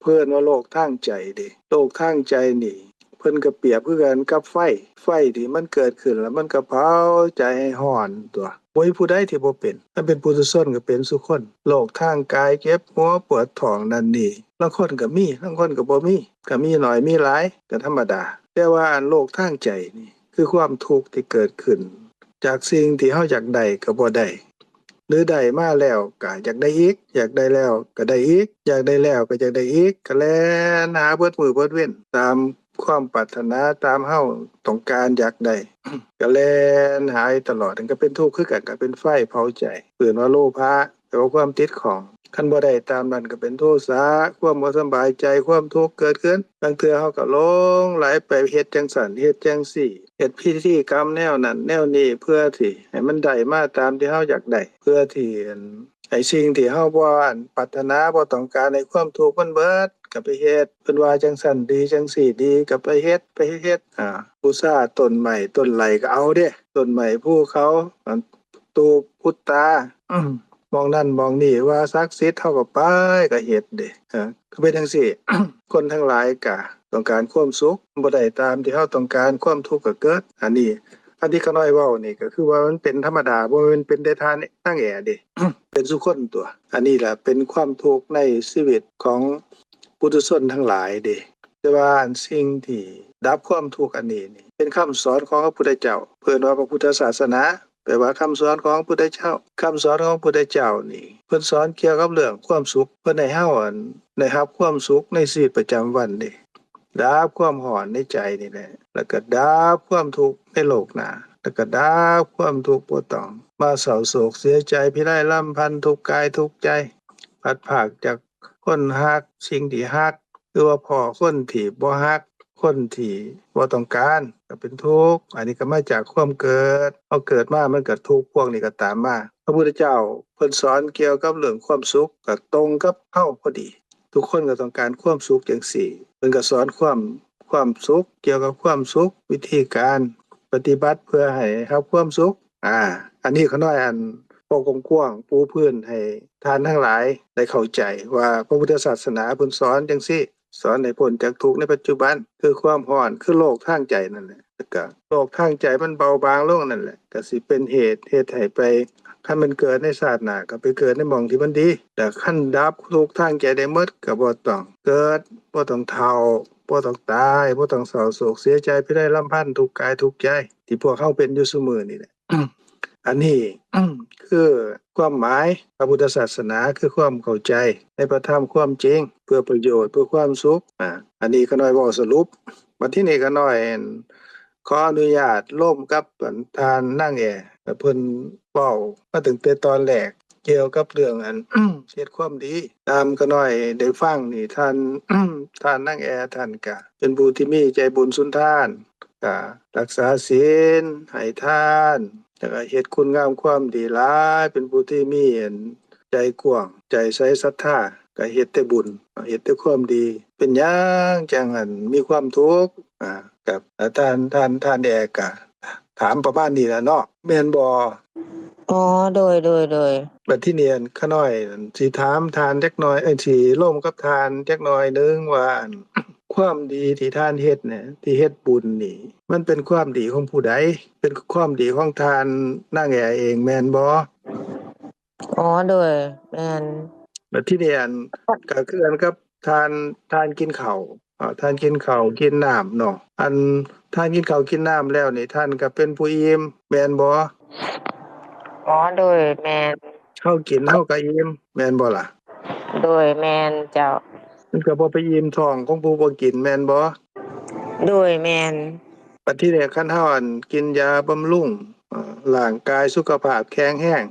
ເພິ່ນວ່າໂລກທາງໃຈເດ້ ໂລກທາງໃຈນີ້ ເພິ່ນກໍປຽບຄືກັນກັບໄຟ ໄຟທີ່ມັນເກີດຂຶ້ນແລ້ວມັນກໍເຜົາໃຈໃຫ້ຮ້ອນຕົວະ ບໍ່ມີຜູ້ໃດທີ່ບໍ່ເປັນ ຄັນເປັນປຸຖຸຊົນກໍເປັນສູ່ຄົນ. ໂລກທາງກາຍ ເຈັບຫົວ ປວດທ້ອງ ນັ້ນນີ້ ລາງຄົນກໍມີ ລາງຄົນກໍບໍ່ມີ ກໍມີໜ້ອຍມີຫຼາຍ ກໍທຳມະດາ. ແຕ່ວ່າອັນໂລກທາງໃຈນີ້ ຄືຄວາມທຸກທີ່ເກີດຂຶ້ນຈາກສິ່ງທີ່ເຮົາຢາກໄດ້ກໍບໍ່ໄດ້ ຫຼືໄດ້ມາແລ້ວກໍຢາກໄດ້ອີກ ຢາກໄດ້ແລ້ວກໍໄດ້ອີກ ຢາກໄດ້ແລ້ວກໍຢາກໄດ້ອີກ ກໍແລ່ນຫາເບິດມື້ເບິດເວັນ ຕາມຄວາມປາດຖະໜາ ຕາມເຮົາຕ້ອງການຢາກໄດ້ ກໍແລ່ນຫາຢູ່ຕະຫຼອດ ມັນກໍເປັນທຸກຄືກັນ ກໍເປັນໄຟເຜົາໃຈ ເອີ້ນວ່າໂລພະ ແປວ່າຄວາມຕິດຂ້ອງ. ຄັນບໍ່ໄດ້ຕາມນັ້ນກໍເປັນໂທສະ ຄວາມບໍ່ສຳບາຍໃຈ ຄວາມທຸກເກີດຂຶ້ນ. ລາງເທື່ອເຮົາກໍຫຼົງໄຫຼໄປເຮັດຈັ່ງຊັ້ນເຮັດຈັ່ງຊີ້ ເຮັດພິທີກຳແນວນັ້ນແນວນີ້ ເພື່ອທີ່ໃຫ້ມັນໄດ້ມາຕາມທີ່ເຮົາຢາກໄດ້ ເພື່ອທີ່ ອັນ ໃຫ້ສິ່ງທີ່ເຮົາບໍ່ ອັນ ປາດຖະໜາ ບໍ່ຕ້ອງການ ໃຫ້ຄວາມທຸກມັນເບິດ ກໍໄປເຮັດ. ເພິ່ນວ່າຈັ່ງຊັ້ນດີ ຈັ່ງຊີ້ດີ ກໍໄປເຮັດ ໄປເຮັດ ອາ ບູຊາຕົ້ນໄມ້ຕົ້ນໄລກໍເອົາເດ້ ຕົ້ນໄມ້ພູເຂົາ ອັນ ຕູບ ປຸດຕາ ໝ່ອງນັ້ນໝ່ອງນີ້ ວ່າສັກສິດ ເຮົາກໍໄປ ກໍເຮັດເດ້. ເອີ ກໍເປັນຈັ່ງຊີ້ ຄົນທັງຫຼາຍກໍຕ້ອງການຄວາມສຸກ ບໍ່ໄດ້ຕາມທີ່ເຮົາຕ້ອງການ ຄວາມທຸກກໍເກີດ. ອັນນີ້ ອັນທີ່ຂ້ານ້ອຍເວົ້ານີ້ ກໍຄືວ່າມັນເປັນທຳມະດາ ບໍ່ແມ່ນເປັນແຕ່ທ່ານນາງແອເດ້ ເປັນສູ່ຄົນຕົວະ. ອັນນີ້ລະເປັນຄວາມທຸກໃນຊີວິດຂອງປຸຖຸຊົນທັງຫຼາຍເດ້. ແຕ່ວ່າອັນສິ່ງທີ່ດັບຄວາມທຸກອັນນີ້ນີ້ ເປັນຄຳສອນຂອງພະພຸດທະເຈົ້າ ເອີ້ນວ່າພະພຸດທະສາສະໜາ ແປວ່າຄຳສອນຂອງພະພຸດທະເຈົ້າ. ຄຳສອນຂອງພະພຸດທະເຈົ້ານີ້ ເພິ່ນສອນກ່ຽວກັບເລື່ອງຄວາມສຸກ ເພິ່ນໃຫ້ເຮົາ ອັນ ໄດ້ຮັບຄວາມສຸກໃນຊີວິດປະຈຳວັນເດ້ ດັບຄວາມຮ້ອນໃນໃຈນີ້ແຫຼະ ແລ້ວກໍດັບຄວາມທຸກໃນໂລກໜ້າ ແລ້ວກໍດັບຄວາມທຸກ ບໍ່ຕ້ອງມາເສົ້າໂສກເສຍໃຈ ພິໄລລຳພັນ ທຸກກາຍທຸກໃຈ ພັດພາກຈາກຄົນຮັກ ສິ່ງທີ່ຮັກ ຫຼືວ່າພໍ້ຄົນທີ່ບໍ່ຮັກ ຄົນທີ່ບໍ່ຕ້ອງການ ກໍເປັນທຸກ. ອັນນີ້ກໍມາຈາກຄວາມເກີດ ເຮົາເກີດມາມັນກໍທຸກ ພວກນີ້ກໍຕາມມາ. ພະພຸດທະເຈົ້າເພິ່ນສອນກ່ຽວກັບເລື່ອງຄວາມສຸກ ກໍຕົງກັບເຮົາພໍດີ ທຸກຄົນກໍຕ້ອງການຄວາມສຸກຈັ່ງຊີ້ ເພິ່ນກໍສອນຄວາມ ຄວາມສຸກ ກ່ຽວກັບຄວາມສຸກ ວິທີການປະຕິບັດເພື່ອໃຫ້ຮັບຄວາມສຸກ. ອາ ອັນນີ້ຂ້ານ້ອຍ ອັນ ເວົ້າກວ້າງໆ ປູພື້ນໃຫ້ທ່ານທັງຫຼາຍໄດ້ເຂົ້າໃຈວ່າ ພະພຸດທະສາສະໜາເພິ່ນສອນຈັ່ງຊີ້ ສອນໃຫ້ພົ້ນຈາກທຸກໃນປັດຈຸບັນ ຄືຄວາມຮ້ອນ ຄືໂລກທາງໃຈນັ້ນແຫຼະ ແລ້ວກະໂລກທາງໃຈມັນເບົາບາງລົງນັ້ນແຫຼະ ກະຊິເປັນເຫດເຮັດໃຫ້ໄປ ຄັນແມ່ນເກີດໃນຊາດໜ້າ ກໍໄປເກີດໃນໝ່ອງທີ່ມັນດີ ແລະ ຄັນດັບທຸກທາງໃຈໄດ້ໝົດ ກໍບໍ່ຕ້ອງເກີດ ບໍ່ຕ້ອງເຖົ້າ ບໍ່ຕ້ອງຕາຍ ບໍ່ຕ້ອງເສົ້າໂສກເສຍໃຈ ພິໄລລຳພັນ ທຸກກາຍທຸກໃຈ ທີ່ພວກເຮົາເປັນຢູ່ຊຸມື້ນີ້ແຫຼະ. ອັນນີ້ ຄືຄວາມໝາຍ ພະພຸດທະສາສະໜາ ຄືຄວາມເຂົ້າໃຈໃນພະທຳຄວາມຈິງ ເພື່ອປະໂຫຍດ ເພື່ອຄວາມສຸກ. ອາ ອັນນີ້ຂ້ານ້ອຍເວົ້າສະຫຼຸບ. ບັດທີນີ້ຂ້ານ້ອຍ ອັນ ຂໍອະນຸຍາດລົມກັບ ອັນ ທ່ານນາງແອ ເພິ່ນເວົ້າມາຕັ້ງແຕ່ຕອນແລກ ກ່ຽວກັບເລື່ອງ ອັນ ເຮັດຄວາມດີ. ຕາມຂ້ານ້ອຍໄດ້ຟັງນີ້ ທ່ານ ທ່ານນາງແອ ທ່ານກະເປັນຜູ້ທີ່ມີໃຈບຸນສຸນທານ ກະຮັກສາສິນ ໃຫ້ທານ ແລ້ວກະເຮັດຄຸນງາມຄວາມດີຫຼາຍ ເປັນຜູ້ທີ່ມີ ອັນ ໃຈກວ້າງ ໃຈໃສ ສັດທາ ກະເຮັດແຕ່ບຸນ ເຮັດແຕ່ຄວາມດີ ເປັນຫຍັງຈັ່ງ ອັນ ມີຄວາມທຸກ? ອາ ກັບ ອາ ທ່ານ ທ່ານ ທ່ານແອກະຖາມປະມານນີ້ລະເນາະ ແມ່ນບໍ່? ອໍ ໂດຍ ໂດຍ ໂດຍ. ບັດທີນີ້ ອັນ ຂ້ານ້ອຍ ອັນ ຊິຖາມທ່ານຈັກໜ່ອຍ ເອີ ຊິລົມກັບທ່ານຈັກໜ່ອຍໜຶ່ງວ່າ ອັນ ຄວາມດີທີ່ທ່ານເຮັດນີ້ ທີ່ເຮັດບຸນນີ້ ມັນເປັນຄວາມດີຂອງຜູ້ໃດ? ເປັນຄວາມດີຂອງທ່ານນາງແອເອງແມ່ນບໍ່? ອໍ ໂດຍ ແມ່ນ. ແລ້ວທີນີ້ ອັນ ກໍຄືກັນກັບທ່ານ ທ່ານກິນເຂົ້າ ເອີ ທ່ານກິນເຂົ້າກິນນ້ຳເນາະ ອັນ ທ່ານກິນເຂົ້າກິນນ້ຳແລ້ວນີ້ ທ່ານກໍເປັນຜູ້ອີ່ມແມ່ນບໍ່? ອໍ ໂດຍ ແມ່ນ. ເຮົາກິນເຮົາກໍອີ່ມ ແມ່ນບໍ່ລະ? ໂດຍ ແມ່ນເຈົ້າ. ມັນກໍບໍ່ໄປອີ່ມທ້ອງຂອງຜູ້ບໍ່ກິນ ແມ່ນບໍ່? ໂດຍ ແມ່ນ. ບັດທີນີ້ ຄັນເຮົາ ອັນ ກິນຢາບຳລຸງ ເອີ ຮ່າງກາຍສຸຂະພາບແຂງແຮງ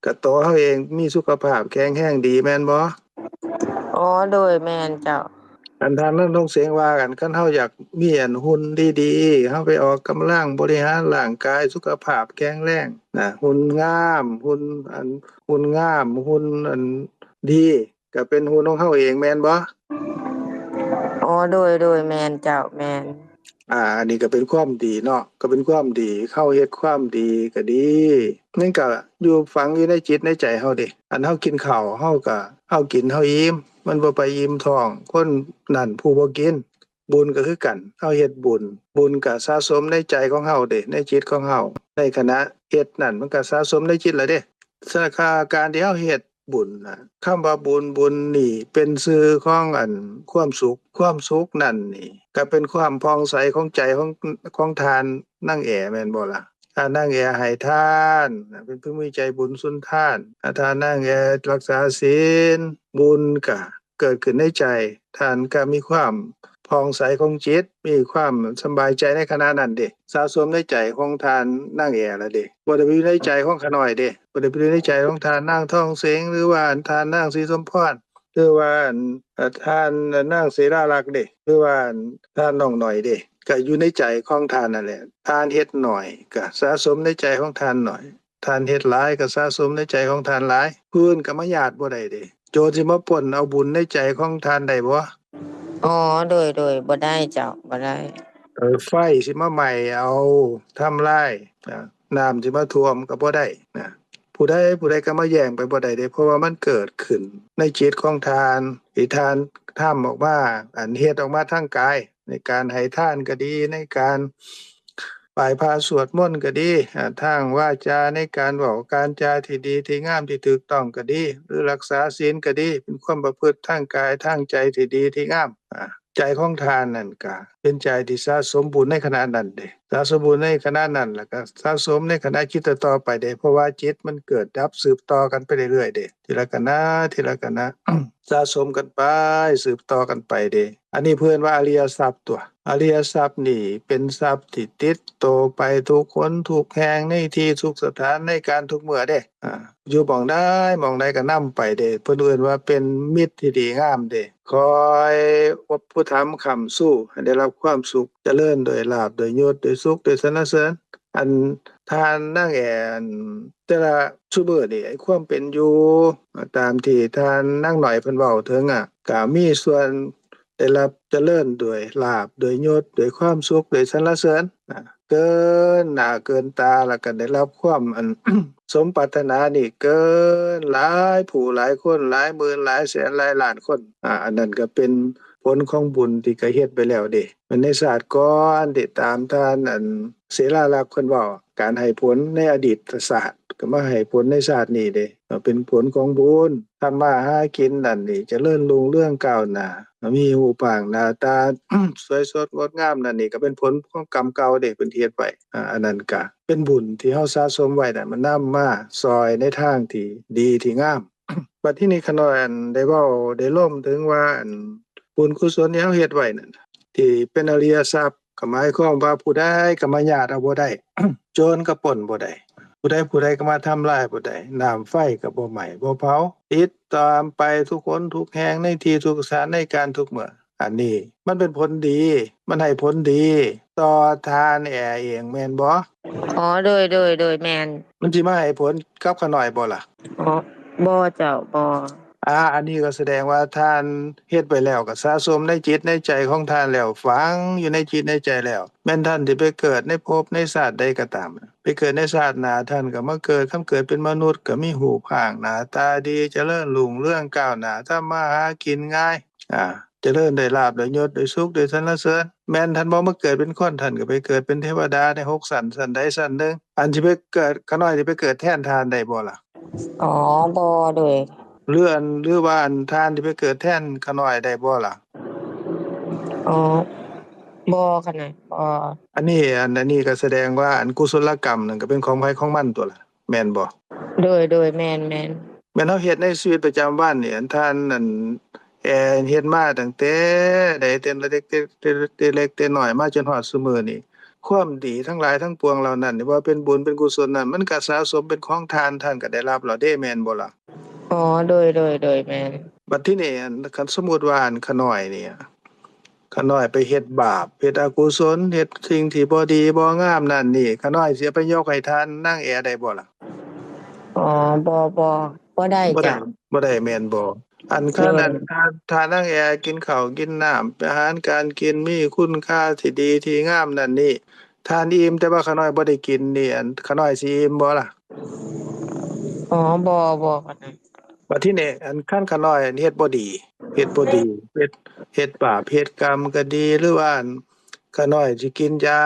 ກໍໂຕເຮົາເອງມີສຸຂະພາບແຂງແຮງດີ ແມ່ນບໍ່? ອໍ ໂດຍ ແມ່ນເຈົ້າ. ອັນທ່ານນາງທອງເສງວ່າ ອັນ ຄັນເຮົາຢາກມີ ອັນ ຫຸ່ນດີໆ ເຮົາໄປອອກກຳລັງ ບໍລິຫານຮ່າງກາຍ ສຸຂະພາບແຂງແຮງນະ ຫຸ່ນງາມ ຫຸ່ນ ອັນ ຫຸ່ນງາມ ຫຸ່ນ ອັນ ດີ ກໍເປັນຫຸ່ນຂອງເຮົາເອງ ແມ່ນບໍ່? ອໍ ໂດຍ ໂດຍ ແມ່ນເຈົ້າ ແມ່ນ. ອາ ອັນນີ້ກໍເປັນຄວາມດີເນາະ ກໍເປັນຄວາມດີ ເຮົາເຮັດຄວາມດີກໍດີ ມັນກໍຢູ່ຝັງຢູ່ໃນຈິດໃນໃຈເຮົາເດ້. ອັນເຮົາກິນເຂົ້າ ເຮົາກໍ ເຮົາກິນເຮົາອີ່ມ ມັນບໍ່ໄປອີ່ມທ້ອງຄົນນັ້ນຜູ້ບໍ່ກິນ. ບຸນກໍຄືກັນ ເຮົາເຮັດບຸນ ບຸນກໍສະສົມໃນໃຈຂອງເຮົາເດ້ ໃນຈິດຂອງເຮົາ ໃນຂະນະເຮັດນັ້ນ ມັນກໍສະສົມໃນຈິດລະເດ້. ສະນັ້ນ ການທີ່ເຮົາເຮັດບຸນນະ ຄຳວ່າບຸນ ບຸນນີ້ເປັນຊື່ຂອງ ອັນ ຄວາມສຸກ ຄວາມສຸກນັ້ນນີ້ ກໍເປັນຄວາມຜ່ອງໃສຂອງໃຈຂອງ ຂອງທ່ານນາງແອ ແມ່ນບໍ່ລະ? ທ່ານນາງແອໃຫ້ທານ ເປັນຜູ້ມີໃຈບຸນສຸນທານ ຖ້າທ່ານນາງແອຮັກສາສິນ ບຸນກະເກີດຂຶ້ນໃນໃຈ ທ່ານກະມີຄວາມຜ່ອງໃສຂອງຈິດ ມີຄວາມສະບາຍໃຈໃນຂະນະນັ້ນເດ້ ສະສົມໃນໃຈຂອງທ່ານນາງແອລະເດ້ ບໍ່ໄດ້ໄປຢູ່ໃນໃຈຂອງຂ້ານ້ອຍເດ້ ບໍ່ໄດ້ໄປຢູ່ໃນໃຈຂອງທ່ານນາງທອງເສງ ຫຼືວ່າທ່ານນາງສີສົມພອນ ຫຼືວ່າ ອາ ທ່ານນາງເສລາລັກເດ້ ຫຼືວ່າທ່ານນ້ອງໜ້ອຍເດ້ ກະຢູ່ໃນໃຈຂອງທ່ານນັ້ນແຫຼະ. ທ່ານເຮັດໜ້ອຍກະສະສົມໃນໃຈຂອງທ່ານໜ້ອຍ ທ່ານເຮັດຫຼາຍກະສະສົມໃນໃຈຂອງທ່ານຫຼາຍ ຜູ້ອື່ນກະມາຍາດບໍ່ໄດ້ເດ້. ໂຈນຊິມາປຸ້ນເອົາບຸນໃນໃຈຂອງທ່ານໄດ້ບໍ່? ອໍ ໂດຍ ໂດຍ ບໍ່ໄດ້ເຈົ້າ ບໍ່ໄດ້. ເອີ ໄຟຊິມາໄໝ້ເອົາ ທຳລາຍ ອາ ນ້ຳຊິມາຖ້ວມກໍບໍ່ໄດ້ນະ ຜູ້ໃດຜູ້ໃດກໍມາແຍ່ງໄປບໍ່ໄດ້ເດ້ ເພາະວ່າມັນເກີດຂຶ້ນໃນຈິດຂອງທ່ານ ທີ່ທ່ານທຳອອກມາ ອັນເຮັດອອກມາທາງກາຍ ໃນການໃຫ້ທານກໍດີ ໃນການໄຫວ້ພະສວດມົນກໍດີ ອາ ທາງວາຈາ ໃນການເວົ້າການຈາທີ່ດີທີ່ງາມທີ່ຖືກຕ້ອງກໍດີ ຫຼື ຮັກສາສິນກໍດີ ເປັນຄວາມປະພຶດທາງກາຍທາງໃຈທີ່ດີທີ່ງາມ ອາ ໃຈຂອງທ່ານນັ້ນກະເປັນໃຈທີ່ສະສົມບຸນໃນຂະນະນັ້ນເດ້ ສະສົມບຸນໃນຂະນະນັ້ນ ແລ້ວກະສະສົມໃນຂະນະຈິດຕໍ່ໆໄປເດ້ ເພາະວ່າຈິດມັນເກີດດັບສືບຕໍ່ກັນໄປເລື້ອຍໆເດ້ ທີລະຂະນະ ທີລະຂະນະ ສະສົມກັນໄປ ສືບຕໍ່ກັນໄປເດ້. ອັນນີ້ເພິ່ນວ່າອະລິຍະຊັບຕົວະ ອະລິຍະຊັບນີ້ເປັນຊັບທີ່ຕິດໂຕໄປທຸກຄົນທຸກແຫ່ງ ໃນທີ່ທຸກສະຖານ ໃນການທຸກເມື່ອເດ້ ອາ ຢູ່ໝ່ອງໃດໝ່ອງໃດກໍນຳໄປເດ້ ເພິ່ນເອີ້ນວ່າເປັນມິດທີ່ດີງາມເດ້ ຄອຍອຸປະຖຳຄ້ຳຊູໃຫ້ໄດ້ຮັບຄວາມສຸກ ຈະເລີນດ້ວຍລາບ ດ້ວຍຍົດ ດ້ວຍສຸກ ດ້ວຍສັນລະເສີນ. ອັນທ່ານນາງແອນ ແຕ່ລະຊຸມື້ນີ້ ຄວາມເປັນຢູ່ ຕາມທີ່ທ່ານນາງໜ້ອຍເພິ່ນເວົ້າເຖິງ ອາ ກະມີສ່ວນໄດ້ຮັບຈະເລີນດ້ວຍລາບ ດ້ວຍຍົດ ດ້ວຍຄວາມສຸກ ດ້ວຍສັນລະເສີນ ອາ ເກີນໜ້າເກີນຕາ ແລ້ວກໍໄດ້ຮັບຄວາມ ອັນ ສົມປາດຖະໜານີ້ເກີນຫຼາຍຜູ້ຫຼາຍຄົນ ຫຼາຍໝື່ນຫຼາຍແສນຫຼາຍລ້ານຄົນ ອາ ອັນນັ້ນກໍເປັນຜົນຂອງບຸນທີ່ກະເຮັດໄປແລ້ວເດ້ ແມ່ນໃນຊາດກ່ອນ ທີ່ຕາມທ່ານ ອັນ ເສລາລັກເພິ່ນເວົ້າ ການໃຫ້ຜົນໃນອະດີດຊາດ ກໍມາໃຫ້ຜົນໃນຊາດນີ້ເດ້ ເປັນຜົນຂອງບຸນ ທຳມາຫາກິນນັ້ນນີ້ ຈະເລີນຮຸ່ງເຮືອງກ້າວໜ້າ ມີຮູບຮ່າງໜ້າຕາ ສວຍສົດງົດງາມນັ້ນນີ້ ກໍເປັນຜົນຂອງກຳເກົ່າເດ້ ເພິ່ນເຮັດໄວ້ ອາ ອັນນັ້ນກະເປັນບຸນທີ່ເຮົາສະສົມໄວ້ນັ້ນ ມັນນຳມາຊ່ອຍໃນທາງທີ່ດີທີ່ງາມ. ບັດທີນີ້ ຂ້ານ້ອຍ ອັນ ໄດ້ເວົ້າໄດ້ລົມເຖິງວ່າ ອັນ ບຸນກຸສົນທີ່ເຮົາເຮັດໄວ້ນັ້ນ ທີ່ເປັນອະລິຍະຊັບ ກໍໝາຍຄວາມວ່າຜູ້ໃດກໍມາຍາດເອົາບໍ່ໄດ້ ໂຈນກໍປົ້ນບໍ່ໄດ້ ຜູ້ໃດຜູ້ໃດກໍມາທຳລາຍບໍ່ໄດ້ ນ້ຳໄຟກໍບໍ່ໄໝ້ບໍ່ເຜົາ ຕິດຕາມໄປທຸກຄົນທຸກແຫ່ງ ໃນທີ່ທຸກສະຖານ ໃນການທຸກເມື່ອ. ອັນນີ້ມັນເປັນຜົນດີ ມັນໃຫ້ຜົນດີຕໍ່ທ່ານແອເອງ ແມ່ນບໍ່? ອໍ ໂດຍ ໂດຍ ໂດຍ ແມ່ນ. ມັນຊິມາໃຫ້ຜົນກັບຂ້ານ້ອຍບໍ່ລະ? ອໍ ບໍ່ເຈົ້າ ບໍ່. ອາ ອັນນີ້ກໍສະແດງວ່າທ່ານເຮັດໄປແລ້ວ ກໍສະສົມໃນຈິດໃນໃຈຂອງທ່ານແລ້ວ ຝັງຢູ່ໃນຈິດໃນໃຈແລ້ວ ແມ່ນທ່ານຊິໄປເກີດໃນພົບໃນຊາດໃດກໍຕາມ ໄປເກີດໃນຊາດໜ້າ ທ່ານກໍມາເກີດ ຄັນເກີດເປັນມະນຸດກໍມີຮູບຮ່າງໜ້າຕາດີ ຈະເລີນຮຸ່ງເຮືອງກ້າວໜ້າ ທຳມາຫາກິນງ່າຍ ອາ ຈະເລີນດ້ວຍລາບ ດ້ວຍຍົດ ດ້ວຍສຸກ ດ້ວຍສັນລະເສີນ. ແມ່ນທ່ານບໍ່ມາເກີດເປັນຄົນ ທ່ານກໍໄປເກີດເປັນເທວະດາໃນຫົກຊັ້ນ ຊັ້ນໃດຊັ້ນໜຶ່ງ. ອັນຊິໄປເກີດ ຂ້ານ້ອຍຊິໄປເກີດແທນທ່ານໄດ້ບໍ່ລະ? ອໍ ບໍ່ ໂດຍ. ຫຼື ອັນ ຫຼືວ່າ ອັນ ທ່ານຊິໄປເກີດແທນຂ້ານ້ອຍໄດ້ບໍ່ລະ? ອໍ ບໍ່ ຂ້ານ້ອຍ ບໍ່. ອັນນີ້ ອັນ ອັນນີ້ກໍສະແດງວ່າ ອັນ ກຸສົນລະກຳນັ້ນກໍເປັນຂອງໃຜຂອງມັນຕົວລະ ແມ່ນບໍ່? ໂດຍ ໂດຍ ແມ່ນ ແມ່ນ ແມ່ນເຮົາເຮັດໃນຊີວິດປະຈຳວັນນີ້ ອັນທ່ານ ອັນ ແອເຮັດມາຕັ້ງແຕ່ໃດ ແຕ່ເລັກ ແຕ່ ແຕ່ເລັກແຕ່ນ້ອຍມາຈົນຮອດຊຸມື້ນີ້ ຄວາມດີທັງຫຼາຍທັງປວງເຫຼົ່ານັ້ນ ບໍ່ວ່າເປັນບຸນເປັນກຸສົນນັ້ນ ມັນກໍສະສົມເປັນຂອງທ່ານ ທ່ານກໍໄດ້ຮັບແລ້ວເດ້ ແມ່ນບໍ່ລະ? ອໍ ໂດຍ ໂດຍ ໂດຍ ແມ່ນ. ບັດທີນີ້ ອັນ ຄັນສົມມຸດວ່າ ອັນ ຂ້ານ້ອຍນີ້ ຂ້ານ້ອຍໄປເຮັດບາບ ເຮັດອະກຸສົນ ເຮັດສິ່ງທີ່ບໍ່ດີບໍ່ງາມນັ້ນນີ້ ຂ້ານ້ອຍຊິເອົາໄປຍົກໃຫ້ທ່ານນາງແອໄດ້ບໍ່ລະ? ອໍ ບໍ່ ບໍ່ ບໍ່ໄດ້ ບໍ່ໄດ້ ເຈົ້າ ບໍ່ໄດ້ແມ່ນບໍ່? ອັນ ໂດຍ ຄັນ ອັນ ທ່ານ ທ່ານນາງແອກິນເຂົ້າກິນນ້ຳ ອາຫານການກິນມີຄຸນຄ່າທີ່ດີທີ່ງາມນັ້ນນີ້ ທ່ານອີ່ມ ແຕ່ວ່າຂ້ານ້ອຍບໍ່ໄດ້ກິນນີ້ ອັນ ຂ້ານ້ອຍຊິອີ່ມບໍ່ລະ? ອໍ ບໍ່ ບໍ່ ບັດທີນີ້ ອັນ ຄັນຂ້ານ້ອຍເຮັດບໍ່ດີ ເຮັດບໍ່ດີ ເຮັດ ເຮັດບາບເຮັດກຳກໍດີ ຫຼືວ່າ ອັນ ຂ້ານ້ອຍຊິກິນຢາ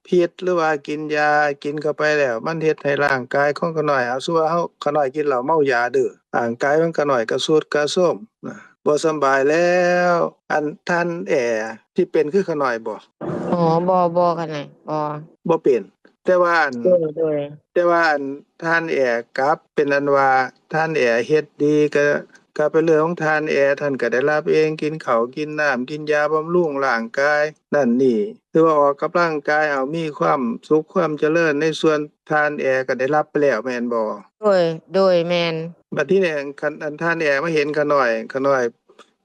ພິດ ຫຼືວ່າກິນຢາ ກິນເຂົ້າໄປແລ້ວ ມັນເຮັດໃຫ້ຮ່າງກາຍຂອງຂ້ານ້ອຍ ເອົາ ສົມມຸດວ່າເຮົາ ຂ້ານ້ອຍກິນເຫຼົ້າເມົາຢາເດີ ຮ່າງກາຍຂອງຂ້ານ້ອຍກະຊຸດກະໂຊມນະ ບໍ່ສຳບາຍແລ້ວ. ອັນ ທ່ານແອ ທີ່ເປັນຄືຂ້ານ້ອຍບໍ່? ອໍ ບໍ່ ບໍ່ ຂ້ານ້ອຍ ບໍ່ ບໍ່ເປັນ ແຕ່ວ່າ ອັນ ໂດຍ ໂດຍ ແຕ່ວ່າ ອັນ ທ່ານແອກັບເປັນອັນວ່າ ທ່ານແອເຮັດດີ ກະ ກະເປັນເລື່ອງຂອງທ່ານແອ ທ່ານກະໄດ້ຮັບເອງ ກິນເຂົ້າກິນນ້ຳ ກິນຢາບຳລຸງຮ່າງກາຍນັ້ນນີ້ ຫຼືວ່າອອກກຳລັງກາຍ ເອົາ ມີຄວາມສຸກຄວາມຈະເລີນໃນສ່ວນ ທ່ານແອກໍໄດ້ຮັບໄປແລ້ວແມ່ນບໍ່? ໂດຍ ໂດຍ ແມ່ນ. ບັດທີນີ້ ຄັນ ອັນ ທ່ານແອມາເຫັນຂ້ານ້ອຍ ຂ້ານ້ອຍ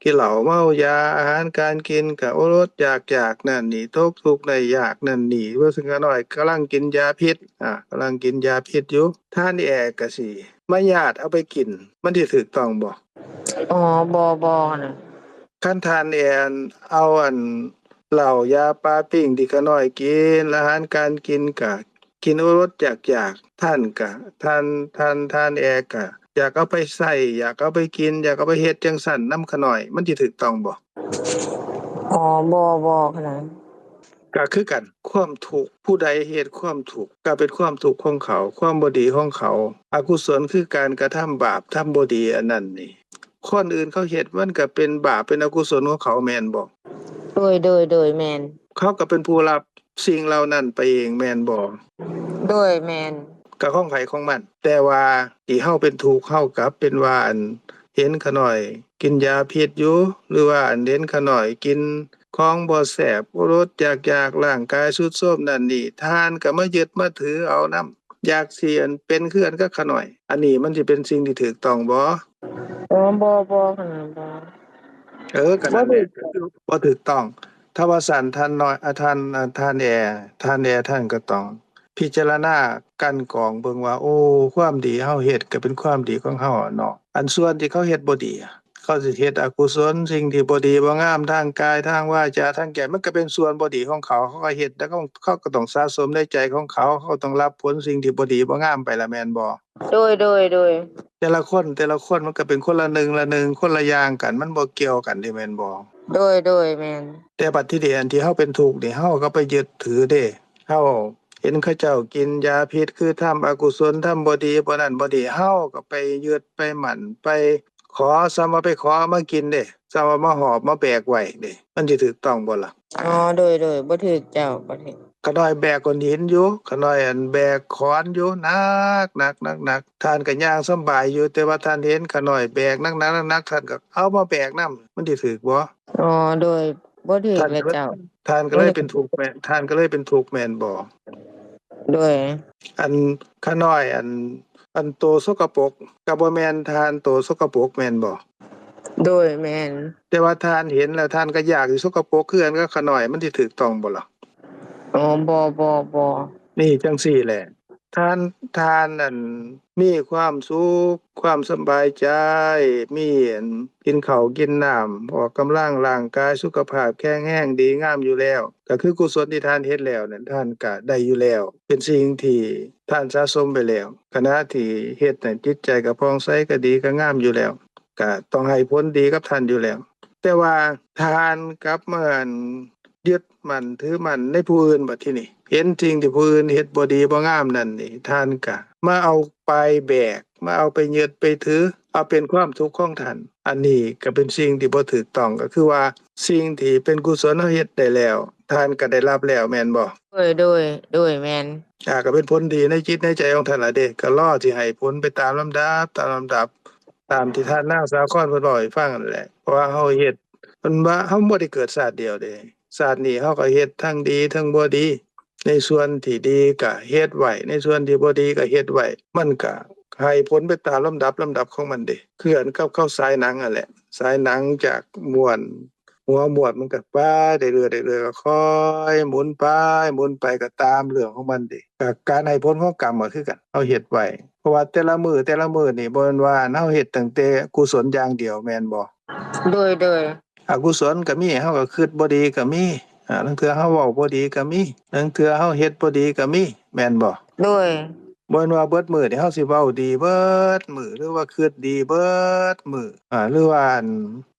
ກິນເຫຼົ້າເມົາຢາ ອາຫານການກິນກໍອົດໆຢາກໆນັ້ນນີ້ ຕົກທຸກໄດ້ຍາກນັ້ນນີ້ ວ່າຊັ້ນ ຂ້ານ້ອຍກຳລັງກິນຢາພິດ ອາ ກຳລັງກິນຢາພິດຢູ່ ທ່ານແອກໍຊິມາຍາດເອົາໄປກິນ ມັນຊິຖືກຕ້ອງບໍ່? ອໍ ບໍ່ ບໍ່ນະ ຄັນທ່ານແອນເອົາ ອັນ ເຫຼົ້າຢາປາປີ້ງທີ່ຂ້ານ້ອຍກິນ ອາຫານການກິນກະ ກິນອົດໆຢາກໆ ທ່ານກະ ທ່ານ ທ່ານ ທ່ານແອກະຢາກເອົາໄປໃຊ້ ຢາກເອົາໄປກິນ ຢາກເອົາໄປເຮັດຈັ່ງຊັ້ນນຳຂ້ານ້ອຍ ມັນຊິຖືກຕ້ອງບໍ່? ອໍ ບໍ່ ບໍ່ ຂະໜາດ ກະຄືກັນ ຄວາມທຸກ ຜູ້ໃດເຮັດຄວາມທຸກ ກະເປັນຄວາມທຸກຂອງເຂົາ ຄວາມບໍ່ດີຂອງເຂົາ ອະກຸສົນຄືການກະທຳບາບ ທຳບໍ່ດີ ອັນນັ້ນນີ້ ຄົນອື່ນເຂົາເຮັດ ມັນກະເປັນບາບ ເປັນອະກຸສົນຂອງເຂົາແມ່ນບໍ່? ໂດຍ ໂດຍ ໂດຍ ແມ່ນ. ເຂົາກໍເປັນຜູ້ຮັບສິ່ງເຫຼົ່ານັ້ນໄປເອງແມ່ນບໍ່? ໂດຍ ແມ່ນ. ກໍຂອງໃຜຂອງມັນ ແຕ່ວ່າທີ່ເຮົາເປັນທຸກ ເຮົາກັບເປັນວ່າ ອັນ ເຫັນຂະນ້ອຍກິນຢາພິດຢູ່ ຫຼືວ່າ ອັນ ເຫັນຂະນ້ອຍກິນຂອງບໍ່ແຊບ ອົດໆຢາກໆ ຮ່າງກາຍຊຸດໂຊມນັ້ນນີ້ ທ່ານກໍມາຍຶດມາຖືເອົານຳ ຢາກຊິ ອັນ ເປັນຄືກັນກັບຂະນ້ອຍ ອັນນີ້ມັນຊິເປັນສິ່ງທີ່ຖືກຕ້ອງບໍ່? ອໍ ບໍ່ ບໍ່ ຂະໜາດ ບໍ່ ເອີ ກໍນັ້ນແຫຼະ ບໍ່ຖືກຕ້ອງ ກໍຄືບໍ່ຖືກຕ້ອງ. ຖ້າວ່າຊັ້ນທ່ານນ້ອຍ ອາ ທ່ານ ອາ ທ່ານແອ ທ່ານແອທ່ານກໍຕ້ອງພິຈາລະນາກັ່ນກອງເບິ່ງວ່າ ໂອ້ ຄວາມດີເຮົາເຮັດກໍເປັນຄວາມດີຂອງເຮົາເນາະ ອັນສ່ວນທີ່ເຂົາເຮັດບໍ່ດີ ເຂົາຊິເຮັດອະກຸສົນ ສິ່ງທີ່ບໍ່ດີບໍ່ງາມທາງກາຍ ທາງວາຈາ ທາງໃຈ ມັນກໍເປັນສ່ວນບໍ່ດີຂອງເຂົາ ເຂົາກໍເຮັດ ແລ້ວເຂົາ ເຂົາກໍຕ້ອງສະສົມໃນໃຈຂອງເຂົາ ເຂົາກໍຕ້ອງຮັບຜົນສິ່ງທີ່ບໍ່ດີບໍ່ງາມໄປລະແມ່ນບໍ່? ໂດຍ ໂດຍ ໂດຍ. ແຕ່ລະຄົນ ແຕ່ລະຄົນມັນກໍເປັນຄົນລະໜຶ່ງລະໜຶ່ງ ຄົນລະຢ່າງກັນ ມັນບໍ່ກ່ຽວກັນເດ້ແມ່ນບໍ່? ໂດຍ ໂດຍ ແມ່ນ. ແຕ່ບັດທີນີ້ອັນທີ່ເຮົາເປັນທຸກນີ້ ເຮົາກໍໄປຍຶດຖືເດ້ ເຮົາເຫັນເຂົາເຈົ້າກິນຢາພິດ ຄືທຳອະກຸສົນ ທຳບໍ່ດີ ບໍ່ນັ້ນບໍ່ນີ້ ເຮົາກໍໄປຍຶດໄປໝັ້ນ ໄປຂໍ ສ່ຳວ່າໄປຂໍເອົາມາກິນເດ້ ສ່ຳວ່າມາຫອບມາແບກໄວ້ເດ້ ມັນຊິຖືກຕ້ອງບໍ່ລະ? ອໍ ໂດຍ ໂດຍ ບໍ່ຖືກເຈົ້າ ບໍ່ຖືກ. ຂະນ້ອຍແບກກ້ອນຫີນຢູ່ ຂະນ້ອຍ ອັນ ແບກຂອນຢູ່ ໜັກໆໆໆ ທ່ານກໍຍ່າງສຳບາຍຢູ່ ແຕ່ວ່າທ່ານເຫັນຂະນ້ອຍແບກໜັກໆໆ ທ່ານກໍເອົາມາແບກນຳ ມັນຊິຖືກບໍ່? ອໍ ໂດຍ ບໍ່ຖືກແຫຼະເຈົ້າ ທ່ານກໍເລີຍເປັນທຸກແມ່ນ ທ່ານກໍເລີຍເປັນທຸກແມ່ນບໍ່? ໂດຍ. ອັນ ຂະນ້ອຍ ອັນ ອັນໂຕສົກກະປົກ ກໍບໍ່ແມ່ນທ່ານໂຕສົກກະປົກແມ່ນບໍ່? ໂດຍ ແມ່ນ. ແຕ່ວ່າທ່ານເຫັນແລ້ວທ່ານກໍຢາກຊິສົກກະປົກຄືກັນກັບຂະນ້ອຍ ມັນຊິຖືກຕ້ອງບໍ່ລະ? ອໍ ບໍ່ ບໍ່ ບໍ່. ນີ້ຈັ່ງຊີ້ແຫຼະ ທ່ານ ທ່ານ ອັນ ມີຄວາມສຸກ ຄວາມສະບາຍໃຈ ມີ ອັນ ກິນເຂົ້າກິນນ້ຳ ອອກກຳລັງຮ່າງກາຍ ສຸຂະພາບແຂງແຮງດີງາມຢູ່ແລ້ວ ກໍຄືກຸສົນທີ່ທ່ານເຮັດແລ້ວນັ້ນ ທ່ານກໍໄດ້ຢູ່ແລ້ວ ເປັນສິ່ງທີ່ທ່ານສະສົມໄປແລ້ວ ຂະນະທີ່ເຮັດນັ້ນ ຈິດໃຈກໍຜ່ອງໃສ ກໍດີ ກໍງາມຢູ່ແລ້ວ ກໍຕ້ອງໃຫ້ຜົນດີກັບທ່ານຢູ່ແລ້ວ. ແຕ່ວ່າທ່ານກັບມາ ອັນ ຍຶດໝັ້ນຖືໝັ້ນໃນຜູ້ອື່ນ ບັດທີນີ້ເຫັນສິ່ງທີ່ຜູ້ອື່ນເຮັດບໍ່ດີບໍ່ງາມນັ້ນນີ້ ທ່ານກະມາເອົາໄປແບກ ມາເອົາໄປຍຶດໄປຖື ເອົາເປັນຄວາມທຸກຂອງທ່ານ ອັນນີ້ກະເປັນສິ່ງທີ່ບໍ່ຖືກຕ້ອງ ກະຄືວ່າສິ່ງທີ່ເປັນກຸສົນເຮົາເຮັດໄດ້ແລ້ວ ທ່ານກໍໄດ້ຮັບແລ້ວແມ່ນບໍ່? ໂດຍ ໂດຍ ໂດຍ ແມ່ນ. ອ່າ ກໍເປັນຜົນດີໃນຈິດໃນໃຈຂອງທ່ານລະເດ ກໍລໍຊິໃຫ້ຜົນໄປຕາມລຳດັບ ຕາມລຳດັບ ຕາມທີ່ທ່ານນາງສາຄອນເພິ່ນເວົ້າໃຫ້ຟັງນັ້ນແຫຼະ ເພາະວ່າເຮົາເຮັດ ເພິ່ນວ່າເຮົາບໍ່ໄດ້ເກີດຊາດດຽວເດ ຊາດນີ້ເຮົາກໍເຮັດທັງດີທັງບໍ່ດີ ໃນສ່ວນທີ່ດີກໍເຮັດໄວ້ ໃນສ່ວນທີ່ບໍ່ດີກໍເຮັດໄວ້ ມັນກໍໃຫ້ຜົນໄປຕາມລຳດັບ ລຳດັບຂອງມັນເດ ຄືກັນກັບເຂົາສາຍໜັງຫັ້ນແຫຼະ ສາຍໜັງຈາກມ້ວນ ຫົວມ້ວນມັນກໍໄປເລື້ອຍໆ ເລື້ອຍໆ ກໍຄ່ອຍໝູນໄປ ໝູນໄປ ກໍຕາມເລື່ອງຂອງມັນເດ ກໍການໃຫ້ຜົນຂອງກຳກໍຄືກັນ ເຮົາເຮັດໄວ້ ເພາະວ່າແຕ່ລະມື້ ແຕ່ລະມື້ນີ້ບໍ່ແມ່ນວ່າເຮົາເຮັດຕັ້ງແຕ່ກຸສົນຢ່າງດຽວແມ່ນບໍ່? ໂດຍ ໂດຍ. ອະກຸສົນກໍມີ ເຮົາກໍຄິດບໍ່ດີກໍມີ ອາ ລາງເທື່ອເຮົາເວົ້າບໍ່ດີກໍມີ ລາງເທື່ອເຮົາເຮັດບໍ່ດີກໍມີ ແມ່ນບໍ່? ໂດຍ. ບໍ່ແມ່ນວ່າເບິດມື້ນີ້ເຮົາຊິເວົ້າດີເບິດມື້ ຫຼືວ່າຄິດດີເບິດມື້ ອາ ຫຼືວ່າ ອັນ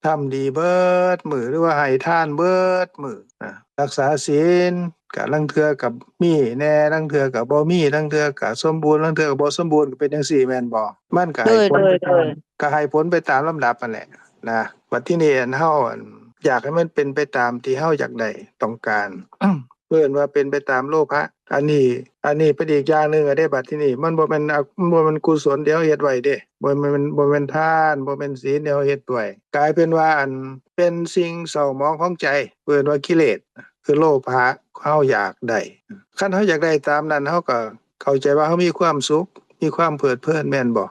ທຳດີເບິດມື້ ຫຼືວ່າໃຫ້ທານເບິດມື້ ອາ ຮັກສາສິນ ກະລາງເທື່ອກະມີແດ່ ລາງເທື່ອກະບໍ່ມີ ລາງເທື່ອກະສົມບູນ ລາງເທື່ອກະບໍ່ສົມບູນ ກະເປັນຈັ່ງຊີ້ແມ່ນບໍ່? ມັນກະໃຫ້ຜົນໄປຕາມ ໂດຍ ໂດຍ ໂດຍ ກະໃຫ້ຜົນໄປຕາມລຳດັບຫັ້ນແຫຼະນະ. ບັດທີນີ້ ອັນ ເຮົາ ອັນ ຢາກໃຫ້ມັນເປັນໄປຕາມທີ່ເຮົາຢາກໄດ້ ຕ້ອງການ ເອີ້ນວ່າເປັນໄປຕາມໂລພະ. ອັນນີ້ ອັນນີ້ເປັນອີກຢ່າງໜຶ່ງເດ້ ບັດທີນີ້ ມັນບໍ່ແມ່ນ ມັນບໍ່ແມ່ນກຸສົນທີ່ເຮົາເຮັດໄວ້ເດ້ ບໍ່ແມ່ນ ບໍ່ແມ່ນທານ ບໍ່ແມ່ນສິນທີ່ເຮົາເຮັດໄວ້ ກາຍເປັນວ່າ ອັນ ເປັນສິ່ງເສົ້າໝອງຂອງໃຈ ເອີ້ນວ່າກິເລດ ຄືໂລພະ ເຮົາຢາກໄດ້ ຄັນເຮົາຢາກໄດ້ຕາມນັ້ນ ເຮົາກໍເຂົ້າໃຈວ່າເຮົາມີຄວາມສຸກ ມີຄວາມເພີດເພີນແມ່ນບໍ່?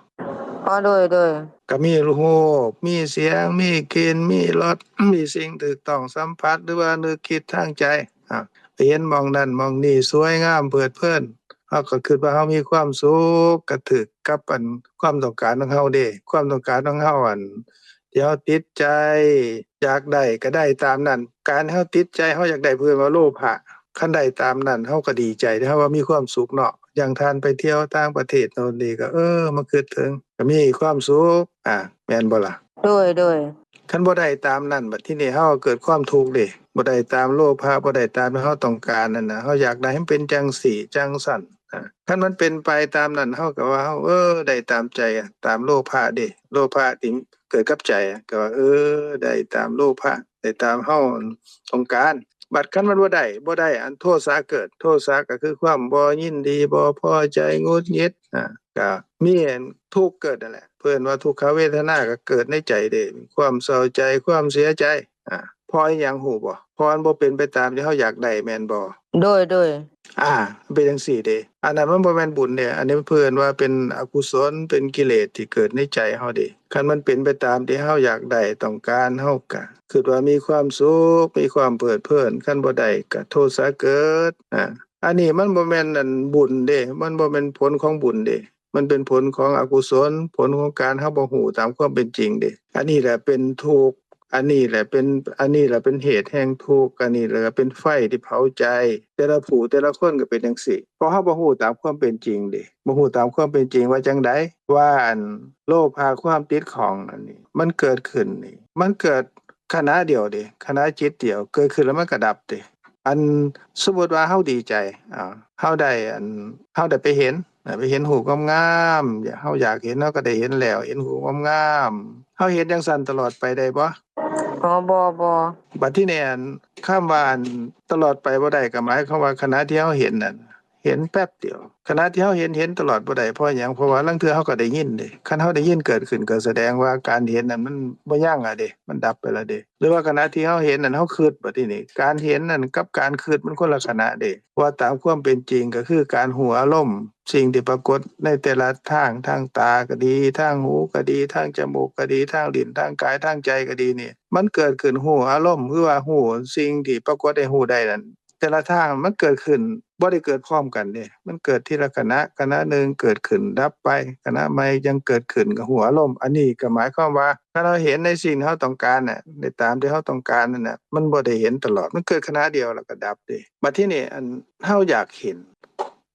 ອໍ ໂດຍ ໂດຍ. ກໍມີຮູບ ມີສຽງ ມີກິ່ນ ມີລົດ ມີສິ່ງຖືກຕ້ອງສຳຜັດ ຫຼືວ່ານຶກຄິດທາງໃຈ ອາ ໄປເຫັນໝ່ອງນັ້ນໝ່ອງນີ້ສວຍງາມເພີດເພີນ ເຮົາກໍຄິດວ່າເຮົາມີຄວາມສຸກ ກະຖືກກັບ ອັນ ຄວາມຕ້ອງການຂອງເຮົາເດ້ ຄວາມຕ້ອງການຂອງເຮົາ ອັນ ທີ່ເຮົາຕິດໃຈຢາກໄດ້ກໍໄດ້ຕາມນັ້ນ ການເຮົາຕິດໃຈເຮົາຢາກໄດ້ເພິ່ນວ່າໂລພະ ຄັນໄດ້ຕາມນັ້ນເຮົາກໍດີໃຈ ເຮົາວ່າມີຄວາມສຸກເນາະ ຢ່າງທ່ານໄປທ່ຽວຕ່າງປະເທດໂນ່ນນີ້ກໍ ເອີ ມາຄິດເຖິງກໍມີຄວາມສຸກ ອາ ແມ່ນບໍ່ລະ? ໂດຍ ໂດຍ. ຄັນບໍ່ໄດ້ຕາມນັ້ນ ບັດທີນີ້ເຮົາກໍເກີດຄວາມທຸກເດ້ ບໍ່ໄດ້ຕາມໂລພະ ບໍ່ໄດ້ຕາມທີ່ເຮົາຕ້ອງການນັ້ນນະ ເຮົາຢາກໄດ້ໃຫ້ມັນເປັນຈັ່ງຊີ້ຈັ່ງຊັ້ນ ອາ ຄັນມັນເປັນໄປຕາມນັ້ນ ເຮົາກໍວ່າເຮົາ ເອີ ໄດ້ຕາມໃຈ ຕາມໂລພະເດ້ ໂລພະທີ່ເກີດກັບໃຈ ກໍວ່າ ເອີ ໄດ້ຕາມໂລພະ ໄດ້ຕາມເຮົາຕ້ອງການ ບັດຄັນມັນບໍ່ໄດ້ ບໍ່ໄດ້ ອັນໂທສະເກີດ ໂທສະກໍຄືຄວາມບໍ່ຍິນດີ ບໍ່ພໍໃຈ ຫງຸດຫງິດ ອາ ກໍມີ ອັນ ທຸກເກີດນັ້ນແຫຼະ ເພິ່ນວ່າທຸກຂະເວທະນາກໍເກີດໃນໃຈເດ້ ຄວາມເສົ້າໃຈ ຄວາມເສຍໃຈ ອາ ເພາະອີຫຍັງຮູ້ບໍ່? ເພາະມັນບໍ່ເປັນໄປຕາມທີ່ເຮົາຢາກໄດ້ແມ່ນບໍ່? ໂດຍ ໂດຍ. ອາ ມັນເປັນຈັ່ງຊີ້ເດ້ ອັນນັ້ນມັນບໍ່ແມ່ນບຸນເດ້ ອັນນີ້ເພິ່ນວ່າເປັນອະກຸສົນ ເປັນກິເລດທີ່ເກີດໃນໃຈເຮົາເດ້ ຄັນມັນເປັນໄປຕາມທີ່ເຮົາຢາກໄດ້ຕ້ອງການ ເຮົາກະຄິດວ່າມີຄວາມສຸກ ມີຄວາມເພີດເພີນ ຄັນບໍ່ໄດ້ກະໂທສະເກີດ ອາ ອັນນີ້ມັນບໍ່ແມ່ນ ອັນ ບຸນເດ້ ມັນບໍ່ແມ່ນຜົນຂອງບຸນເດ້ ມັນເປັນຜົນຂອງອະກຸສົນ ຜົນຂອງການເຮົາບໍ່ຮູ້ຕາມຄວາມເປັນຈິງເດ້ ອັນນີ້ແຫຼະເປັນທຸກ ອັນນີ້ແຫຼະເປັນ ອັນນີ້ແຫຼະເປັນເຫດແຫ່ງທຸກ ອັນນີ້ແຫຼະເປັນໄຟທີ່ເຜົາໃຈ ແຕ່ລະຜູ້ແຕ່ລະຄົນກໍເປັນຈັ່ງຊີ້ ເພາະເຮົາບໍ່ຮູ້ຕາມຄວາມເປັນຈິງເດ້ ບໍ່ຮູ້ຕາມຄວາມເປັນຈິງວ່າຈັ່ງໃດ ວ່າ ອັນ ໂລພະ ຄວາມຕິດຂ້ອງອັນນີ້ ມັນເກີດຂຶ້ນນີ້ ມັນເກີດຂະນະດຽວເດ້ ຂະນະຈິດດຽວ ເກີດຂຶ້ນແລ້ວມັນກໍດັບເດ້ ອັນ ສົມມຸດວ່າເຮົາດີໃຈ ອາ ເຮົາໄດ້ ອັນ ເຮົາໄດ້ໄປເຫັນ ໄປເຫັນຮູບງາມໆ ເຮົາຢາກເຫັນ ເຮົາກໍໄດ້ເຫັນແລ້ວ ເຫັນຮູບງາມໆ ເຮົາເຫັນຈັ່ງຊັ້ນຕະຫຼອດໄປໄດ້ບໍ່? ອໍ ບໍ່ ບໍ່. ບັດທີນີ້ ອັນ ຄຳວ່າ ອັນ ຕະຫຼອດໄປບໍ່ໄດ້ ກໍໝາຍຄວາມວ່າຂະນະທີ່ເຮົາເຫັນນັ້ນ ເຫັນແປັບດຽວ ຂະນະທີ່ເຮົາເຫັນ ເຫັນຕະຫຼອດບໍ່ໄດ້ ເພາະຫຍັງ? ເພາະວ່າລາງເທື່ອເຮົາກໍໄດ້ຍິນເດ້ ຄັນເຮົາໄດ້ຍິນເກີດຂຶ້ນ ກໍສະແດງວ່າການເຫັນນັ້ນມັນບໍ່ຍັງລະເດ້ ມັນດັບໄປລະເດ້ ຫຼືວ່າຂະນະທີ່ເຮົາເຫັນນັ້ນ ເຮົາຄິດ ບັດທີນີ້ ການເຫັນນັ້ນກັບການຄິດມັນຄົນລະຂະນະເດ້ ເພາະວ່າຕາມຄວາມເປັນຈິງກໍຄືການຮູ້ອາລົມ ສິ່ງທີ່ປາກົດໃນແຕ່ລະທາງ ທາງຕາກໍດີ ທາງຫູກໍດີ ທາງຈະມູກກໍດີ ທາງລີ້ນ ທາງກາຍ ທາງໃຈກໍດີນີ້ ມັນເກີດຂຶ້ນຮູ້ອາລົມ ຄືວ່າຮູ້ສິ່ງທີ່ປາກົດໃຫ້ຮູ້ໄດ້ນັ້ນ ແຕ່ລະທາງມັນເກີດຂຶ້ນ ບໍ່ໄດ້ເກີດພ້ອມກັນເດ້ ມັນເກີດທີລະຂະນະ ຂະນະໜຶ່ງເກີດຂຶ້ນດັບໄປ ຂະນະໃໝ່ຍັງເກີດຂຶ້ນ ກໍຮູ້ອາລົມ ອັນນີ້ກໍໝາຍຄວາມວ່າ ຄັນເຮົາເຫັນໃນສິ່ງທີ່ເຮົາຕ້ອງການນະ ໄດ້ຕາມທີ່ເຮົາຕ້ອງການນັ້ນນະ ມັນບໍ່ໄດ້ເຫັນຕະຫຼອດ ມັນເກີດຂະນະດຽວແລ້ວກໍດັບເດ້ ບັດທີນີ້ ອັນ ເຮົາຢາກເຫັນ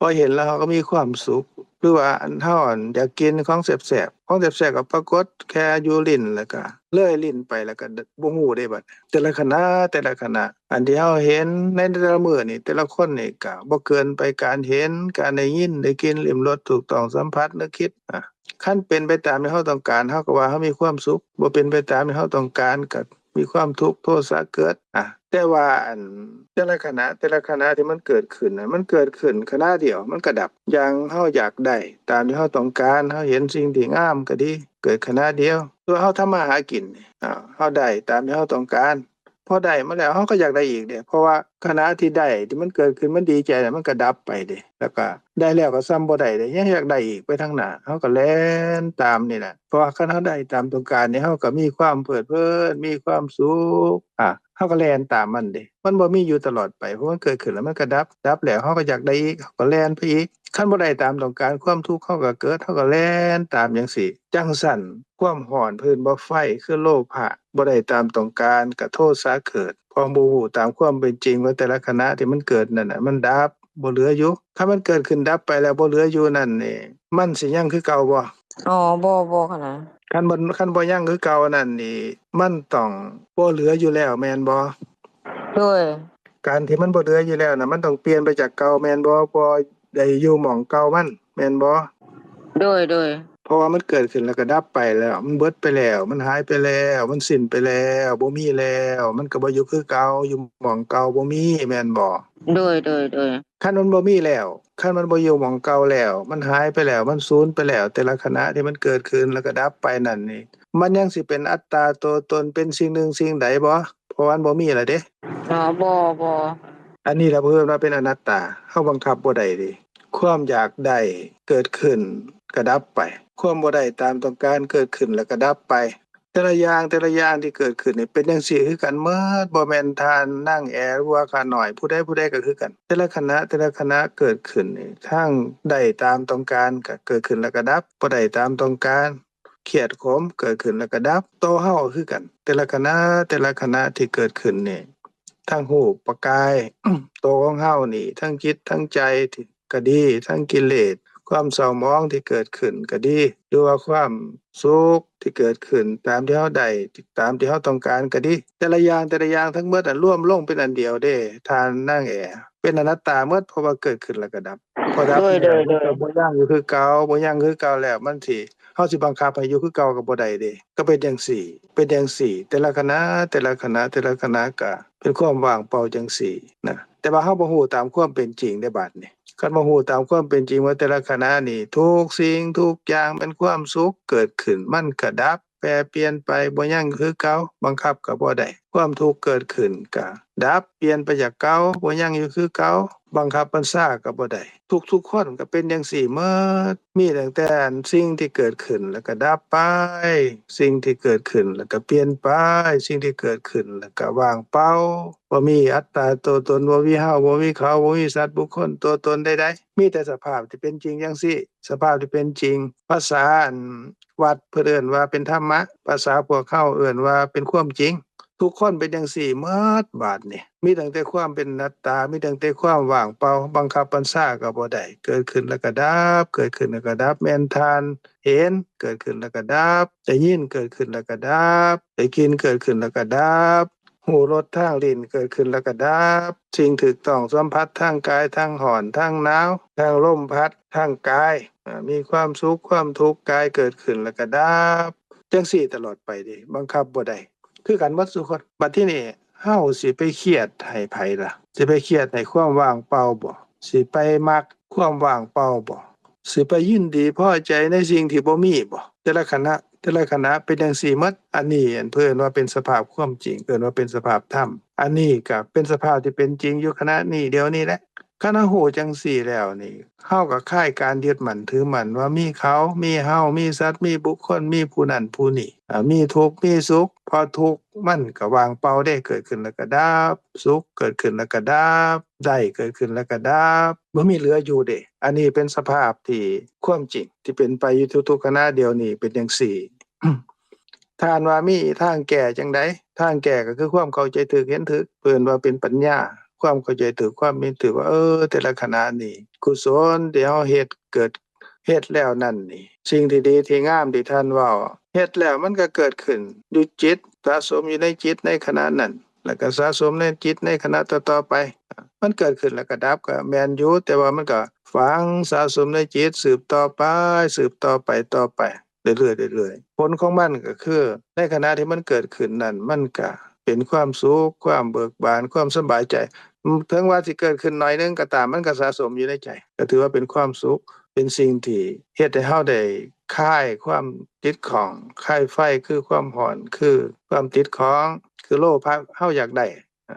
ພໍເຫັນແລ້ວເຮົາກໍມີຄວາມສຸກ ຫຼືວ່າ ອັນ ເຮົາ ອັນ ຢາກກິນຂອງແຊບໆ ຂອງແຊບໆກໍປາກົດແຄ່ຢູ່ລີ້ນ ແລ້ວກໍເລີຍລີ້ນໄປ ແລ້ວກໍບໍ່ຮູ້ເດ້ບັດ ແຕ່ລະຂະນະ ແຕ່ລະຂະນະ ອັນທີ່ເຮົາເຫັນໃນແຕ່ລະມື້ນີ້ ແຕ່ລະຄົນນີ້ກໍບໍ່ເກີນໄປ ການເຫັນ ການໄດ້ຍິນ ໄດ້ກິ່ນ ລິ້ມລົດ ຖືກຕ້ອງສຳຜັດ ນຶກຄິດ ອາ ຄັນເປັນໄປຕາມທີ່ເຮົາຕ້ອງການ ເຮົາກໍວ່າເຮົາມີຄວາມສຸກ ບໍ່ເປັນໄປຕາມທີ່ເຮົາຕ້ອງການ ກໍມີຄວາມທຸກ ໂທສະເກີດ ອາ ແຕ່ວ່າອັນ ແຕ່ລະຂະນະ ແຕ່ລະຂະນະທີ່ມັນເກີດຂຶ້ນນະ ມັນເກີດຂຶ້ນຂະນະດຽວ ມັນກໍດັບ. ຢ່າງເຮົາຢາກໄດ້ຕາມທີ່ເຮົາຕ້ອງການ, ເຮົາເຫັນສິ່ງທີ່ງາມກໍດີ ເກີດຂະນະດຽວ. ຕົວເຮົາທຳມາຫາກິນນີ້ ອາ ເຮົາໄດ້ຕາມທີ່ເຮົາຕ້ອງການ ພໍໄດ້ມາແລ້ວ ເຮົາກໍຢາກໄດ້ອີກເດ້ ເພາະວ່າຂະນະທີ່ໄດ້ ທີ່ມັນເກີດຂຶ້ນ ມັນດີໃຈແລ້ວ ມັນກໍດັບໄປເດ້ ແລ້ວກໍໄດ້ແລ້ວກໍສ່ຳບໍ່ໄດ້ເດ້ ຍັງຢາກໄດ້ອີກໄປທາງໜ້າ ເຮົາກໍແລ່ນຕາມນີ້ແຫຼະ. ເພາະວ່າຄັນເຮົາໄດ້ຕາມຕ້ອງການນີ້ ເຮົາກໍມີຄວາມເພີດເພີນ ມີຄວາມສຸກ ອາ ເຮົາກໍແລ່ນຕາມມັນເດ້ ມັນບໍ່ມີຢູ່ຕະຫຼອດໄປ ເພາະມັນເກີດຂຶ້ນແລ້ວມັນກໍດັບ ດັບແລ້ວເຮົາກໍຢາກໄດ້ອີກ ເຮົາກໍແລ່ນໄປອີກ. ຄັນບໍ່ໄດ້ຕາມຕ້ອງການ ຄວາມທຸກເຮົາກໍເກີດ ເຮົາກໍແລ່ນຕາມຈັ່ງຊີ້. ຈັ່ງຊັ້ນ ຄວາມຮ້ອນ ເພິ່ນບໍ່ໄຟ ຄືໂລພະ ບໍ່ໄດ້ຕາມຕ້ອງການ ກໍໂທສະເກີດ ເພາະບໍ່ຮູ້ຕາມຄວາມເປັນຈິງວ່າແຕ່ລະຂະນະທີ່ມັນເກີດນັ້ນນະ ມັນດັບ ບໍ່ເຫຼືອຢູ່. ຄັນມັນເກີດຂຶ້ນດັບໄປແລ້ວບໍ່ເຫຼືອຢູ່ນັ້ນນີ້ ມັນຊິຍັງຄືເກົ່າບໍ່? ອໍ ບໍ່ ບໍ່ຂະນະ ຄັນບໍ່ ຄັນບໍ່ຍັງຄືເກົ່ານັ້ນນີ້ ມັນຕ້ອງບໍ່ເຫຼືອຢູ່ແລ້ວແມ່ນບໍ່? ໂດຍ ການທີ່ມັນບໍ່ເຫຼືອຢູ່ແລ້ວນະ ມັນຕ້ອງປ່ຽນໄປຈາກເກົ່າແມ່ນບໍ່? ບໍ່ໄດ້ຢູ່ໝ່ອງເກົ່າມັນແມ່ນບໍ່? ໂດຍ ໂດຍ ເພາະວ່າມັນເກີດຂຶ້ນແລ້ວກໍດັບໄປແລ້ວ ມັນເບິດໄປແລ້ວ ມັນຫາຍໄປແລ້ວ ມັນສິ້ນໄປແລ້ວ ບໍ່ມີແລ້ວ ມັນກໍບໍ່ຢູ່ຄືເກົ່າ ຢູ່ໝ່ອງເກົ່າບໍ່ມີແມ່ນບໍ່? ໂດຍ ໂດຍ ໂດຍ ຄັນມັນບໍ່ມີແລ້ວ ຄັນມັນບໍ່ຢູ່ໝ່ອງເກົ່າແລ້ວ ມັນຫາຍໄປແລ້ວ ມັນສູນໄປແລ້ວ ແຕ່ລະຂະນະທີ່ມັນເກີດຂຶ້ນແລ້ວກໍດັບໄປນັ້ນນີ້ ມັນຍັງຊິເປັນອັດຕາຕົວຕົນ ເປັນສິ່ງໜຶ່ງສິ່ງໃດບໍ່? ເພາະວ່າມັນບໍ່ມີແລ້ວເດ້. ອໍ ບໍ່ ບໍ່ ອັນນີ້ລະເພິ່ນວ່າເປັນອະນັດຕາ ເຮົາບັງຄັບບໍ່ໄດ້ເດ້. ຄວາມຢາກໄດ້ເກີດຂຶ້ນກໍດັບໄປ ຄວາມບໍ່ໄດ້ຕາມຕ້ອງການເກີດຂຶ້ນແລ້ວກໍດັບໄປ. ແຕ່ລະຢ່າງ ແຕ່ລະຢ່າງທີ່ເກີດຂຶ້ນນີ້ເປັນຈັ່ງຊີ້ຄືກັນໝົດ ບໍ່ແມ່ນທ່ານນາງແອ ຫຼືວ່າຂ້ານ້ອຍ ຜູ້ໃດຜູ້ໃດກໍຄືກັນ. ແຕ່ລະຂະນະ ແຕ່ລະຂະນະເກີດຂຶ້ນນີ້ ທັງໄດ້ຕາມຕ້ອງການກໍເກີດຂຶ້ນແລ້ວກໍດັບ ບໍ່ໄດ້ຕາມຕ້ອງການ ຄຽດຂົມເກີດຂຶ້ນແລ້ວກໍດັບ. ໂຕເຮົາກໍຄືກັນ ແຕ່ລະຂະນະ ແຕ່ລະຂະນະທີ່ເກີດຂຶ້ນນີ້ ທັງຮູບປະກາຍ ໂຕຂອງເຮົານີ້ ທັງຈິດທັງໃຈທີ່ ກໍດີ ທັງກິເລດ ຄວາມເສົ້າໝອງທີ່ເກີດຂຶ້ນກໍດີ ຫຼືວ່າຄວາມສຸກທີ່ເກີດຂຶ້ນຕາມທີ່ເຮົາໄດ້ ຕາມທີ່ເຮົາຕ້ອງການກໍດີ ແຕ່ລະຢ່າງ ແຕ່ລະຢ່າງທັງໝົດນັ້ນລວມລົງເປັນອັນດຽວເດ້ ທ່ານນາງແອ ເປັນອະນັດຕາໝົດ ເພາະວ່າເກີດຂຶ້ນແລ້ວກໍດັບ ພໍດັບແລ້ວມັນກໍບໍ່ຍັງຢູ່ຄືເກົ່າ ບໍ່ຍັງຄືເກົ່າແລ້ວ ມັນຊິ ເຮົາຊິບັງຄັບໃຫ້ຢູ່ຄືເກົ່າກໍບໍ່ໄດ້ເດ້ ກໍເປັນຈັ່ງຊີ້ ເປັນຈັ່ງຊີ້ ແຕ່ລະຂະນະ ແຕ່ລະຂະນະ ແຕ່ລະຂະນະກໍເປັນຄວາມວ່າງເປົ່າຈັ່ງຊີ້ນະ ແຕ່ວ່າເຮົາບໍ່ຮູ້ຕາມຄວາມເປັນຈິງເດ້ບາດນີ້. ຄັນບໍ່ຮູ້ຕາມຄວາມເປັນຈິງວ່າແຕ່ລະຂະນະນີ້ ທຸກສິ່ງທຸກຢ່າງແມ່ນຄວາມສຸກເກີດຂຶ້ນ ມັນກະດັບ ແປປ່ຽນໄປ ບໍ່ຍັງຄືເກົ່າ ບັງຄັບກະບໍ່ໄດ້ ຄວາມທຸກເກີດຂຶ້ນກະດັບ ປ່ຽນໄປຈາກເກົ່າ ບໍ່ຍັງຢູ່ຄືເກົ່າ ບັງຄັບບັນຊາກະບໍ່ໄດ້. ທຸກໆຄົນກະເປັນຈັ່ງຊີ້ໝົດ ມີຕັ້ງແຕ່ອັນສິ່ງທີ່ເກີດຂຶ້ນແລ້ວກະດັບໄປ ສິ່ງທີ່ເກີດຂຶ້ນແລ້ວກະປ່ຽນໄປ ສິ່ງທີ່ເກີດຂຶ້ນແລ້ວກະວ່າງເປົ່າ ບໍ່ມີອັດຕາຕົວຕົນ ບໍ່ມີເຮົາ ບໍ່ມີເຂົາ ບໍ່ມີສັດບຸກຄົນຕົວຕົນໃດໆ ມີແຕ່ສະພາບທີ່ເປັນຈິງຈັ່ງຊີ້ ສະພາບທີ່ເປັນຈິງ. ພາສາອັນວັດເພິ່ນເອີ້ນວ່າເປັນທຳມະ ພາສາພວກເຮົາເອີ້ນວ່າເປັນຄວາມຈິງ. ທຸກຄົນເປັນຈັ່ງຊີ້ໝົດບາດນີ້ ມີຕັ້ງແຕ່ຄວາມເປັນອະນັດຕາ ມີຕັ້ງແຕ່ຄວາມວ່າງເປົ່າ ບັງຄັບບັນຊາກໍບໍ່ໄດ້ ເກີດຂຶ້ນແລ້ວກໍດັບ ເກີດຂຶ້ນແລ້ວກໍດັບ ແມ່ນທ່ານເຫັນ ເກີດຂຶ້ນແລ້ວກໍດັບ ໄດ້ຍິນ ເກີດຂຶ້ນແລ້ວກໍດັບ ໄດ້ກິ່ນ ເກີດຂຶ້ນແລ້ວກໍດັບ ຮູ້ລົດທາງລີ້ນເກີດຂຶ້ນແລ້ວກໍດັບ ສິ່ງຖືກຕ້ອງສຳຜັດທາງກາຍ ທັງຮ້ອນ ທັງໜາວ ທັງລົມພັດ ທາງກາຍ ອາ ມີຄວາມສຸກ ຄວາມທຸກ ກາຍເກີດຂຶ້ນແລ້ວກໍດັບ ຈັ່ງຊີ້ຕະຫຼອດໄປເດ້ ບັງຄັບບໍ່ໄດ້ ຄືກັນໝົດສູ່ຄົນ. ບັດທີນີ້ເຮົາຊິໄປຄຽດໃຫ້ໃຜລະ? ຊິໄປຄຽດໃຫ້ຄວາມວ່າງເປົ່າບໍ? ຊິໄປມັກຄວາມວ່າງເປົ່າບໍ? ຊິໄປຍິນດີພໍໃຈໃນສິ່ງທີ່ບໍ່ມີບໍ? ແຕ່ລະຂະນະ ແຕ່ລະຂະນະເປັນຈັ່ງຊີ້ໝົດ. ອັນນີ້ ອັນ ເພິ່ນວ່າເປັນສະພາບຄວາມຈິງ ເອີ້ນວ່າເປັນສະພາບທຳ. ອັນນີ້ກະເປັນສະພາບທີ່ເປັນຈິງຢູ່ຂະນະນີ້ ດຽວນີ້ແຫຼະ. ຄັນເຮົາຮູ້ຈັ່ງຊີ້ແລ້ວນີ້ ເຮົາກະຄາຍການຍຶດໝັ້ນຖືໝັ້ນວ່າມີເຂົາ ມີເຮົາ ມີສັດ ມີບຸກຄົນ ມີຜູ້ນັ້ນຜູ້ນີ້ ອາ ມີທຸກ ມີສຸກ ເພາະທຸກມັນກະວ່າງເປົ່າເດ້ ເກີດຂຶ້ນແລ້ວກະດັບ ສຸກເກີດຂຶ້ນແລ້ວກະດັບ ໄດ້ເກີດຂຶ້ນແລ້ວກະດັບ ບໍ່ມີເຫຼືອຢູ່ເດ້. ອັນນີ້ເປັນສະພາບທີ່ ຄວາມຈິງທີ່ເປັນໄປຢູ່ທຸກໆຂະນະດຽວນີ້ເປັນຈັ່ງຊີ້. ທ່ານວ່າມີທາງແກ້ຈັ່ງໃດ? ທາງແກ້ກໍຄືຄວາມເຂົ້າໃຈຖືກເຫັນຖືກ ເອີ້ນວ່າເປັນປັນຍາ ຄວາມເຂົ້າໃຈຖືກ ຄວາມເຫັນຖືກວ່າ ເອີ ແຕ່ລະຂະນະນີ້ ກຸສົນທີ່ເຮົາເຮັດ ເກີດ ເຮັດແລ້ວນັ້ນນີ້ ສິ່ງທີ່ດີທີ່ງາມທີ່ທ່ານເວົ້າ ເຮັດແລ້ວມັນກໍເກີດຂຶ້ນຢູ່ຈິດ ສະສົມຢູ່ໃນຈິດໃນຂະນະນັ້ນ ແລ້ວກໍສະສົມໃນຈິດໃນຂະນະຕໍ່ໆໄປ. ມັນເກີດຂຶ້ນແລ້ວກໍດັບ ກໍແມ່ນຢູ່ ແຕ່ວ່າມັນກໍຝັງສະສົມໃນຈິດ ສືບຕໍ່ໄປ ສືບຕໍ່ໄປ ຕໍ່ໄປ ເລື້ອຍໆ ເລື້ອຍໆ. ຜົນຂອງມັນກໍຄື ໃນຂະນະທີ່ມັນເກີດຂຶ້ນນັ້ນ ມັນກະ ປັນຄວາມສຸກ, ຄວາມເບີກບານ, ຄວາມສະບາຍໃຈ. ເຖິງວ່າຊິເກີດຂຶ້ນໜ້ອຍໜຶ່ງກໍຕາມ, ມັນກໍສະສົມຢູ່ໃນໃຈ, ກໍຖືວ່າເປັນຄວາມສຸກ, ເປັນສິ່ງທີ່ເຮັດໃຫ້ເຮົາໄດ້ຄາຍຄວາມຕິດຂ້ອງ, ຄາຍໄຟ ຄືຄວາມຮ້ອນ, ຄືຄວາມຕິດຂ້ອງ, ຄືໂລພະ ເຮົາຢາກໄດ້.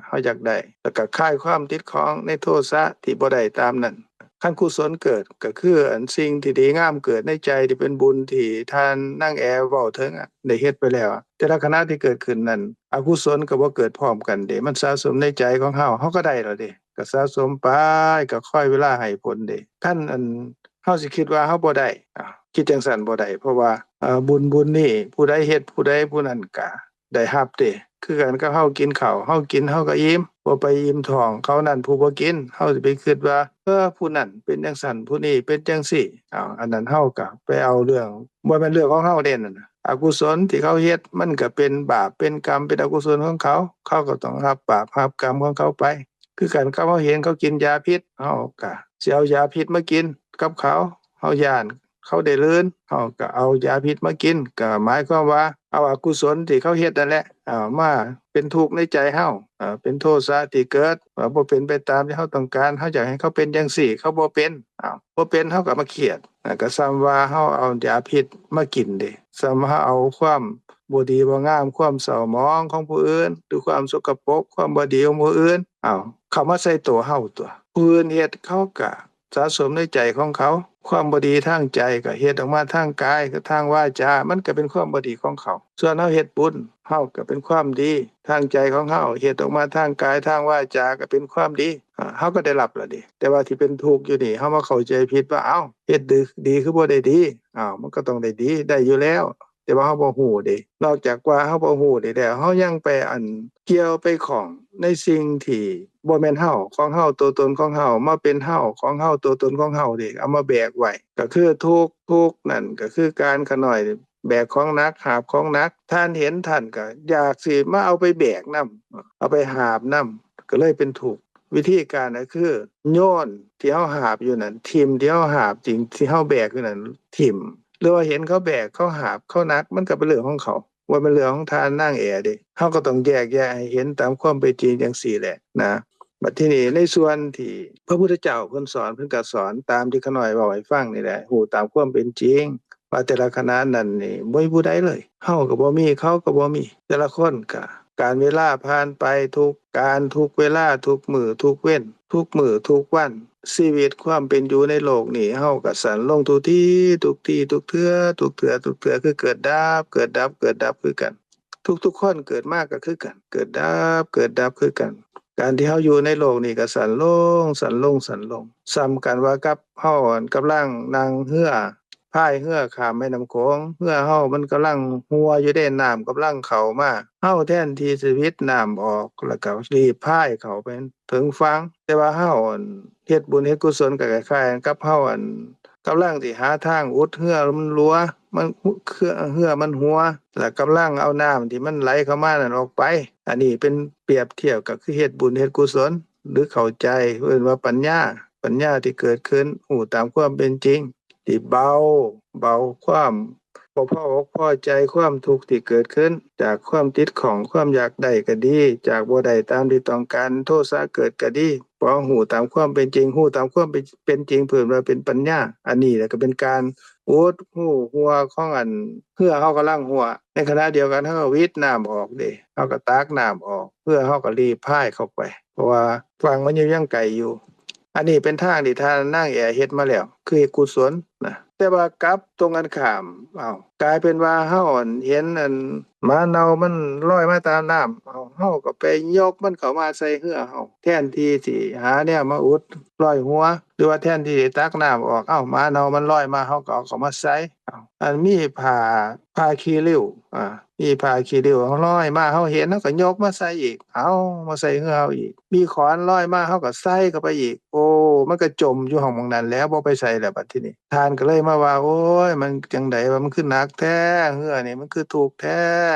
ເຮົາຢາກໄດ້ ແລ້ວກໍຄາຍຄວາມຕິດຂ້ອງໃນໂທສະທີ່ບໍ່ໄດ້ຕາມນັ້ນ. ຄັນກຸສົນເກີດ ກໍຄືອັນສິ່ງທີ່ດີງາມເກີດໃນໃຈ ທີ່ເປັນບຸນທີ່ທ່ານນາງແອເວົ້າເຖິງ ໄດ້ເຮັດໄປແລ້ວ. ແຕ່ລະຂະນະທີ່ເກີດຂຶ້ນນັ້ນ ອະກຸສົນກໍບໍ່ເກີດພ້ອມກັນເດ້, ມັນສະສົມໃນໃຈຂອງເຮົາ, ເຮົາກໍໄດ້ແລ້ວເດ້, ກໍສະສົມໄປ, ກໍຄອຍເວລາໃຫ້ຜົນເດ້. ຄັນອັນ ເຮົາຊິຄິດວ່າເຮົາບໍ່ໄດ້, ອາ, ຄິດຈັ່ງຊັ້ນບໍ່ໄດ້, ເພາະວ່າ ອາ, ບຸນ ບຸນນີ້ ຜູ້ໃດເຮັດ ຜູ້ໃດ ຜູ້ນັ້ນກະ ໄດ້ຮັບເດ້. ຄືກັນກັບເຮົາກິນເຂົ້າ, ເຮົາກິນເຮົາກໍອີ່ມ, ບໍ່ໄປອີ່ມທ້ອງເຂົານັ້ນຜູ້ບໍ່ກິນ. ເຮົາຊິໄປຄິດວ່າ ເອີ ຜູ້ນັ້ນເປັນຈັ່ງຊັ້ນ, ຜູ້ນີ້ເປັນຈັ່ງຊີ້. ເອົາ, ອັນນັ້ນເຮົາກໍໄປເອົາເລື່ອງ, ບໍ່ແມ່ນເລື່ອງຂອງເຮົາເດ້ນັ້ນນະ. ອະກຸສົນທີ່ເຂົາເຮັດ ມັນກໍເປັນບາບເປັນກຳ, ເປັນອະກຸສົນຂອງເຂົາ, ເຂົາກໍຕ້ອງຮັບບາບຮັບກຳຂອງເຂົາໄປ. ຄືກັນກັບເຮົາເຫັນເຂົາກິນຢາພິດ, ເຮົາກໍຊິເອົາຢາພິດມາກິນກັບເຂົາ. ເຮົາຢ້ານ ເຂົາໄດ້ລື່ນ, ເຮົາກໍເອົາຢາພິດມາກິນ, ກໍໝາຍຄວາມວ່າເອົາອະກຸສົນທີ່ເຂົາເຮັດນັ້ນແຫຼະ ເອົາມາເປັນທຸກໃນໃຈເຮົາ, ເປັນໂທສະທີ່ເກີດ, ບໍ່ເປັນໄປຕາມທີ່ເຮົາຕ້ອງການ, ເຮົາຢາກໃຫ້ເຂົາເປັນຈັ່ງຊີ້, ເຂົາບໍ່ເປັນ, ເອົາ ບໍ່ເປັນ, ເຮົາກໍມາຄຽດ, ກໍສ່ຳວ່າເຮົາເອົາຢາພິດມາກິນເດ້, ສ່ຳວ່າເຮົາເອົາຄວາມບໍ່ດີບໍ່ງາມ, ຄວາມເສົ້າໝອງຂອງຜູ້ອື່ນ ຫຼື ຄວາມສົກກະປົກ, ຄວາມບໍ່ດີຂອງຜູ້ອື່ນ, ເອົາ ເຂົ້າມາໃສ່ຕົວເຮົາຕົວະ. ຜູ້ອື່ນເຮັດ ເຂົາກໍ ສະສົມໃນໃຈຂອງເຂົາ, ຄວາມບໍ່ດີທາງໃຈກໍເຮັດອອກມາທາງກາຍ ກັບທາງວາຈາ, ມັນກໍເປັນຄວາມບໍ່ດີຂອງເຂົາ. ສ່ວນເຮົາເຮັດບຸນ, ເຮົາກໍເປັນຄວາມດີທາງໃຈຂອງເຮົາ, ເຮັດອອກມາທາງກາຍ ທາງວາຈາ ກໍເປັນຄວາມດີ, ອາ, ເຮົາກໍໄດ້ຮັບແລ້ວເດະ. ແຕ່ວ່າທີ່ເປັນທຸກຢູ່ນີ້, ເຮົາມາເຂົ້າໃຈຜິດວ່າ, ເອົ້າ, ເຮັດດີ ດີຄືບໍ່ໄດ້ດີ, ເອົ້າ, ມັນກໍຕ້ອງໄດ້ດີ, ໄດ້ຢູ່ແລ້ວ. ແຕ່ວ່າເຮົາບໍ່ຮູ້ເດ້, ນອກຈາກວ່າເຮົາບໍ່ຮູ້ນີ້ແລ້ວ, ເຮົາຍັງໄປ ອັນ ກ່ຽວໄປຂ້ອງໃນສິ່ງທີ່ບໍ່ແມ່ນເຮົາ, ຂອງເຮົາ, ຕົວຕົນຂອງເຮົາ, ມາເປັນເຮົາ, ຂອງເຮົາ, ຕົວຕົນຂອງເຮົາເດ້, ເອົາມາແບກໄວ້, ກໍຄືທຸກ, ທຸກນັ້ນກໍຄືການຂະນ້ອຍແບກຂອງໜັກ, ຫາບຂອງໜັກ. ທ່ານເຫັນ, ທ່ານກໍຢາກຊິມາເອົາໄປແບກນຳ, ເອົາໄປຫາບນຳ, ກໍເລີຍເປັນທຸກ. ວິທີການກໍຄືໂຍນທີ່ເຮົາຫາບຢູ່ນັ້ນຖິ້ມ, ທີ່ເຮົາຫາບສິ່ງທີ່ເຮົາແບກຢູ່ນັ້ນຖິ້ມ, ຫຼືວ່າເຫັນເຂົາແບກ, ເຂົາຫາບ, ເຂົາໜັກ, ມັນກໍເປັນເລື່ອງຂອງເຂົາ, ບໍ່ແມ່ນເລື່ອງຂອງທ່ານນາງແອເດ້. ເຮົາກໍຕ້ອງແຍກແຍະໃຫ້ເຫັນຕາມຄວາມເປັນຈິງຈັ່ງຊີ້ແຫຼະນະ. ບັດທີນີ້ໃນສ່ວນທີ່ພະພຸດທະເຈົ້າເພິ່ນສອນ, ເພິ່ນກໍສອນຕາມທີ່ຂ້ານ້ອຍເວົ້າໃຫ້ຟັງນີ້ແຫຼະ, ຮູ້ຕາມຄວາມເປັນຈິງ ວ່າແຕ່ລະຂະນະນັ້ນນີ້ບໍ່ມີຜູ້ໃດເລີຍ, ເຮົາກໍບໍ່ມີ, ເຂົາກໍບໍ່ມີ, ແຕ່ລະຄົນກໍ ການເວລາຜ່ານໄປ, ທຸກການ, ທຸກເວລາ, ທຸກມື້, ທຸກເວັນ, ທຸກມື້, ທຸກວັນ, ຊີວິດຄວາມເປັນຢູ່ໃນໂລກນີ້ ເຮົາກໍສັ້ນລົງທຸກທີ, ທຸກທີ, ທຸກເທື່ອ, ທຸກເທື່ອ, ທຸກເທື່ອ, ຄືເກີດດັບ, ເກີດດັບ, ເກີດດັບຄືກັນ. ທຸກໆຄົນເກີດມາກໍຄືກັນ, ເກີດດັບ, ເກີດດັບຄືກັນ. ການທີ່ເຮົາຢູ່ໃນໂລກນີ້ກໍສັ້ນລົງ, ສັ້ນລົງ, ສັ້ນລົງ. ສ່ຳກັນວ່າກັບເຮົາ ອັນ ກຳລັງນັ່ງເຮືອ ພາຍເຮືອຂ້າມແມ່ນ້ຳໂຂງ, ເຮືອເຮົາມັນກຳລັງຮົ່ວຢູ່ເດ້, ນ້ຳກຳລັງເຂົ້າມາ. ເຮົາແທນທີ່ຊິວິດນ້ຳອອກ ແລ້ວກໍລີບພາຍເຂົ້າໄປເຖິງຝັ່ງ, ແຕ່ວ່າເຮົາ ອັນ ເຮັດບຸນເຮັດກຸສົນ ກໍຄ້າຍໆກັນກັບເຮົາ ອັນ ກຳລັງຊິຫາທາງອຸດເຮືອມັນຮົ່ວ, ມັນ ເຮືອ ເຮືອມັນຮົ່ວ, ແລ້ວກຳລັງເອົານ້ຳທີ່ມັນໄຫຼເຂົ້າມານັ້ນອອກໄປ. ອັນນີ້ເປັນປຽບທຽບກໍຄືເຮັດບຸນເຮັດກຸສົນ ຫຼືເຂົ້າໃຈ, ເອີ້ນວ່າປັນຍາ, ປັນຍາທີ່ເກີດຂຶ້ນ ຮູ້ຕາມຄວາມເປັນຈິງ, ທີ່ເບົາ, ເບົາຄວາມບໍ່ພໍອົກພໍໃຈ, ຄວາມທຸກທີ່ເກີດຂຶ້ນຈາກຄວາມຕິດຂ້ອງ, ຄວາມຢາກໄດ້ກໍດີ, ຈາກບໍ່ໄດ້ຕາມທີ່ຕ້ອງການ, ໂທສະເກີດກໍດີ, ເພາະເຮົາຮູ້ຕາມຄວາມເປັນຈິງ, ຮູ້ຕາມຄວາມເປັນ ເປັນຈິງ ເພິ່ນວ່າເປັນປັນຍາ. ອັນນີ້ແຫຼະກໍເປັນການອຸດຮູຮົ່ວຂອງ ອັນ ເຮືອເຮົາກຳລັງຮົ່ວ. ໃນຂະນະດຽວກັນ ເຮົາກໍຫວີດນ້ຳອອກເດ້, ເຮົາກໍຕັກນ້ຳອອກ, ເຮືອເຮົາກໍລີບພາຍເຂົ້າໄປ, ເພາະວ່າຝັ່ງມັນຢູ່ຍັງໄກຢູ່. ອັນນີ້ເປັນທາງທີ່ທ່ານນາງແອເຮັດມາແລ້ວ, ຄືເຮັດກຸສົນນະ. ແຕ່ວ່າກັບຕົງກັນຂ້າມ, ເອົ້າ, ກາຍເປັນວ່າເຮົາ ອັນ ເຫັນ ອັນ ໝາເນົ່າມັນລອຍມາຕາມນ້ຳ, ເອົ້າ, ເຮົາກໍໄປຍົກມັນເຂົ້າມາໃສ່ເຮືອເຮົາ, ແທນທີ່ຊິຫາແນວມາອຸດລອຍຮົ່ວ ຫຼືວ່າແທນທີ່ຊິຕັກນ້ຳອອກ, ເອົ້າ, ໝາເນົ່າມັນລອຍມາ, ເຮົາກໍເອົາເຂົ້າມາໃສ່. ເອົ້າ, ອັນມີຜ້າ ຜ້າຂີ້ລິ້ວ, ອາ, ມີຜ້າຂີ້ລິ້ວລອຍມາ, ເຮົາເຫັນ, ເຮົາກໍຍົກມາໃສ່ອີກ, ເອົາ, ມາໃສ່ເຮືອເຮົາອີກ. ມີຂອນລອຍມາ, ເຮົາກໍໃສ່ເຂົ້າໄປອີກ. ໂອ້, ມັນກໍຈົມຢູ່ຫ້ອງໝ່ອງນັ້ນແຫຼະ, ບໍ່ໄປໃສແລ້ວບັດທີນີ້. ທ່ານກໍເລີຍມາວ່າ, ໂອ້ຍ, ມັນຈັ່ງໃດວະ, ມັນຄືໜັກແທ້, ເຮືອນີ້ມັນຄືທຸກແທ້.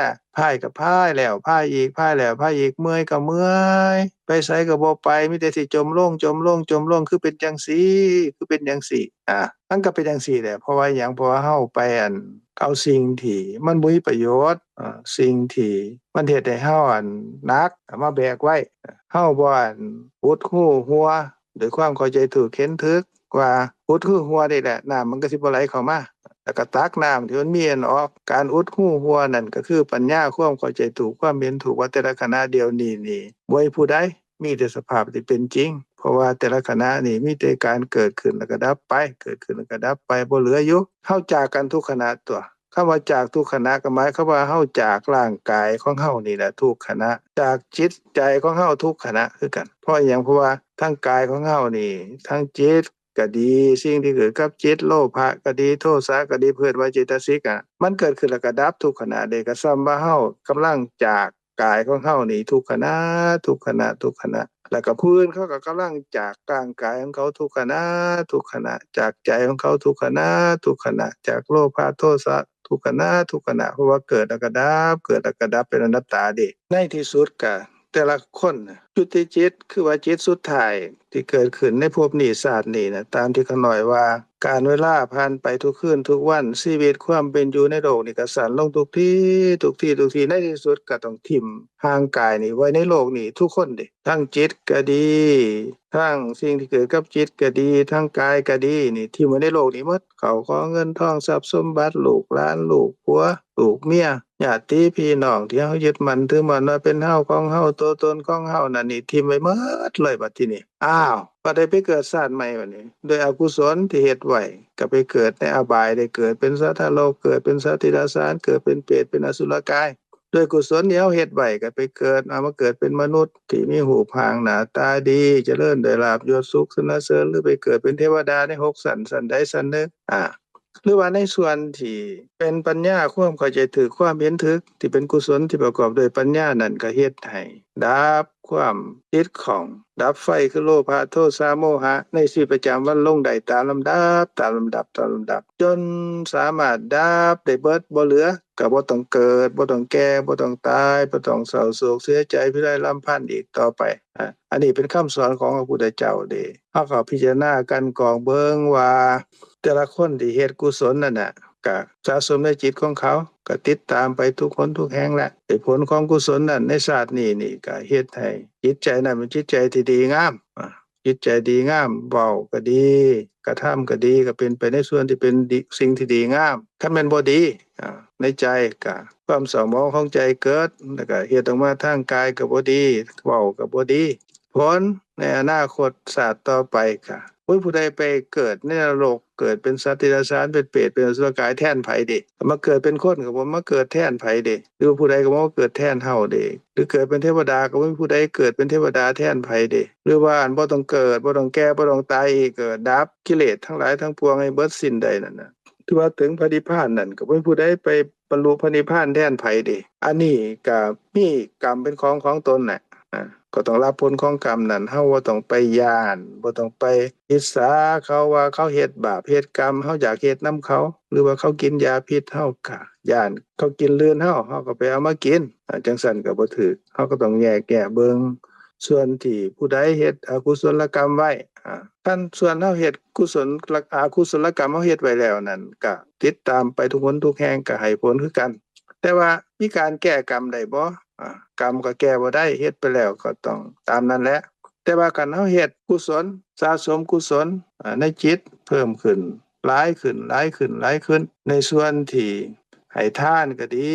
ພາຍກໍພາຍແລ້ວພາຍອີກ, ພາຍແລ້ວພາຍອີກ, ເມື່ອຍກໍເມື່ອຍ, ໄປໃສກໍບໍ່ໄປ, ມີແຕ່ຊິຈົມລົງ, ຈົມລົງ, ຈົມລົງ, ຄືເປັນຈັ່ງຊີ້, ຄືເປັນຈັ່ງຊີ້. ອາ, ມັນກໍເປັນຈັ່ງຊີ້ແຫຼະ. ເພາະວ່າຫຍັງ? ເພາະວ່າເຮົາໄປ ອັນ ເອົາສິ່ງທີ່ມັນບໍ່ມີປະໂຫຍດ, ເອີ່ ສິ່ງທີ່ມັນເຮັດໃຫ້ເຮົາອັນໜັກ ເອົາມາແບກໄວ້. ເຮົາບໍ່ອັນອຸດຮູຮົ່ວດ້ວຍຄວາມເຂົ້າໃຈຖືກເຫັນຖືກ ວ່າອຸດຮູຮົ່ວນີ້ແຫຼະ ນ້ຳມັນກໍຊິບໍ່ໄຫຼເຂົ້າມາ ແລ້ວກໍຕັກນ້ຳທີ່ມັນມີອັນອອກ. ການອຸດຮູຮົ່ວນັ້ນກໍຄືປັນຍາ ຄວາມເຂົ້າໃຈຖືກ ຄວາມເຫັນຖືກວ່າແຕ່ລະຂະນະດຽວນີ້ນີ້ ບໍ່ມີຜູ້ໃດ ມີແຕ່ສະພາບທີ່ເປັນຈິງ, ເພາະວ່າແຕ່ລະຂະນະນີ້ມີແຕ່ການເກີດຂຶ້ນແລ້ວກໍດັບໄປ ເກີດຂຶ້ນແລ້ວກໍດັບໄປ ບໍ່ເຫຼືອຢູ່. ເຮົາຈາກກັນທຸກຂະນະຕົວະ. ຄຳວ່າຈາກທຸກຂະນະກໍໝາຍຄວາມວ່າເຮົາຈາກຮ່າງກາຍຂອງເຮົານີ້ແຫຼະທຸກຂະນະ, ຈາກຈິດໃຈຂອງເຮົາທຸກຂະນະຄືກັນ. ເພາະຫຍັງ? ເພາະວ່າທັງກາຍຂອງເຮົານີ້ ທັງຈິດກໍດີ ສິ່ງທີ່ເກີດກັບຈິດ ໂລພະກໍດີ ໂທສະກໍດີ ເພິ່ນວ່າເຈຕະສິກອະ ມັນເກີດຂຶ້ນແລ້ວກໍດັບທຸກຂະນະເດ້. ກໍສ່ຳວ່າເຮົາກຳລັງຈາກ ກາຍຂອງເຮົານີ້ທຸກຂະນະ ທຸກຂະນະ ທຸກຂະນະ ແລ້ວກໍຜູ້ອື່ນເຂົາກໍກຳລັງຈາກຮ່າງກາຍຂອງເຂົາທຸກຂະນະ ທຸກຂະນະ ຈາກໃຈຂອງເຂົາທຸກຂະນະ ທຸກຂະນະ ຈາກໂລພະ ໂທສະ ທຸກຂະນະ ທຸກຂະນະ ເພາະວ່າເກີດແລ້ວກໍດັບ ເກີດແລ້ວກໍດັບ ເປັນອະນັດຕາເດ້. ໃນທີ່ສຸດກໍແຕ່ລະຄົນນະ ຈຸຕິຈິດ ຄືວ່າຈິດສຸດທ້າຍທີ່ເກີດຂຶ້ນໃນພົບນີ້ຊາດນີ້ນະ ຕາມທີ່ຂ້ານ້ອຍວ່າ ການເວລາຜ່ານໄປທຸກຄືນທຸກວັນ ຊີວິດຄວາມເປັນຢູ່ໃນໂລກນີ້ກໍສັ້ນລົງທຸກທີ ທຸກທີ ທຸກທີ ໃນທີ່ສຸດກໍຕ້ອງຖິ້ມຮ່າງກາຍນີ້ໄວ້ໃນໂລກນີ້ທຸກຄົນເດ້ ທັງຈິດກໍດີ ທັງສິ່ງທີ່ເກີດກັບຈິດກໍດີ ທັງກາຍກໍດີ ນີ້ຖິ້ມໄວ້ໃນໂລກນີ້ໝົດ ເຂົ້າຂອງເງິນທອງຊັບສົມບັດ ລູກຫຼານ ລູກຜົວ ລູກເມຍ ຍາດຕິພີ່ນ້ອງທີ່ເຮົາຍຶດໝັ້ນຖືໝັ້ນວ່າເປັນເຮົາ ຂອງເຮົາ ຕົວຕົນຂອງເຮົານັ້ນ ນີ້ຖິ້ມໄວ້ໝົດເລີຍ. ບັດທີນີ້ ອ້າວ ບັດໄດ້ໄປເກີດຊາດໃໝ່ບັດນີ້ ດ້ວຍອະກຸສົນທີ່ເຮັດໄວ້ ກໍໄປເກີດໃນອະບາຍ ໄດ້ເກີດເປັນສັດນະລົກ ເກີດເປັນສັດເດຍລະສານ ເກີດເປັນເປດ ເປັນອະສຸລະກາຍ. ດ້ວຍກຸສົນທີ່ເຮົາເຮັດໄວ້ ກໍໄປເກີດ ເອົາມາເກີດເປັນມະນຸດທີ່ມີຮູບຮ່າງໜ້າຕາດີ ຈະເລີນດ້ວຍລາບຍົດສຸກສັນນະເສີນ ຫຼື ໄປເກີດເປັນເທວະດາໃນຫົກຊັ້ນ ຊັ້ນໃດຊັ້ນໜຶ່ງ ອາ ຫຼືວ່າໃນສ່ວນທີ່ເປັນປັນຍາ ຄວາມເຂົ້າໃຈຖືກ ຄວາມເຫັນຖືກ ທີ່ເປັນກຸສົນທີ່ປະກອບດ້ວຍປັນຍານັ້ນ ກໍເຮັດໃຫ້ດັບຄວາມຕິດຂ້ອງ ດັບໄຟຄືໂລພະ ໂທສະ ໂມຫະ ໃນຊີວິດປະຈຳວັນລົງໄດ້ຕາມລຳດັບ ຕາມລຳດັບ ຕາມລຳດັບ ຈົນສາມາດດັບໄດ້ເບິດ ບໍ່ເຫຼືອ ກໍບໍ່ຕ້ອງເກີດ ບໍ່ຕ້ອງແກ່ ບໍ່ຕ້ອງຕາຍ ບໍ່ຕ້ອງເສົ້າໂສກເສຍໃຈພິໄລລຳພັນອີກຕໍ່ໄປ. ອາ ອັນນີ້ເປັນຄຳສອນຂອງພະພຸດທະເຈົ້າເດ້. ເຮົາກໍພິຈາລະນາກັ່ນກອງເບິ່ງວ່າ ແຕ່ລະຄົນທີ່ເຮັດກຸສົນນັ້ນນະ ກະສະສົມໃນຈິດຂອງເຂົາ ກະຕິດຕາມໄປທຸກຄົນທຸກແຫ່ງແຫຼະ. ໄອ້ຜົນຂອງກຸສົນນັ້ນໃນຊາດນີ້ນີ້ ກະເຮັດໃຫ້ຈິດໃຈນັ້ນເປັນຈິດໃຈທີ່ດີງາມ ອາ ຈິດໃຈດີງາມ ເວົ້າກໍດີ ກະທຳກໍດີ ກໍເປັນໄປໃນສ່ວນທີ່ເປັນດີ ສິ່ງທີ່ດີງາມ. ຄັນແມ່ນບໍ່ດີ ອາ ໃນໃຈກະຄວາມເສົ້າໝອງຂອງໃຈເກີດ ແລ້ວກະເຮັດອອກມາທາງກາຍກໍບໍ່ດີ ເວົ້າກໍບໍ່ດີ. ຜົນໃນອະນາຄົດຊາດຕໍ່ໄປກະ ໂອ້ຍ ຜູ້ໃດໄປເກີດໃນນະລົກ ເກີດເປັນສັດເດຍລະສານ ເປັນເປດ ເປັນອະສຸລະກາຍແທນໃຜເດ? ມາເກີດເປັນຄົນກໍບໍ່ມາເກີດແທນໃຜເດ? ຫຼືວ່າຜູ້ໃດກໍບໍ່ມາເກີດແທນເຮົາເດ? ຫຼືເກີດເປັນເທວະດາກໍບໍ່ມີຜູ້ໃດເກີດເປັນເທວະດາແທນໃຜເດ? ຫຼືວ່າອັນບໍ່ຕ້ອງເກີດ ບໍ່ຕ້ອງແກ່ ບໍ່ຕ້ອງຕາຍອີກ ກໍດັບກິເລດທັງຫຼາຍທັງປວງໃຫ້ເບິດສິ້ນໄດ້ນັ້ນນະ ຖືວ່າເຖິງພະນິບພານນັ້ນ ກໍບໍ່ມີຜູ້ໃດໄປ ບັນລຸພະນິບພານແທນໃຜເດ. ອັນນີ້ກະມີກຳເປັນຂອງຂອງຕົນແຫຼະ ອາ ກໍຕ້ອງຮັບຜົນຂອງກຳນັ້ນ. ເຮົາບໍ່ຕ້ອງໄປຢ້ານ ບໍ່ຕ້ອງໄປອິດສາເຂົາວ່າເຂົາເຮັດບາບເຮັດກຳ ເຮົາຢາກເຮັດນຳເຂົາ ຫຼືວ່າເຂົາກິນຢາພິດ ເຮົາກະຢ້ານເຂົາກິນລື່ນເຮົາ ເຮົາກໍໄປເອົາມາກິນ ອາ ຈັ່ງຊັ້ນກໍບໍ່ຖືກ. ເຮົາກໍຕ້ອງແຍກແຍະເບິ່ງ ສ່ວນທີ່ຜູ້ໃດເຮັດອະກຸສົນລະກຳໄວ້ ອາ ຄັນສ່ວນເຮົາເຮັດ ກຸສົນ ອາ ອະກຸສົນລະກຳເຮົາເຮັດໄວ້ແລ້ວນັ້ນ ກະຕິດຕາມໄປທຸກຫົນທຸກແຫ່ງ ກະໃຫ້ຜົນຄືກັນ. ແຕ່ວ່າມີການແກ້ກຳໄດ້ບໍ່? ອາ ກຳກໍແກ້ບໍ່ໄດ້ ເຮັດໄປແລ້ວກໍຕ້ອງຕາມນັ້ນແຫຼະ. ແຕ່ວ່າຄັນເຮົາເຮັດກຸສົນ ສະສົມກຸສົນ ອາ ໃນຈິດເພີ່ມຂຶ້ນ ຫຼາຍຂຶ້ນ ຫຼາຍຂຶ້ນ ຫຼາຍຂຶ້ນ ໃນສ່ວນທີ່ໃຫ້ທານກໍດີ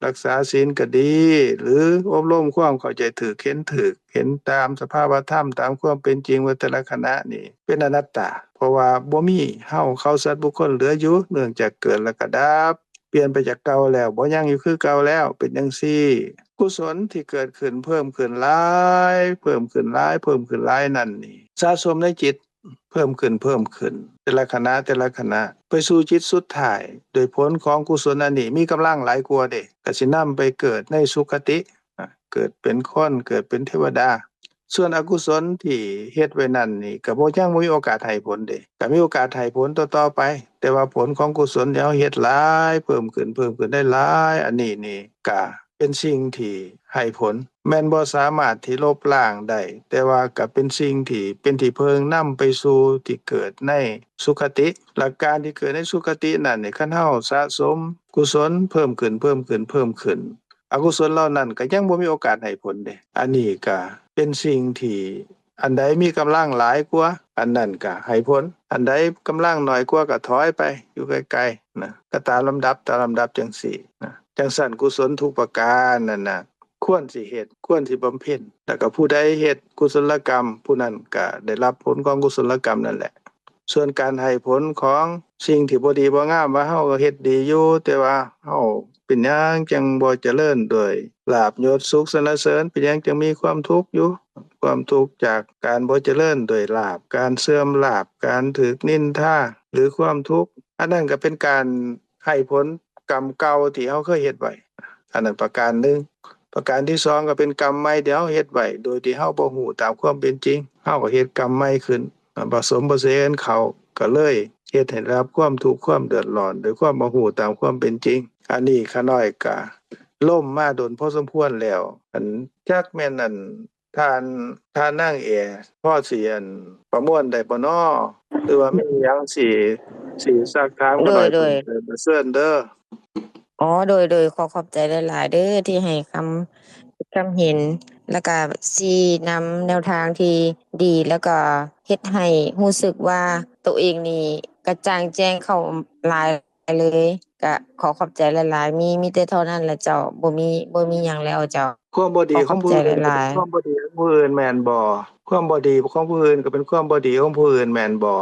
ລັກສາສິນກໍດີ ຫຼືອົບຮົມຄວາມເຂົ້າໃຈຖືກ ເຫັນຖືກ ເຫັນຕາມສະພາວະທຳ ຕາມຄວາມເປັນຈິງວ່າແຕ່ລະຂະນະນີ້ເປັນອະນັດຕາ ເພາະວ່າບໍ່ມີເຮົາ ເຂົາ ສັດ ບຸກຄົນເຫຼືອຢູ່ ເນື່ອງຈາກເກີດແລ້ວກໍດັບ ປ່ຽນໄປຈາກເກົ່າແລ້ວ ບໍ່ຍັງຢູ່ຄືເກົ່າແລ້ວ ເປັນຈັ່ງຊີ້. ກຸສົນທີ່ເກີດຂຶ້ນເພີ່ມຂຶ້ນຫຼາຍ ເພີ່ມຂຶ້ນຫຼາຍ ເພີ່ມຂຶ້ນຫຼາຍນັ້ນນີ້ ສະສົມໃນຈິດ ເພີ່ມຂຶ້ນ ເພີ່ມຂຶ້ນ ແຕ່ລະຂະນະ ແຕ່ລະຂະນະ ໄປສູ່ຈິດສຸດທ້າຍ ໂດຍຜົນຂອງກຸສົນອັນນີ້ມີກຳລັງຫຼາຍກວ່າເດ້ ກໍຊິນຳໄປເກີດໃນສຸຄະຕິ ອາ ເກີດເປັນຄົນ ເກີດເປັນເທວະດາ. ສ່ວນອະກຸສົນທີ່ເຮັດໄວ້ນັ້ນນີ້ ກໍບໍ່ ຍັງບໍ່ມີໂອກາດໃຫ້ຜົນເດ້ ກໍມີໂອກາດໃຫ້ຜົນຕໍ່ໆໄປ ແຕ່ວ່າຜົນຂອງກຸສົນທີ່ເຮົາເຮັດຫຼາຍ ເພີ່ມຂຶ້ນ ເພີ່ມຂຶ້ນໄດ້ຫຼາຍ ອັນນີ້ນີ້ ກະເປັນສິ່ງທີ່ ໃຫ້ຜົນ ແມ່ນບໍ່ສາມາດທີ່ລົບລ້າງໄດ້, ແຕ່ວ່າກໍເປັນສິ່ງທີ່ເປັນທີ່ເພິ່ງນຳໄປສູ່ທີ່ເກີດໃນສຸຄະຕິ. ແລະ ການທີ່ເກີດໃນສຸຄະຕິນັ້ນນີ້ ຄັນເຮົາສະສົມກຸສົນເພີ່ມຂຶ້ນ, ເພີ່ມຂຶ້ນ, ເພີ່ມຂຶ້ນ, ອະກຸສົນເຫຼົ່ານັ້ນກໍຍັງບໍ່ມີໂອກາດໃຫ້ຜົນເດ້. ອັນນີ້ກໍເປັນສິ່ງທີ່ ອັນໃດມີກຳລັງຫຼາຍກວ່າ ອັນນັ້ນກໍໃຫ້ຜົນ, ອັນໃດກຳລັງໜ້ອຍກວ່າກໍຖອຍໄປຢູ່ໄກໆນະ, ກໍຕາມລຳດັບ, ຕາມລຳດັບຈັ່ງຊີ້ນະ. ຈັ່ງຊັ້ນ ກຸສົນທຸກປະການນັ້ນນະ ຄວນຊິເຮັດ, ຄວນຊິບຳເພັນ, ແລ້ວກໍຜູ້ໃດເຮັດກຸສົນລະກຳ ຜູ້ນັ້ນກໍໄດ້ຮັບຜົນຂອງກຸສົນລະກຳນັ້ນແຫຼະ. ສ່ວນການໃຫ້ຜົນຂອງສິ່ງທີ່ບໍ່ດີບໍ່ງາມ ວ່າເຮົາກໍເຮັດດີຢູ່, ແຕ່ວ່າເຮົາເປັນຫຍັງຈັ່ງບໍ່ຈະເລີນດ້ວຍລາບຍົດສຸກສັນລະເສີນ? ເປັນຫຍັງຈັ່ງມີຄວາມທຸກຢູ່? ຄວາມທຸກຈາກການບໍ່ຈະເລີນດ້ວຍລາບ, ການເສື່ອມລາບ, ການຖືກນິນທາ ຫຼື ຄວາມທຸກ, ອັນນັ້ນກໍເປັນການໃຫ້ຜົນກຳເກົ່າທີ່ເຮົາເຄີຍເຮັດໄວ້. ອັນນັ້ນປະການໜຶ່ງ. ປະການທີສອງກໍເປັນກຳໃໝ່ທີ່ເຮົາເຮັດໄວ້ ໂດຍທີ່ເຮົາບໍ່ຮູ້ຕາມຄວາມເປັນຈິງ, ເຮົາກໍເຮັດກຳໃໝ່ຂຶ້ນ ປະສົມປະເສນເຂົ້າ ກໍເລີຍເຮັດໃຫ້ໄດ້ຮັບຄວາມທຸກ ຄວາມເດືອດຮ້ອນ ໂດຍຄວາມບໍ່ຮູ້ຕາມຄວາມເປັນຈິງ. ອັນນີ້ຂ້ານ້ອຍກະລົມມາດົນພໍສົມຄວນແລ້ວ. ອັນຈັກແມ່ນອັນທ່ານ ທ່ານນາງແອ ພໍຊິອັນປະມວນໄດ້ບໍ່ນໍ ຫຼືວ່າມີຫຍັງຊິ ຊິຊັກຖາມຂ້ານ້ອຍເພີ່ມເຕີມ ກໍເຊີນເດີ. ອໍ ໂດຍ ໂດຍ ຂໍຂອບໃຈຫຼາຍໆເດີ ທີ່ໃຫ້ຄຳ ຄຳເຫັນ ແລ້ວກະຊີ້ນຳແນວທາງທີ່ດີ ແລ້ວກະເຮັດໃຫ້ຮູ້ສຶກວ່າໂຕເອງນີ້ກະຈ່າງແຈ້ງເຂົ້າຫຼາຍເລີຍ. ກະຂໍຂອບໃຈຫຼາຍໆ ມີ ມີແຕ່ເທົ່ານັ້ນແຫຼະເຈົ້າ ບໍ່ມີ ບໍ່ມີຫຍັງແລ້ວເຈົ້າ. ຄວາມບໍ່ດີຂອງຜູ້ອື່ນກໍເປັນຄວາມບໍ່ດີຂອງຜູ້ອື່ນແມ່ນບໍ່? ຄວາມບໍ່ດີຂອງຜູ້ອື່ນກໍເປັນຄວາມບໍ່ດີຂອງຜູ້ອື່ນແມ່ນບໍ່?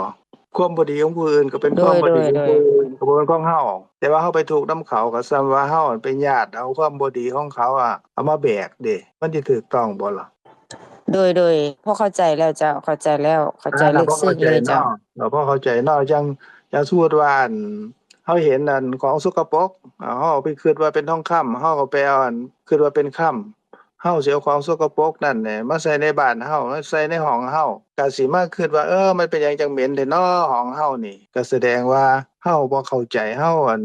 ຄວາມບໍ່ດີຂອງຜູ້ອື່ນກໍເປັນຄວາມບໍ່ດີຂອງຜູ້ອື່ນ ກໍບໍ່ແມ່ນຂອງເຮົາ. ແຕ່ວ່າເຮົາໄປທຸກນຳເຂົາ ກໍສ່ຳວ່າເຮົາໄປຍາດເອົາຄວາມບໍ່ດີຂອງເຂົາອະ ເອົາມາແບກເດ້. ມັນຊິຖືກຕ້ອງບໍ່ລະ? ໂດຍ ໂດຍ ພໍເຂົ້າໃຈແລ້ວເຈົ້າ ເຂົ້າໃຈແລ້ວ ເຂົ້າໃຈເລິກເຊິ່ງເລີຍເຈົ້າ. ເອີ ພໍເຂົ້າໃຈເນາະ. ຢ່າງ ຢ່າງສົມມຸດວ່າ ອັນ ເຮົາເຫັນ ອັນ ຂອງສົກກະປົກ ເຮົາເອົາໄປຄິດວ່າເປັນທອງຄຳ ເຮົາກໍໄປເອົາ ອັນ ຄິດວ່າເປັນຄຳ. ເຮົາຊິເອົາຂອງສົກກະປົກນັ້ນແຫຼະມາໃສ່ໃນບ້ານເຮົາ ມາໃສ່ໃນຫ້ອງເຮົາ ກະຊິມາຄິດວ່າ ເອີ ມັນເປັນຫຍັງຈັ່ງເໝັນແທ້ນໍຫ້ອງເຮົານີ້? ກະສະແດງວ່າເຮົາບໍ່ເຂົ້າໃຈ ເຮົາ ອັນ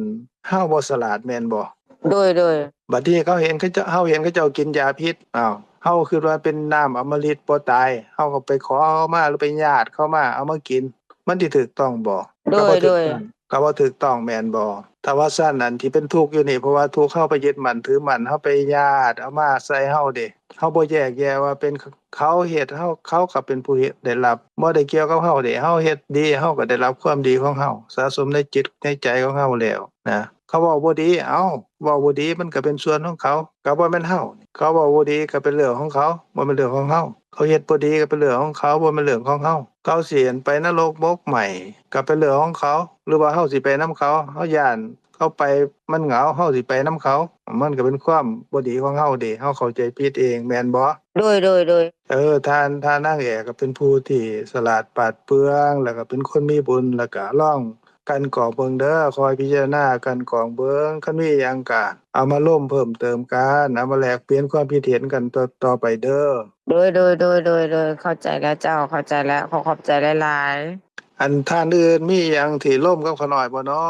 ເຮົາບໍ່ສະຫຼາດແມ່ນບໍ່? ໂດຍ ໂດຍ. ບັດນີ້ເຂົາເຫັນ ເຂົາເຈົ້າ ເຮົາເຫັນເຂົາເຈົ້າກິນຢາພິດ ອ້າວ ເຮົາຄິດວ່າເປັນນ້ຳອຳມະລິດບໍ່ຕາຍ ເຮົາກໍໄປຂໍເຂົາມາ ຫຼືໄປຍາດເຂົາມາເອົາມາກິນ ມັນຊິຖືກຕ້ອງບໍ່? ໂດຍ ກໍບໍ່ຖືກຕ້ອງ ກໍບໍ່ຖືກຕ້ອງແມ່ນບໍ່? ຖ້າວ່າຊັ້ນ ອັນທີ່ເປັນທຸກຢູ່ນີ້ ເພາະວ່າທຸກເຮົາໄປຍຶດໝັ້ນຖືໝັ້ນ ເຮົາໄປຍາດເອົາມາໃສ່ເຮົາເດ້. ເຮົາບໍ່ແຍກແຍະວ່າເປັນເຂົາເຮັດ ເຮົາ ເຂົາກໍເປັນຜູ້ເຮັດ ໄດ້ຮັບ ບໍ່ໄດ້ກ່ຽວກັບເຮົາເດ້. ເຮົາເຮັດດີ ເຮົາກໍໄດ້ຮັບຄວາມດີຂອງເຮົາ ສະສົມໃນຈິດໃນໃຈຂອງເຮົາແລ້ວນະ. ເຂົາເວົ້າບໍ່ດີ ເອົ້າ ເວົ້າບໍ່ດີ ມັນກໍເປັນສ່ວນຂອງເຂົາ ກໍບໍ່ແມ່ນເຮົາ. ເຂົາເວົ້າບໍ່ດີ ກໍເປັນເລື່ອງຂອງເຂົາ ບໍ່ແມ່ນເລື່ອງຂອງເຮົາ. ເຂົາເຮັດບໍ່ດີ ກໍເປັນເລື່ອງຂອງເຂົາ ບໍ່ແມ່ນເລື່ອງຂອງເຮົາ. ເຂົາຊິໄປນະລົກໝົກໄໝ້ ກໍເປັນເລື່ອງຂອງເຂົາ ຫຼືວ່າເຮົາຊິໄປນຳເຂົາ. ເຮົາຢ້ານເຂົາໄປ ມັນເຫງົາ ເຮົາຊິໄປນຳເຂົາ ມັນກໍເປັນຄວາມບໍ່ດີຂອງເຮົາເດ້. ເຮົາເຂົ້າໃຈຜິດເອງແມ່ນບໍ່? ໂດຍ ໂດຍ ໂດຍ. ເອີ ທ່ານ ທ່ານນາງແອກໍເປັນຜູ້ທີ່ສະຫຼາດປາດເປືອງ ແລ້ວກໍເປັນຄົນມີບຸນ ແລ້ວກໍລອງ ກັ່ນກອງເບິ່ງເດີ ຄອຍພິຈາລະນາກັ່ນກອງເບິ່ງ ຄັນມີຫຍັງກະເອົາມາລົມເພີ່ມເຕີມກັນ ເອົາມາແລກປ່ຽນຄວາມຄິດເຫັນກັນຕໍ່ ຕໍ່ໄປເດີ. ໂດຍ ໂດຍ ໂດຍ ໂດຍ ໂດຍ ເຂົ້າໃຈແລ້ວເຈົ້າ ເຂົ້າໃຈແລ້ວ ຂໍຂອບໃຈຫຼາຍໆ. ອັນທ່ານອື່ນມີຫຍັງທີ່ລົມກັບຂ້ານ້ອຍບໍ່ນໍ?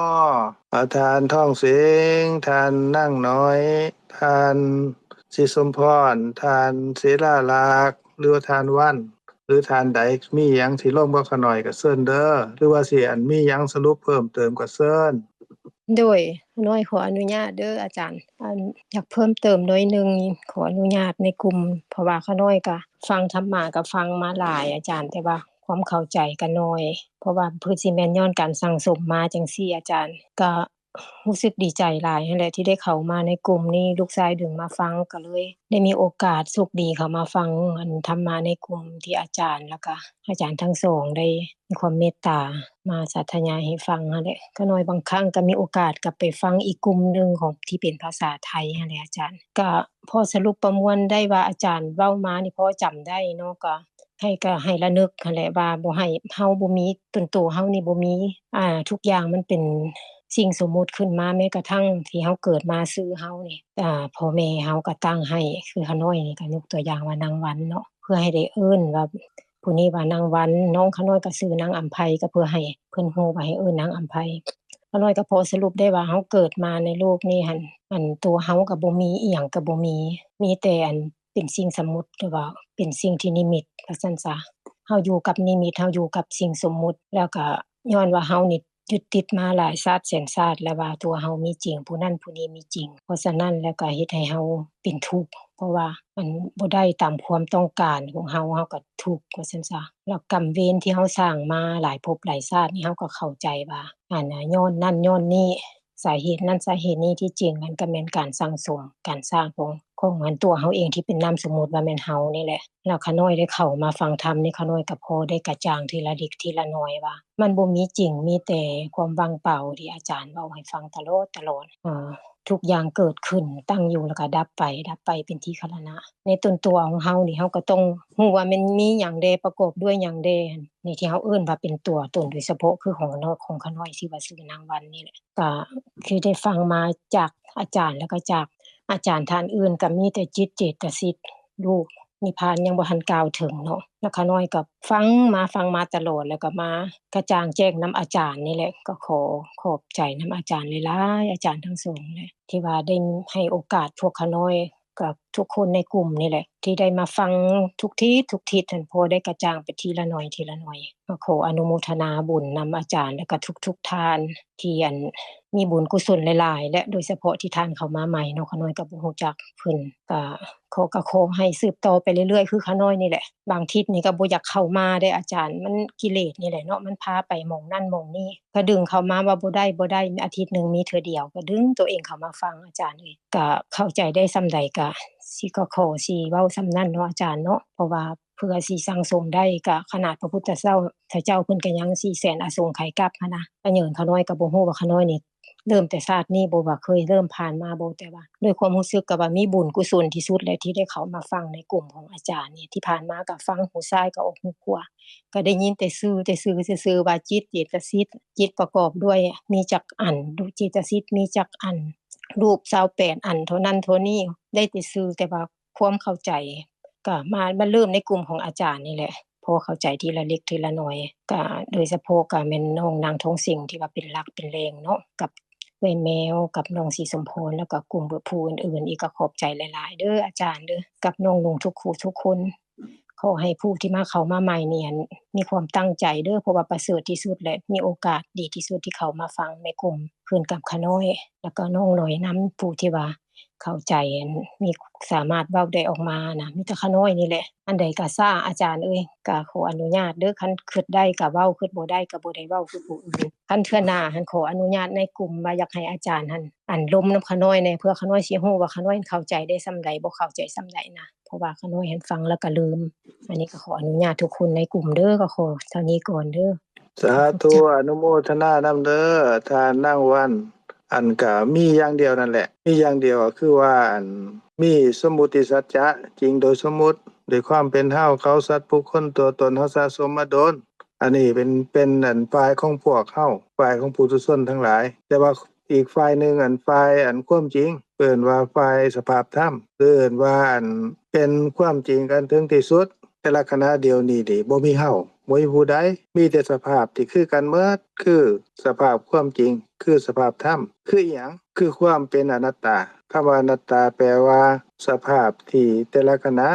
ອາ ທ່ານທອງເສງ ທ່ານນາງນ້ອຍ ທ່ານສີສົມພອນ ທ່ານເສລາລັກ ຫຼືວ່າທ່ານວັນ ຫຼືທ່ານໃດມີຫຍັງຊິລົມກັບຂ້ານ້ອຍກໍເຊີນເດີ ຫຼືວ່າຊິ ອັນ ມີຫຍັງສະຫຼຸບເພີ່ມເຕີມກໍເຊີນ. ໂດຍ ຂ້ານ້ອຍຂໍອະນຸຍາດເດີອາຈານ ອັນ ຢາກເພີ່ມເຕີມໜ້ອຍໜຶ່ງ ຂໍອະນຸຍາດໃນກຸ່ມ ເພາະວ່າຂ້ານ້ອຍກໍຟັງທຳມະ ກໍຟັງມາຫຼາຍອາຈານ ແຕ່ວ່າຄວາມເຂົ້າໃຈກໍໜ້ອຍ ເພາະວ່າຄືຊິແມ່ນຍ້ອນການສັ່ງສົມມາຈັ່ງຊີ້ອາຈານ ກໍ ຮູ້ສຶກດີໃຈຫຼາຍຫັ້ນແຫຼະ ທີ່ໄດ້ເຂົ້າມາໃນກຸ່ມນີ້ ລູກຊາຍດຶງມາຟັງ ກໍເລີຍໄດ້ມີໂອກາດໂຊກດີເຂົ້າມາຟັງ ອັນ ທຳມະໃນກຸ່ມທີ່ອາຈານ ແລ້ວກະອາຈານທັງສອງໄດ້ມີຄວາມເມດຕາມາສາທະຍາຍໃຫ້ຟັງຫັ້ນແຫຼະ. ຂ້ານ້ອຍບາງຄັ້ງກໍມີໂອກາດກັບໄປຟັງອີກກຸ່ມໜຶ່ງຂອງທີ່ເປັນພາສາໄທຫັ້ນແຫຼະອາຈານ. ກະພໍສະຫຼຸບປະມວນໄດ້ວ່າອາຈານເວົ້າມານີ້ພໍຈຳໄດ້ເນາະ ກະ ໃຫ້ ກໍໃຫ້ລະນຶກຫັ້ນແຫຼະວ່າບໍ່ໃຫ້ ເຮົາບໍ່ມີ ຕົນໂຕເຮົານີ້ບໍ່ມີ ອ່າ ທຸກຢ່າງມັນເປັນສິ່ງສົມມຸດຂຶ້ນມາ ແມ້ກະທັ່ງທີ່ເຮົາເກີດມາຊື່ເຮົານີ້ ອ່າ ພໍ່ແມ່ເຮົາກໍຕັ້ງໃຫ້ ຄືຂ້ານ້ອຍນີ້ກໍຍົກຕົວຢ່າງວ່ານາງວັນເນາະ ເພື່ອໃຫ້ໄດ້ເອີ້ນວ່າຜູ້ນີ້ວ່ານາງວັນ ນ້ອງຂ້ານ້ອຍກໍຊື່ນາງອຳໄພ ກໍເພື່ອໃຫ້ເພິ່ນຮູ້ວ່າໃຫ້ເອີ້ນນາງອຳໄພ. ຂ້ານ້ອຍກໍພໍສະຫຼຸບໄດ້ວ່າເຮົາເກີດມາໃນໂລກນີ້ຫັ້ນ ອັນຕົວເຮົາກໍບໍ່ມີ ອີ່ຫຍັງກໍບໍ່ມີ ມີແຕ່ອັນເປັນສິ່ງສະໝຸດ ຫຼືວ່າເປັນສິ່ງທີ່ນິມິດວ່າຊັ້ນຊະ. ເຮົາຢູ່ກັບນິມິດ ເຮົາຢູ່ກັບສິ່ງສົມມຸດ ແລ້ວກໍຍ້ອນວ່າເຮົານີ້ຍຶດຕິດມາຫຼາຍຊາດແສນຊາດແລ້ວວ່າຕົວເຮົາມີຈິງ ຜູ້ນັ້ນຜູ້ນີ້ມີຈິງ ເພາະສະນັ້ນແລ້ວກໍເຮັດໃຫ້ເຮົາເປັນທຸກ ເພາະວ່າມັນບໍ່ໄດ້ຕາມຄວາມຕ້ອງການຂອງເຮົາ ເຮົາກໍທຸກວ່າຊັ້ນຊະ. ແລ້ວກຳເວນທີ່ເຮົາສ້າງມາຫຼາຍພົບຫຼາຍຊາດນີ້ ເຮົາກໍເຂົ້າໃຈວ່າ ອັນຍ້ອນນັ້ນຍ້ອນນີ້ ສາເຫດນັ້ນສາເຫດນີ້ ທີ່ຈິງມັນກໍແມ່ນການສັ່ງສົມ ການສ້າງຂອງ ຂອງອັນຕົວເຮົາເອງທີ່ເປັນນາມສົມມຸດວ່າແມ່ນເຮົານີ້ແຫຼະ. ແລ້ວຂ້ານ້ອຍໄດ້ເຂົ້າມາຟັງທຳນີ້ ຂ້ານ້ອຍກໍພໍໄດ້ກະຈ່າງທີລະເລັກທີລະໜ້ອຍວ່າ ມັນບໍ່ມີຈິງ ມີແຕ່ຄວາມວ່າງເປົ່າທີ່ອາຈານເວົ້າໃຫ້ຟັງຕະຫຼອດ ຕະຫຼອດ. ເອີ ທຸກຢ່າງເກີດຂຶ້ນ ຕັ້ງຢູ່ ແລ້ວກໍດັບໄປ ດັບໄປເປັນທີຂະລະນະ. ໃນຕົນຕົວຂອງເຮົານີ້ ເຮົາກໍຕ້ອງຮູ້ວ່າແມ່ນມີຫຍັງແດ່ ປະກອບດ້ວຍຫຍັງແດ່ ໃນທີ່ເຮົາເອີ້ນວ່າເປັນຕົວຕົນໂດຍສະເພາະ ຄືຂອງນ້ອຍ ຂອງຂ້ານ້ອຍ ຊື່ວ່າຊື່ນາງວັນນີ້ແຫຼະ. ກະຄືໄດ້ຟັງມາຈາກອາຈານ ແລ້ວກໍຈາກອາຈານທ່ານອື່ນ ກໍມີແຕ່ຈິດເຈດຕະສິດ ຮູບນິບພານຍັງບໍ່ທັນກ່າວເຖິງເນາະ. ແລ້ວຂ້ານ້ອຍກໍຟັງມາ ຟັງມາຕະຫຼອດ ແລ້ວກໍມາກະຈ່າງແຈ້ງນຳອາຈານນີ້ແຫຼະ. ກໍຂໍຂອບໃຈນຳອາຈານຫຼາຍໆ ອາຈານທັງສອງແຫຼະ ທີ່ວ່າໄດ້ໃຫ້ໂອກາດພວກຂ້ານ້ອຍ ກັບທຸກຄົນໃນກຸ່ມນີ້ແຫຼະ ທີ່ໄດ້ມາຟັງທຸກທິດ ທຸກທິດຫັ້ນ ພໍໄດ້ກະຈ່າງໄປທີລະໜ້ອຍ ທີລະໜ້ອຍ. ກໍຂໍອະນຸໂມທະນາບຸນນຳອາຈານ ແລ້ວກໍທຸກໆທ່ານ ທີ່ອັນມີບຸນກຸສົນຫຼາຍໆ ແລະ ໂດຍສະເພາະທີ່ທ່ານເຂົ້າມາໃໝ່ເນາະ ຂ້ານ້ອຍກໍບໍ່ຮູ້ຈັກເພິ່ນ ກໍຂໍ ກໍຂໍໃຫ້ສືບຕໍ່ໄປເລື້ອຍໆ ຄືຂ້ານ້ອຍນີ້ແຫຼະ. ບາງທິດນີ້ກໍບໍ່ຢາກເຂົ້າມາເດ້ອາຈານ ມັນກິເລດນີ້ແຫຼະເນາະ ມັນພາໄປໝ່ອງນັ້ນໝ່ອງນີ້ ກໍດຶງເຂົ້າມາວ່າບໍ່ໄດ້ ບໍ່ໄດ້ ອາທິດໜຶ່ງມີເທື່ອດຽວ ກໍດຶງຕົວເອງເຂົ້າມາຟັງ ອາຈານເອີຍ. ກະເຂົ້າໃຈໄດ້ສ່ຳໃດກະຊິ ກໍຂໍຊິເວົ້າສ່ຳນັ້ນເນາະອາຈານເນາະ ເພາະວ່າເພື່ອຊິສັ່ງສົມໄດ້ ກະຂະໜາດພະພຸດທະເຈົ້າ ພະເຈົ້າເພິ່ນກະຍັງຊິແສນອະສົງໄຂກັບຫັ້ນນະ. ກະຍ້ອນຂ້ານ້ອຍກະບໍ່ຮູ້ວ່າຂ້ານ້ອຍນີ້ເລີ່ມແຕ່ຊາດນີ້ບໍ່ ວ່າເຄີຍເລີ່ມຜ່ານມາບໍ່ ແຕ່ວ່າດ້ວຍຄວາມຮູ້ສຶກກະວ່າມີບຸນກຸສົນທີ່ສຸດແຫຼະ ທີ່ໄດ້ເຂົ້າມາຟັງໃນກຸ່ມຂອງອາຈານນີ້. ທີ່ຜ່ານມາກະຟັງຫູຊ້າຍກໍອອກຫູຂວາ ກໍໄດ້ຍິນແຕ່ຊື່ ແຕ່ຊື່ຊື່ໆ ວ່າຈິດເຈດຕະສິດ ຈິດປະກອບດ້ວຍມີຈັກອັນ ເຈດຕະສິດມີຈັກອັນ ຮູບຊາວແປດອັນເທົ່ານັ້ນເທົ່ານີ້ ໄດ້ແຕ່ຊື່ ແຕ່ວ່າຄວາມເຂົ້າໃຈກໍມາ ມາເລີ່ມໃນກຸ່ມຂອງອາຈານນີ້ແຫຼະ ພໍເຂົ້າໃຈທີລະເລັກທີລະໜ້ອຍ ກໍໂດຍສະເພາະກໍແມ່ນນ້ອງນາງທອງເສັງທີ່ວ່າເປັນຫຼັກເປັນແຫຼ່ງເນາະ ກັບເອື້ອຍແມວ ກັບນ້ອງສີສົມພອນ ແລ້ວກໍກຸ່ມເບີຜູ້ອື່ນໆອີກ ກໍຂອບໃຈຫຼາຍໆເດີອາຈານເດີ ກັບນ້ອງນຸ່ງທຸກຄູ່ທຸກຄົນ. ຂໍໃຫ້ຜູ້ທີ່ມາເຂົ້າມາໃໝ່ນີ້ ອັນ ມີຄວາມຕັ້ງໃຈເດີ ເພາະວ່າປະເສີດທີ່ສຸດ ແລະ ມີໂອກາດດີທີ່ສຸດທີ່ເຂົ້າມາຟັງໃນກຸ່ມຄືນກັບຂ້ານ້ອຍ ແລ້ວກໍນ້ອງໜ້ອຍນຳ ຜູ້ທີ່ວ່າເຂົ້າໃຈ ອັນ ມີ ສາມາດເວົ້າໄດ້ອອກມານະ ມີແຕ່ຂ້ານ້ອຍນີ້ແຫຼະ. ອັນໃດກໍຊ້າ ອາຈານເອີຍ ກໍຂໍອະນຸຍາດເດີ ຄັນຄິດໄດ້ກໍເວົ້າ ຄິດບໍ່ໄດ້ກໍບໍ່ໄດ້ເວົ້າຄືຜູ້ອື່ນ. ຄັນເທື່ອໜ້າຫັ້ນ ຂໍອະນຸຍາດໃນກຸ່ມວ່າຢາກໃຫ້ອາຈານຫັ້ນ ອັນລົມນຳຂ້ານ້ອຍແດ່ ເພື່ອຂ້ານ້ອຍຊິຮູ້ວ່າຂ້ານ້ອຍເຂົ້າໃຈໄດ້ສ່ຳໃດ ບໍ່ເຂົ້າໃຈສ່ຳໃດນະ ເພາະວ່າຂ້ານ້ອຍຫັ້ນຟັງແລ້ວກໍລືມ. ອັນນີ້ກໍຂໍອະນຸຍາດທຸກຄົນໃນກຸ່ມເດີ ກໍຂໍເທົ່ານີ້ກ່ອນເດີ. ສາທຸ ອະນຸໂມທະນານຳເດີທ່ານນາງວັນ. ອັນກະມີຢ່າງດຽວນັ້ນແຫຼະ ມີຢ່າງດຽວກໍຄືວ່າ ອັນມີສົມມຸດຕິສັດຈະ ຈິງໂດຍສົມມຸດ ໂດຍຄວາມເປັນເຮົາ ເຂົາ ສັດ ບຸກຄົນ ຕົວຕົນ ເຮົາສະສົມມາດົນ. ອັນນີ້ເປັນ ເປັນອັນຝ່າຍຂອງພວກເຮົາ ຝ່າຍຂອງປຸຖຸຊົນທັງຫຼາຍ ແຕ່ວ່າ ອີກຝ່າຍໜຶ່ງ ອັນ ຝ່າຍ ອັນ ຄວາມຈິງ ເອີ້ນວ່າຝ່າຍສະພາບທຳ ຫຼື ເອີ້ນວ່າ ອັນ ເປັນຄວາມຈິງອັນເຖິງທີ່ສຸດ. ແຕ່ລະຂະນະດຽວນີ້ນີ້ ບໍ່ມີເຮົາ ບໍ່ມີຜູ້ໃດ ມີແຕ່ສະພາບທີ່ຄືກັນໝົດ ຄືສະພາບຄວາມຈິງ ຄືສະພາບທຳ. ຄືອີ່ຫຍັງ? ຄືຄວາມເປັນອະນັດຕາ. ຄຳວ່າອະນັດຕາແປວ່າ ສະພາບທີ່ແຕ່ລະຂະນະ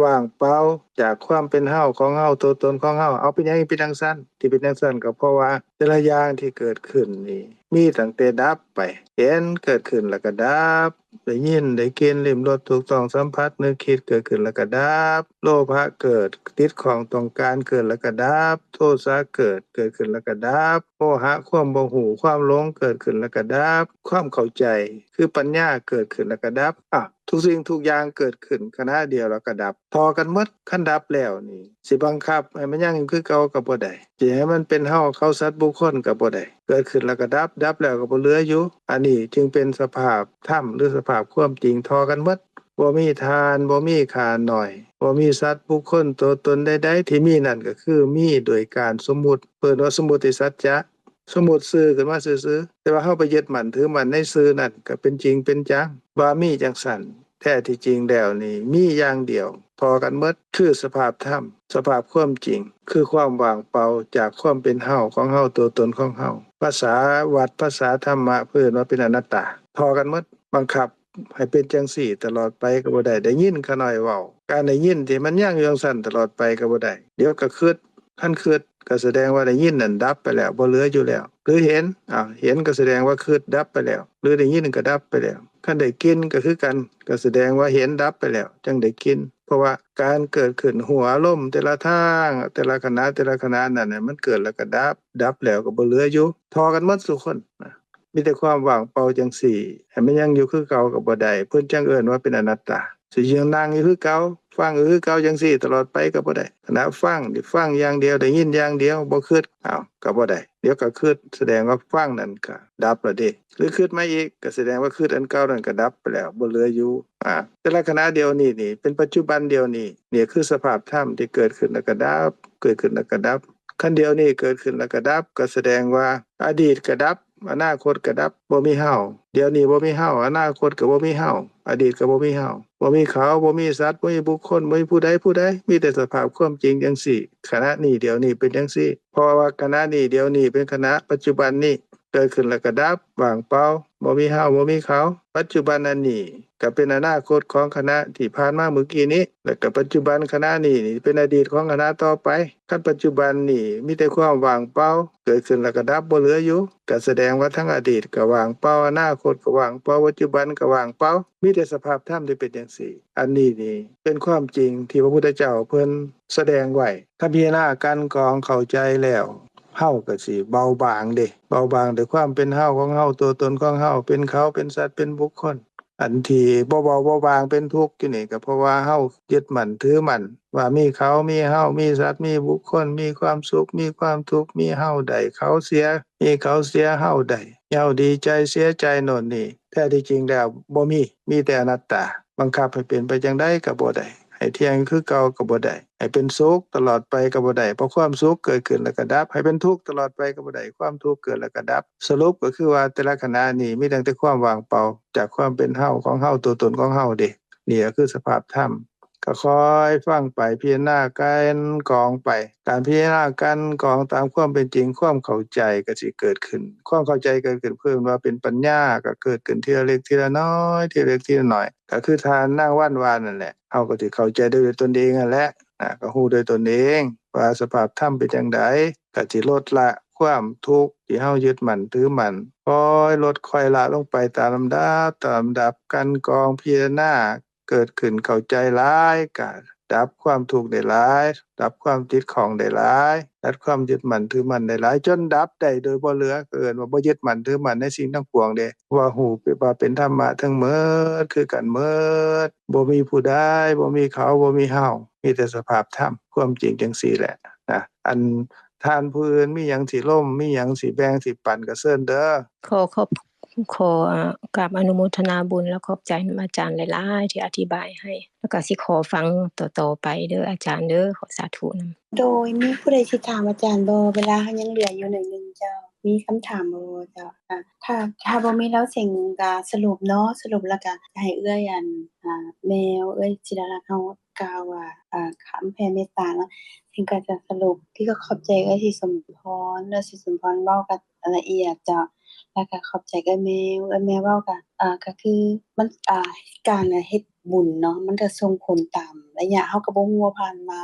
ວ່າງເປົ່າຈາກຄວາມເປັນເຮົາ ຂອງເຮົາ ຕົວຕົນຂອງເຮົາ. ເອົາ ເປັນຫຍັງເປັນຈັ່ງຊັ້ນ? ທີ່ເປັນຈັ່ງຊັ້ນກໍເພາະວ່າແຕ່ລະຢ່າງທີ່ເກີດຂຶ້ນນີ້ ມີຕັ້ງແຕ່ດັບໄປ. ເຫັນເກີດຂຶ້ນແລ້ວກໍດັບ, ໄດ້ຍິນ ໄດ້ກິ່ນ ລິ້ມ ລົດ ຖືກຕ້ອງ ສຳຜັດ ນຶກ ຄິດ ເກີດຂຶ້ນແລ້ວກໍດັບ, ໂລພະເກີດ ຕິດຂ້ອງ ຕ້ອງການ ເກີດແລ້ວກໍດັບ, ໂທສະເກີດ ເກີດຂຶ້ນແລ້ວກໍດັບ, ໂມຫະ ຄວາມບໍ່ຮູ້ ຄວາມຫຼົງ ເກີດຂຶ້ນແລ້ວກໍດັບ, ຄວາມເຂົ້າໃຈ ຄືປັນຍາ ເກີດຂຶ້ນແລ້ວກໍດັບ. ອາ ທຸກສິ່ງທຸກຢ່າງເກີດຂຶ້ນຂະນະດຽວແລ້ວກໍດັບ ທໍ່ກັນໝົດ. ຄັນດັບແລ້ວນີ້ ຊິບັງຄັບໃຫ້ມັນຍັງຢູ່ຄືເກົ່າກໍບໍ່ໄດ້, ຊິໃຫ້ມັນເປັນເຮົາເຂົາສັດບຸກຄົນກໍບໍ່ໄດ້. ເກີດຂຶ້ນແລ້ວກໍດັບ, ດັບແລ້ວກໍບໍ່ເຫຼືອຢູ່. ອັນນີ້ຈຶ່ງເປັນສະພາບທຳ ຫຼື ສະພາບຄວາມຈິງ ທໍ່ກັນໝົດ. ບໍ່ມີທ່ານ, ບໍ່ມີຂ້ານ້ອຍ, ບໍ່ມີສັດບຸກຄົນຕົວຕົນໃດໆ, ທີ່ມີນັ້ນກໍຄືມີໂດຍການສົມມຸດ, ເອີ້ນວ່າສົມມຸດຕິສັດຈະ. ສົມມຸດຊື່ຂຶ້ນມາຊື່ໆ ແຕ່ວ່າເຮົາໄປຍຶດໝັ້ນຖືໝັ້ນໃນຊື່ນັ້ນ ກໍເປັນຈິງເປັນຈັງວ່າມີຈັ່ງຊັ້ນ. ແທ້ທີ່ຈິງແລ້ວນີ້ ມີຢ່າງດຽວ ທໍ່ກັນໝົດ ຄືສະພາບທຳ, ສະພາບຄວາມຈິງ ຄືຄວາມວ່າງເປົ່າຈາກຄວາມເປັນເຮົາ ຂອງເຮົາ ຕົວຕົນຂອງເຮົາ. ພາສາວັດ ພາສາທຳມະ ເພິ່ນວ່າເປັນອະນັດຕາ ທໍ່ກັນໝົດ ບັງຄັບໃຫ້ເປັນຈັ່ງຊີ້ຕະຫຼອດໄປກໍບໍ່ໄດ້. ໄດ້ຍິນຂ້ານ້ອຍເວົ້າ ການໄດ້ຍິນທີ່ມັນຍັງຢູ່ຈັ່ງຊັ້ນຕະຫຼອດໄປກໍບໍ່ໄດ້ ດຽວກໍຄຶດ ຄັນຄຶດກໍສະແດງວ່າໄດ້ຍິນນັ້ນດັບໄປແລ້ວ ບໍ່ເຫຼືອຢູ່ແລ້ວ ຫຼືເຫັນ ອ້າວ ເຫັນກໍສະແດງວ່າຄຶດດັບໄປແລ້ວ ຫຼືໄດ້ຍິນກໍດັບໄປແລ້ວ ຄັນໄດ້ກິ່ນກໍຄືກັນ ກໍສະແດງວ່າເຫັນດັບໄປແລ້ວ ຈັ່ງໄດ້ກິ່ນ. ເພາະວ່າການເກີດຂຶ້ນ ຮູ້ອາລົມແຕ່ລະທາງ ແຕ່ລະຂະນະ ແຕ່ລະຂະນະນັ້ນນະ ມັນເກີດແລ້ວກໍດັບ ດັບແລ້ວກໍບໍ່ເຫຼືອຢູ່ ທໍ່ກັນໝົດສູ່ຄົນນະ ມີແຕ່ຄວາມວ່າງເປົ່າຈັ່ງຊີ້ ໃຫ້ມັນຍັງຢູ່ຄືເກົ່າກໍບໍ່ໄດ້ ເພິ່ນຈັ່ງເອີ້ນວ່າເປັນອະນັດຕາ. ຊິຍັງນັ່ງຢູ່ຄືເກົ່າ ຟັງຢູ່ຄືເກົ່າຈັ່ງຊີ້ຕະຫຼອດໄປກໍບໍ່ໄດ້. ຂະນະຟັງນີ້ຟັງຢ່າງດຽວ ໄດ້ຍິນຢ່າງດຽວ ບໍ່ຄຶດ ອ້າວ ກໍບໍ່ໄດ້ ດຽວກໍຄຶດ ສະແດງວ່າຟັງນັ້ນກໍດັບແລ້ວເດ້ ຫຼືຄຶດມາອີກ ກໍສະແດງວ່າຄຶດອັນເກົ່ານັ້ນກໍດັບໄປແລ້ວ ບໍ່ເຫຼືອຢູ່. ອາ ແຕ່ລະຂະນະດຽວນີ້ນີ້ ເປັນປັດຈຸບັນດຽວນີ້ ນີ້ຄືສະພາບທຳທີ່ເກີດຂຶ້ນແລ້ວກໍດັບ ເກີດຂຶ້ນແລ້ວກໍດັບ. ຄັນດຽວນີ້ເກີດຂຶ້ນແລ້ວກໍດັບ ກໍສະແດງວ່າອະດີດກໍດັບ ອະນາຄົດກໍດັບ ບໍ່ມີເຮົາ. ດຽວນີ້ບໍ່ມີເຮົາ ອະນາຄົດກໍບໍ່ມີເຮົາ ອະດີດກໍບໍ່ມີເຮົາ ບໍ່ມີເຂົາ ບໍ່ມີສັດ ບໍ່ມີບຸກຄົນ ບໍ່ມີຜູ້ໃດຜູ້ໃດ ມີແຕ່ສະພາບຄວາມຈິງຈັ່ງຊີ້. ຂະນະນີ້ດຽວນີ້ເປັນຈັ່ງຊີ້ ເພາະວ່າຂະນະນີ້ດຽວນີ້ເປັນຂະນະປັດຈຸບັນນີ້ ເກີດຂຶ້ນແລ້ວກໍດັບ ວ່າງເປົ່າ ບໍ່ມີເຮົາ ບໍ່ມີເຂົາ. ປັດຈຸບັນອັນນີ້ ກໍເປັນອະນາຄົດຂອງຂະນະທີ່ຜ່ານມາມື້ກີ້ນີ້ ແລ້ວກໍປັດຈຸບັນຂະນະນີ້ນີ້ເປັນອະດີດຂອງຂະນະຕໍ່ໄປ. ຄັນປັດຈຸບັນນີ້ມີແຕ່ຄວາມວ່າງເປົ່າ ເກີດຂຶ້ນແລ້ວກໍດັບ ບໍ່ເຫຼືອຢູ່ ກໍສະແດງວ່າທັງອະດີດກໍວ່າງເປົ່າ ອະນາຄົດກໍວ່າງເປົ່າ ປັດຈຸບັນກໍວ່າງເປົ່າ ມີແຕ່ສະພາບທຳທີ່ເປັນຈັ່ງຊີ້. ອັນນີ້ນີ້ເປັນຄວາມຈິງທີ່ພະພຸດທະເຈົ້າເພິ່ນສະແດງໄວ້. ຖ້າພິຈາລະນາກັ່ນກອງເຂົ້າໃຈແລ້ວ ເຮົາກໍຊິເບົາບາງເດ້ ເບົາບາງດ້ວຍຄວາມເປັນເຮົາຂອງເຮົາ ຕົວຕົນຂອງເຮົາ ເປັນເຂົາ ເປັນສັດ ເປັນບຸກຄົນ. ອັນທີ່ບໍ່ເບົາບໍ່ບາງເປັນທຸກຢູ່ນີ້ ກໍເພາະວ່າເຮົາຍຶດໝັ້ນຖືໝັ້ນວ່າມີເຂົາ ມີເຮົາ ມີສັດ ມີບຸກຄົນ ມີຄວາມສຸກ ມີຄວາມທຸກ ມີເຮົາໄດ້ເຂົາເສຍ ມີເຂົາເສຍເຮົາໄດ້ ເຮົາດີໃຈເສຍໃຈໂນ່ນນີ້. ແທ້ທີ່ຈິງແລ້ວບໍ່ມີ ມີແຕ່ອະນັດຕາ ບັງຄັບໃຫ້ເປັນໄປຈັ່ງໃດກໍບໍ່ໄດ້ ໃຫ້ທ່ຽງຄືເກົ່າກໍບໍ່ໄດ້ ໃຫ້ເປັນສຸກຕະຫຼອດໄປກໍບໍ່ໄດ້ ເພາະຄວາມສຸກເກີດຂຶ້ນແລ້ວກໍດັບ ໃຫ້ເປັນທຸກຕະຫຼອດໄປກໍບໍ່ໄດ້ ຄວາມທຸກເກີດແລ້ວກໍດັບ. ສະຫຼຸບກໍຄືວ່າແຕ່ລະຂະນະນີ້ມີຕັ້ງແຕ່ຄວາມວ່າງເປົ່າຈາກຄວາມເປັນເຮົາຂອງເຮົາ ຕົວຕົນຂອງເຮົາເດ້. ນີ້ກໍຄືສະພາບທຳ ກໍຄອຍຟັງໄປ ພິຈາລະນາກັ່ນກອງໄປ. ການພິຈາລະນາກັ່ນກອງຕາມຄວາມເປັນຈິງ ຄວາມເຂົ້າໃຈກໍຊິເກີດຂຶ້ນ ຄວາມເຂົ້າໃຈເກີດຂຶ້ນ ເພິ່ນວ່າເປັນປັນຍາ ກໍເກີດຂຶ້ນທີລະເລັກທີລະນ້ອຍ ທີລະເລັກທີລະນ້ອຍ. ກໍຄືທ່ານນາງວັນວ່ານັ້ນແຫຼະ ເຮົາກໍຊິເຂົ້າໃຈໄດ້ດ້ວຍຕົນເອງຫັ້ນແຫຼະນະ ກໍຮູ້ດ້ວຍຕົນເອງວ່າສະພາບທຳເປັນຈັ່ງໃດ ກໍຊິລົດລະຄວາມທຸກທີ່ເຮົາຍຶດໝັ້ນຖືໝັ້ນ ຄ່ອຍລົດຄ່ອຍລະລົງໄປຕາມລຳດັບ ຕາມລຳດັບ. ກັ່ນກອງພິຈາລະນາ ເກີດຂຶ້ນເຂົ້າໃຈຫຼາຍ ກະດັບຄວາມທຸກໄດ້ຫຼາຍ ດັບຄວາມຕິດຂ້ອງໄດ້ຫຼາຍ ຕັດຄວາມຍຶດໝັ້ນຖືໝັ້ນໄດ້ຫຼາຍ ຈົນດັບໄດ້ໂດຍບໍ່ເຫຼືອ ເອີ້ນວ່າບໍ່ຍຶດໝັ້ນຖືໝັ້ນໃນສິ່ງທັງປວງເດ້ ວ່າຮູ້ວ່າເປັນທຳມະທັງໝົດ ຄືກັນໝົດ ບໍ່ມີຜູ້ໃດ ບໍ່ມີເຂົາ ບໍ່ມີເຮົາ ມີແຕ່ສະພາບທຳ ຄວາມຈິງຈັ່ງຊີ້ແຫຼະນະ. ອັນ ທ່ານຜູ້ອື່ນມີຫຍັງຊິລົມ ມີຫຍັງຊິແບ່ງ ຊິປັນ ກໍເຊີນເດີ. ຂໍຂອບ ຂໍ ອ່າ ກາບອະນຸໂມທະນາບຸນ ແລະ ຂອບໃຈນຳອາຈານຫຼາຍໆ ທີ່ອະທິບາຍໃຫ້ ແລ້ວກໍຊິຂໍຟັງຕໍ່ໆໄປເດີອາຈານເດີ ຂໍສາທຸນຳ. ໂດຍ ມີຜູ້ໃດຊິຖາມອາຈານບໍ່? ເວລາເຮົາຍັງເຫຼືອຢູ່ໜ້ອຍໜຶ່ງເຈົ້າ ມີຄຳຖາມບໍ່ເຈົ້າ? ອ່າ ຖ້າ ຖ້າບໍ່ມີແລ້ວ ເສັງກະສະຫຼຸບເນາະ ສະຫຼຸບແລ້ວກະໃຫ້ເອື້ອຍ ອັນ ອ່າ ແມວ ເອື້ອຍສິດາລັດເຮົາ ກ່າວວ່າ ເອີ ຄຳແຜ່ເມດຕາເນາະ ເພິ່ນກໍຈະສະຫຼຸບ ທີ່ກໍຂອບໃຈເອື້ອຍສີສົມພອນ ເອື້ອຍສີສົມພອນເວົ້າກໍລະອຽດເຈົ້າ ແລ້ວກໍຂອບໃຈເອື້ອຍແມວ ເອື້ອຍແມວເວົ້າກໍ ເອີ ກໍຄືມັນ ອ່າ ການເຮັດບຸນເນາະ ມັນກໍສົ່ງຜົນຕາມໄລຍະ ເຮົາກໍບໍ່ຮູ້ວ່າຜ່ານມາ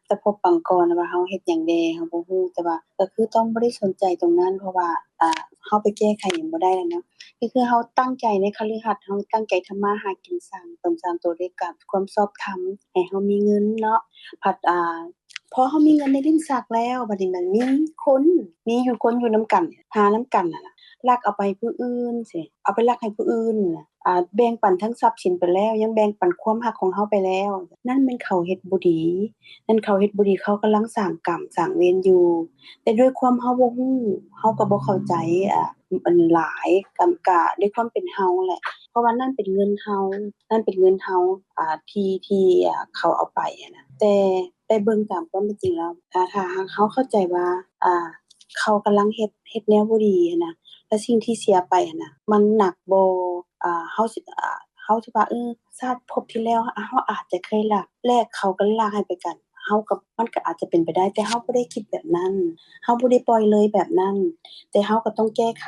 ສະພົບປາງກ່ອນວ່າເຮົາເຮັດຫຍັງແດ່ ເຮົາບໍ່ຮູ້ ແຕ່ວ່າກໍຄືຕ້ອງບໍ່ໄດ້ສົນໃຈຕົງນັ້ນ ເພາະວ່າ ອ່າ ເຮົາໄປແກ້ໄຂຫຍັງບໍ່ໄດ້ແລ້ວເນາະ ກໍຄືເຮົາຕັ້ງໃຈໃນຄະລືຮັດ ເຮົາຕັ້ງໃຈທຳມາຫາກິນ ສ້າງຕົນສ້າງຕົວດ້ວຍການຄວາມຊອບທຳ ໃຫ້ເຮົາມີເງິນເນາະ ພັດ ອ່າ ພໍເຮົາມີເງິນໃນລິ້ນຊັກແລ້ວ ບັດນີ້ມັນມີຄົນ ມີຢູ່ຄົນຢູ່ນຳກັນ ຫານຳກັນຫັ້ນນະ ລັກເອົາໄປໃຫ້ຜູ້ອື່ນຊີ້ ເອົາໄປລັກໃຫ້ຜູ້ອື່ນນະ ອ່າ ແບ່ງປັນທັງຊັບສິນໄປແລ້ວ ຍັງແບ່ງປັນຄວາມຮັກຂອງເຮົາໄປແລ້ວ ນັ້ນແມ່ນເຂົາເຮັດບໍ່ດີ ນັ້ນເຂົາເຮັດບໍ່ດີ ເຂົາກຳລັງສ້າງກຳສ້າງເວນຢູ່ ແຕ່ດ້ວຍຄວາມເຮົາບໍ່ຮູ້ ເຮົາກໍບໍ່ເຂົ້າໃຈ ອ່າ ອັນຫຼາຍ ກຳກະດ້ວຍຄວາມເປັນເຮົາແຫຼະ ເພາະວ່ານັ້ນເປັນເງິນເຮົາ ນັ້ນເປັນເງິນເຮົາ ອ່າ ທີ່ ທີ່ ອ່າ ເຂົາເອົາໄປຫັ້ນນະ ແຕ່ ໄດ້ເບິ່ງຕາມຄວາມເປັນຈິງແລ້ວ ຖ້າ ຖ້າຫາກເຮົາເຂົ້າໃຈວ່າ ອ່າ ເຂົາກຳລັງເຮັດ ເຮັດແນວບໍ່ດີຫັ້ນນະ ແລະ ສິ່ງທີ່ເສຍໄປຫັ້ນນະ ມັນໜັກບໍ່ ອ່າ ເຮົາຊິ ອ່າ ເຮົາຊິວ່າ ເອີ ຊາດພົບທີ່ແລ້ວ ເຮົາອາດຈະເຄີຍລັກ ແລະ ເຂົາກໍລັກໃຫ້ໄປກັນ ເຮົາກໍ ມັນກໍອາດຈະເປັນໄປໄດ້ ແຕ່ເຮົາບໍ່ໄດ້ຄິດແບບນັ້ນ ເຮົາບໍ່ໄດ້ປ່ອຍເລີຍແບບນັ້ນ ແຕ່ເຮົາກໍຕ້ອງແກ້ໄຂ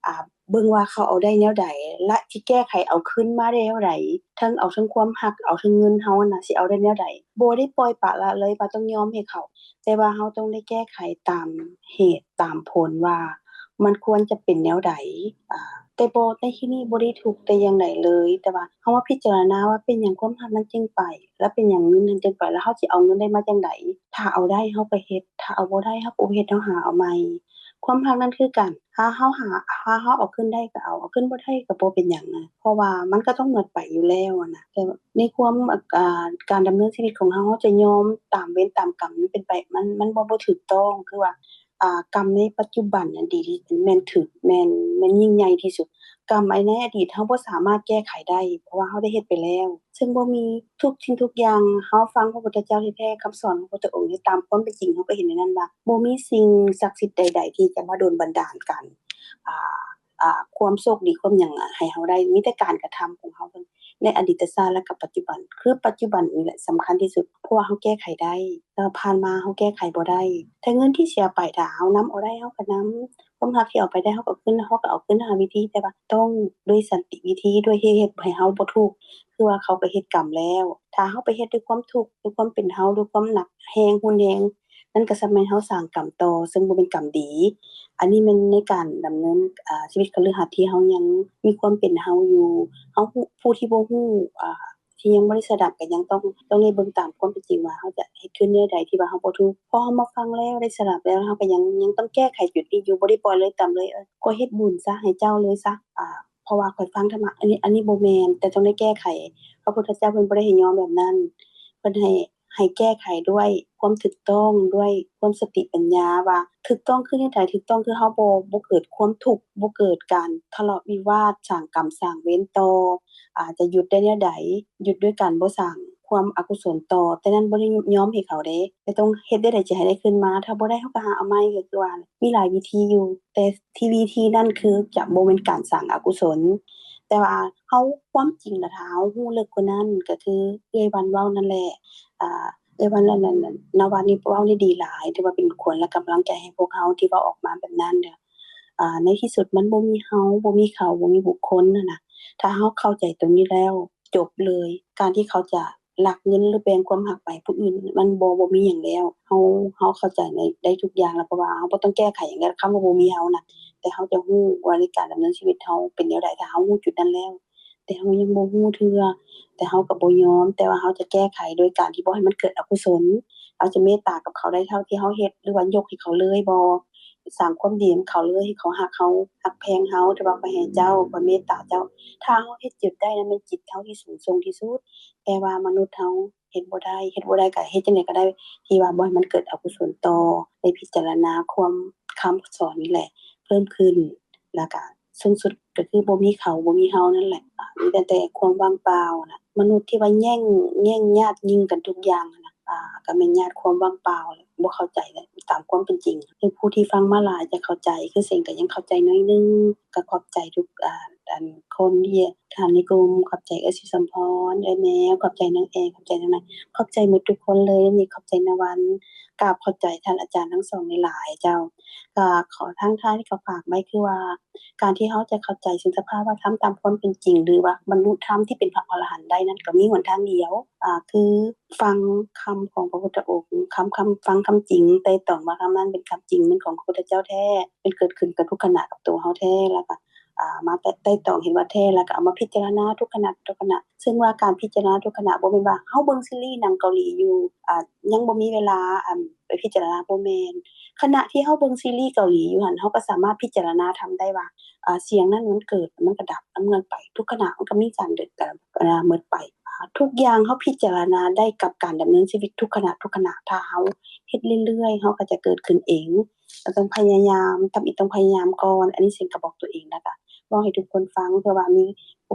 ອ່າ ເບິ່ງວ່າເຂົາເອົາໄດ້ແນວໃດ ແລະ ຊິແກ້ໄຂເອົາຄືນມາໄດ້ແນວໃດ ເຖິງເອົາເຖິງຄວາມຮັກ ເອົາເຖິງເງິນເຮົາຫັ້ນນະ ຊິເອົາໄດ້ແນວໃດ ບໍ່ໄດ້ປ່ອຍປະລະເລີຍວ່າຕ້ອງຍອມໃຫ້ເຂົາ ແຕ່ວ່າເຮົາຕ້ອງໄດ້ແກ້ໄຂຕາມເຫດຕາມຜົນວ່າ ມັນຄວນຈະເປັນແນວໃດ ອາ ແຕ່ບໍ່ ໃນທີ່ນີ້ບໍ່ໄດ້ທຸກແຕ່ຢ່າງໃດເລີຍ ແຕ່ວ່າເຮົາມາພິຈາລະນາວ່າເປັນຫຍັງຄວາມຮັກນັ້ນຈຶ່ງໄປ ແລະ ເປັນຫຍັງເງິນນັ້ນຈຶ່ງໄປ ແລະ ເຮົາຊິເອົາເງິນໄດ້ມາຈັ່ງໃດ ຖ້າເອົາໄດ້ເຮົາກໍເຮັດ ຖ້າເອົາບໍ່ໄດ້ເຮົາກໍບໍ່ເຮັດ ເຮົາຫາເອົາໃໝ່ ຄວາມຮັກນັ້ນຄືກັນ ຖ້າເຮົາຫາ ຖ້າເຮົາເອົາຄືນໄດ້ກໍເອົາ ເອົາຄືນບໍ່ໄດ້ກໍບໍ່ເປັນຫຍັງນະ ເພາະວ່າມັນກໍຕ້ອງໝົດໄປຢູ່ແລ້ວນະ ແຕ່ໃນຄວາມ ອາ ການດຳເນີນຊີວິດຂອງເຮົາ ເຮົາຈະຍອມຕາມເວນຕາມກຳ ມັນເປັນໄປ ມັນ ມັນບໍ່ ບໍ່ຖືກຕ້ອງ ຄືວ່າ ອ່າ ກຳໃນປັດຈຸບັນນັ້ນດີທີ່ ແມ່ນຖືກ ແມ່ນ ແມ່ນຍິ່ງໃຫຍ່ທີ່ສຸດ ກຳໃນອະດີດເຮົາບໍ່ສາມາດແກ້ໄຂໄດ້ ເພາະວ່າເຮົາໄດ້ເຮັດໄປແລ້ວ ເຊິ່ງບໍ່ມີ ທຸກສິ່ງທຸກຢ່າງ ເຮົາຟັງພະພຸດທະເຈົ້າແທ້ໆ ຄຳສອນຂອງພະພຸດທະອົງນີ້ ຕາມຄວາມເປັນຈິງ ເຮົາກໍເຫັນໃນນັ້ນວ່າ ບໍ່ມີສິ່ງສັກສິດໃດໆ ທີ່ຈະມາດົນບັນດານກັນ ອ່າ ອ່າ ຄວາມໂຊກດີຄວາມຫຍັງໃຫ້ເຮົາໄດ້ ມີແຕ່ການກະທຳຂອງເຮົາເທົ່ານັ້ນ ໃນອະດີດຕະຊາດ ແລະ ກັບປັດຈຸບັນ ຄືປັດຈຸບັນນີ້ແຫຼະສຳຄັນທີ່ສຸດ ເພາະວ່າເຮົາແກ້ໄຂໄດ້ ແຕ່ວ່າຜ່ານມາເຮົາແກ້ໄຂບໍ່ໄດ້ ແຕ່ເງິນທີ່ເສຍໄປ ຖ້າເຮົານຳເອົາໄດ້ເຮົາກໍນຳ ຄວາມຮັກທີ່ເອົາໄປໄດ້ເຮົາກໍຄືນ ເຮົາກໍເອົາຄືນ ຫາວິທີ ແຕ່ວ່າຕ້ອງດ້ວຍສັນຕິວິທີ ດ້ວຍທີ່ເຮັດໃຫ້ເຮົາບໍ່ທຸກ ຄືວ່າເຂົາກໍເຮັດກຳແລ້ວ ຖ້າເຮົາໄປເຮັດດ້ວຍຄວາມທຸກ ດ້ວຍຄວາມເປັນເຮົາ ດ້ວຍຄວາມໜັກແຮງ ຮຸນແຮງ ນັ້ນກໍສ່ຳແມ່ນເຮົາສ້າງກຳຕໍ່ ເຊິ່ງບໍ່ແມ່ນກຳດີ ອັນນີ້ແມ່ນໃນການດຳເນີນ ອາ ຊີວິດຄະລືຫັດທີ່ເຮົາຍັງມີຄວາມເປັນເຮົາຢູ່ ເຮົາຮູ້ ຜູ້ທີ່ບໍ່ຮູ້ ອາ ທີ່ຍັງບໍ່ໄດ້ສະດັບກໍຍັງຕ້ອງ ຕ້ອງໄດ້ເບິ່ງຕາມຄວາມເປັນຈິງວ່າເຮົາຈະເຮັດຄືແນວໃດທີ່ວ່າເຮົາບໍ່ຖືກ ພໍເຮົາມາຟັງແລ້ວ ໄດ້ສະດັບແລ້ວ ເຮົາກໍຍັງ ຍັງຕ້ອງແກ້ໄຂຈຸດນີ້ຢູ່ ບໍ່ໄດ້ປ່ອຍເລີຍ ຕາມເລີຍ ເອີ ຂ້ອຍເຮັດບຸນຊະ ໃຫ້ເຈົ້າເລີຍຊະ ອາ ເພາະວ່າຂ້ອຍຟັງທຳມະ ອັນນີ້ ອັນນີ້ບໍ່ແມ່ນ ແຕ່ຕ້ອງໄດ້ແກ້ໄຂ ພະພຸດທະເຈົ້າເພິ່ນບໍ່ໄດ້ໃຫ້ຍອມແບບນັ້ນ ເພິ່ນໃຫ້ ໃຫ້ແກ້ໄຂດ້ວຍຄວາມຖືກຕ້ອງ ດ້ວຍຄວາມສະຕິປັນຍາວ່າ ຖືກຕ້ອງຄືແນວໃດ ຖືກຕ້ອງຄືເຮົາບໍ່ ບໍ່ເກີດຄວາມທຸກ ບໍ່ເກີດການທະເລາະວິວາດ ສ້າງກຳສ້າງເວນຕໍ່ ອາ ຈະຢຸດໄດ້ແນວໃດ ຢຸດດ້ວຍການບໍ່ສ້າງຄວາມອະກຸສົນຕໍ່ ແຕ່ນັ້ນບໍ່ໄດ້ຍອມໃຫ້ເຂົາເດ້ ແຕ່ຕ້ອງເຮັດແນວໃດຈະໃຫ້ໄດ້ຄືນມາ ຖ້າບໍ່ໄດ້ເຮົາກໍຫາເອົາໃໝ່ ກໍຄືວ່າມີຫຼາຍວິທີຢູ່ ແຕ່ທີ່ ວິທີນັ້ນຄືຈະບໍ່ແມ່ນການສ້າງອະກຸສົນ ແຕ່ວ່າເຮົາ ຄວາມຈິງລະ ຖ້າເຮົາຮູ້ເລິກກວ່ານັ້ນ ກໍຄືເອື້ອຍວັນເວົ້ານັ້ນແຫຼະ ອາ ເອື້ອຍວັນ ອັນນັ້ນ ນະວັນນີ້ເວົ້າໄດ້ດີຫຼາຍ ຖືວ່າເປັນຂວັນ ແລະ ກຳລັງໃຈໃຫ້ພວກເຮົາທີ່ເວົ້າອອກມາແບບນັ້ນເດີ ອາ ໃນທີ່ສຸດມັນບໍ່ມີເຮົາ ບໍ່ມີເຂົາ ບໍ່ມີບຸກຄົນຫັ້ນນະ ຖ້າເຮົາເຂົ້າໃຈຕົງນີ້ແລ້ວ ຈົບເລີຍ ການທີ່ເຂົາຈະລັກເງິນ ຫຼື ແບ່ງຄວາມຮັກໄປຜູ້ອື່ນ ມັນບໍ່ ບໍ່ມີຫຍັງແລ້ວ ເຮົາ ເຮົາເຂົ້າໃຈໃນ ໄດ້ທຸກຢ່າງແລ້ວ ເພາະວ່າເຮົາບໍ່ຕ້ອງແກ້ໄຂຫຍັງແລ້ວ ຄຳວ່າບໍ່ມີເຮົານະ ແຕ່ເຮົາຈະຮູ້ວ່າໃນການດຳເນີນຊີວິດເຮົາເປັນແນວໃດ ຖ້າເຮົາຮູ້ຈຸດນັ້ນແລ້ວ ແຕ່ເຮົາຍັງບໍ່ຮູ້ເທື່ອ ແຕ່ເຮົາກໍບໍ່ຍອມ ແຕ່ວ່າເຮົາຈະແກ້ໄຂໂດຍການທີ່ບໍ່ໃຫ້ມັນເກີດອະກຸສົນ ເຮົາຈະເມດຕາກັບເຂົາໄດ້ເທົ່າທີ່ເຮົາເຮັດ ຫຼືວ່າຍົກໃຫ້ເຂົາເລີຍບໍ ສ້າງຄວາມດີນຳເຂົາເລີຍ ໃຫ້ເຂົາຮັກເຮົາ ຮັກແພງເຮົາ ແຕ່ວ່າຂ້ອຍໃຫ້ເຈົ້າ ຂ້ອຍເມດຕາເຈົ້າ ຖ້າເຮົາເຮັດຈຸດໄດ້ນັ້ນແມ່ນຈິດເຮົາທີ່ສູງສົ່ງທີ່ສຸດ ແຕ່ວ່າມະນຸດເຮົາເຮັດບໍ່ໄດ້ ເຮັດບໍ່ໄດ້ກໍເຮັດຈັ່ງໃດກໍໄດ້ ທີ່ວ່າບໍ່ໃຫ້ມັນເກີດອະກຸສົນຕໍ່ ໄດ້ພິຈາລະນາຄວາມ ຄຳສອນນີ້ແຫຼະເພີ່ມຂຶ້ນ ແລ້ວກໍສູງສຸດກໍຄືບໍ່ມີເຂົາ ບໍ່ມີເຮົານັ້ນແຫຼະ ອາ ມີແຕ່ ແຕ່ຄວາມວ່າງເປົ່ານະ ມະນຸດທີ່ວ່າແຍ່ງ ແຍ່ງຍາດຍິງກັນທຸກຢ່າງນະ ອາ ກໍແມ່ນຍາດຄວາມວ່າງເປົ່າ ບໍ່ເຂົ້າໃຈແຫຼະ ຕາມຄວາມເປັນຈິງ ຄືຜູ້ທີ່ຟັງມາຫຼາຍຈະເຂົ້າໃຈ ຄືເສັງກໍຍັງເຂົ້າໃຈໜ້ອຍໜຶ່ງ ກໍຂອບໃຈທຸກ ອາ ອັນ ຄົນທີ່ ທ່ານນິກຸມ ຂອບໃຈເອື້ອຍສີສຳພອນ ເອື້ອຍແມວ ຂອບໃຈນາງແອ ຂອບໃຈນາງນາຍ ຂອບໃຈໝົດທຸກຄົນເລີຍ ນີ້ຂອບໃຈນາວັນ ກາບຂອບໃຈທ່ານອາຈານທັງສອງຫຼາຍໆ ເຈົ້າ ກໍຂໍທັງທ້າຍນີ້ກໍຝາກໄວ້ຄືວ່າ ການທີ່ເຮົາຈະເຂົ້າໃຈເຖິງສະພາວະທຳຕາມຄວາມເປັນຈິງ ຫຼືວ່າບັນລຸທຳທີ່ເປັນພະອໍລະຫັນໄດ້ນັ້ນ ກໍມີຫົນທາງດຽວ ອາ ຄືຟັງຄຳຂອງພະພຸດທະອົງ ຄຳ ຄຳ ຟັງຄຳຈິງ ໄຕ່ຕອງວ່າຄຳນັ້ນເປັນຄຳຈິງ ແມ່ນຂອງພະພຸດທະເຈົ້າແທ້ ແມ່ນເກີດຂຶ້ນກັບທຸກຂະນະກັບຕົວເຮົາແທ້ ແລ້ວກໍ ອາ ມາໄຕ່ຕອງເຫັນວ່າແທ້ ແລ້ວກໍເອົາມາພິຈາລະນາທຸກຂະນະ ທຸກຂະນະ ເຊິ່ງວ່າການພິຈາລະນາທຸກຂະນະ ບໍ່ແມ່ນວ່າເຮົາເບິ່ງຊີຣີໜັງເກົາຫຼີຢູ່ ອາ ຍັງບໍ່ມີເວລາ ອັນ ໄປພິຈາລະນາ ບໍ່ແມ່ນ ຂະນະທີ່ເຮົາເບິ່ງຊີຣີເກົາຫຼີຢູ່ຫັ້ນ ເຮົາກໍສາມາດພິຈາລະນາທຳໄດ້ວ່າ ອາ ສຽງນັ້ນມັນເກີດ ມັນກໍດັບ ມັນເໝິດໄປ ທຸກຂະນະມັນກໍມີການເດີນ ອາ ເໝິດໄປ ອາ ທຸກຢ່າງເຮົາພິຈາລະນາໄດ້ກັບການດຳເນີນຊີວິດທຸກຂະນະ ທຸກຂະນະ ຖ້າເຮົາເຮັດເລື້ອຍໆ ເຮົາກໍຈະເກີດຂຶ້ນເອງ ກໍຕ້ອງພະຍາຍາມ ທຳອິດຕ້ອງພະຍາຍາມກ່ອນ ອັນນີ້ເສັງກໍບອກຕົວເອງ ແລ້ວກໍເວົ້າໃຫ້ທຸກຄົນຟັງ ເພື່ອວ່າມີ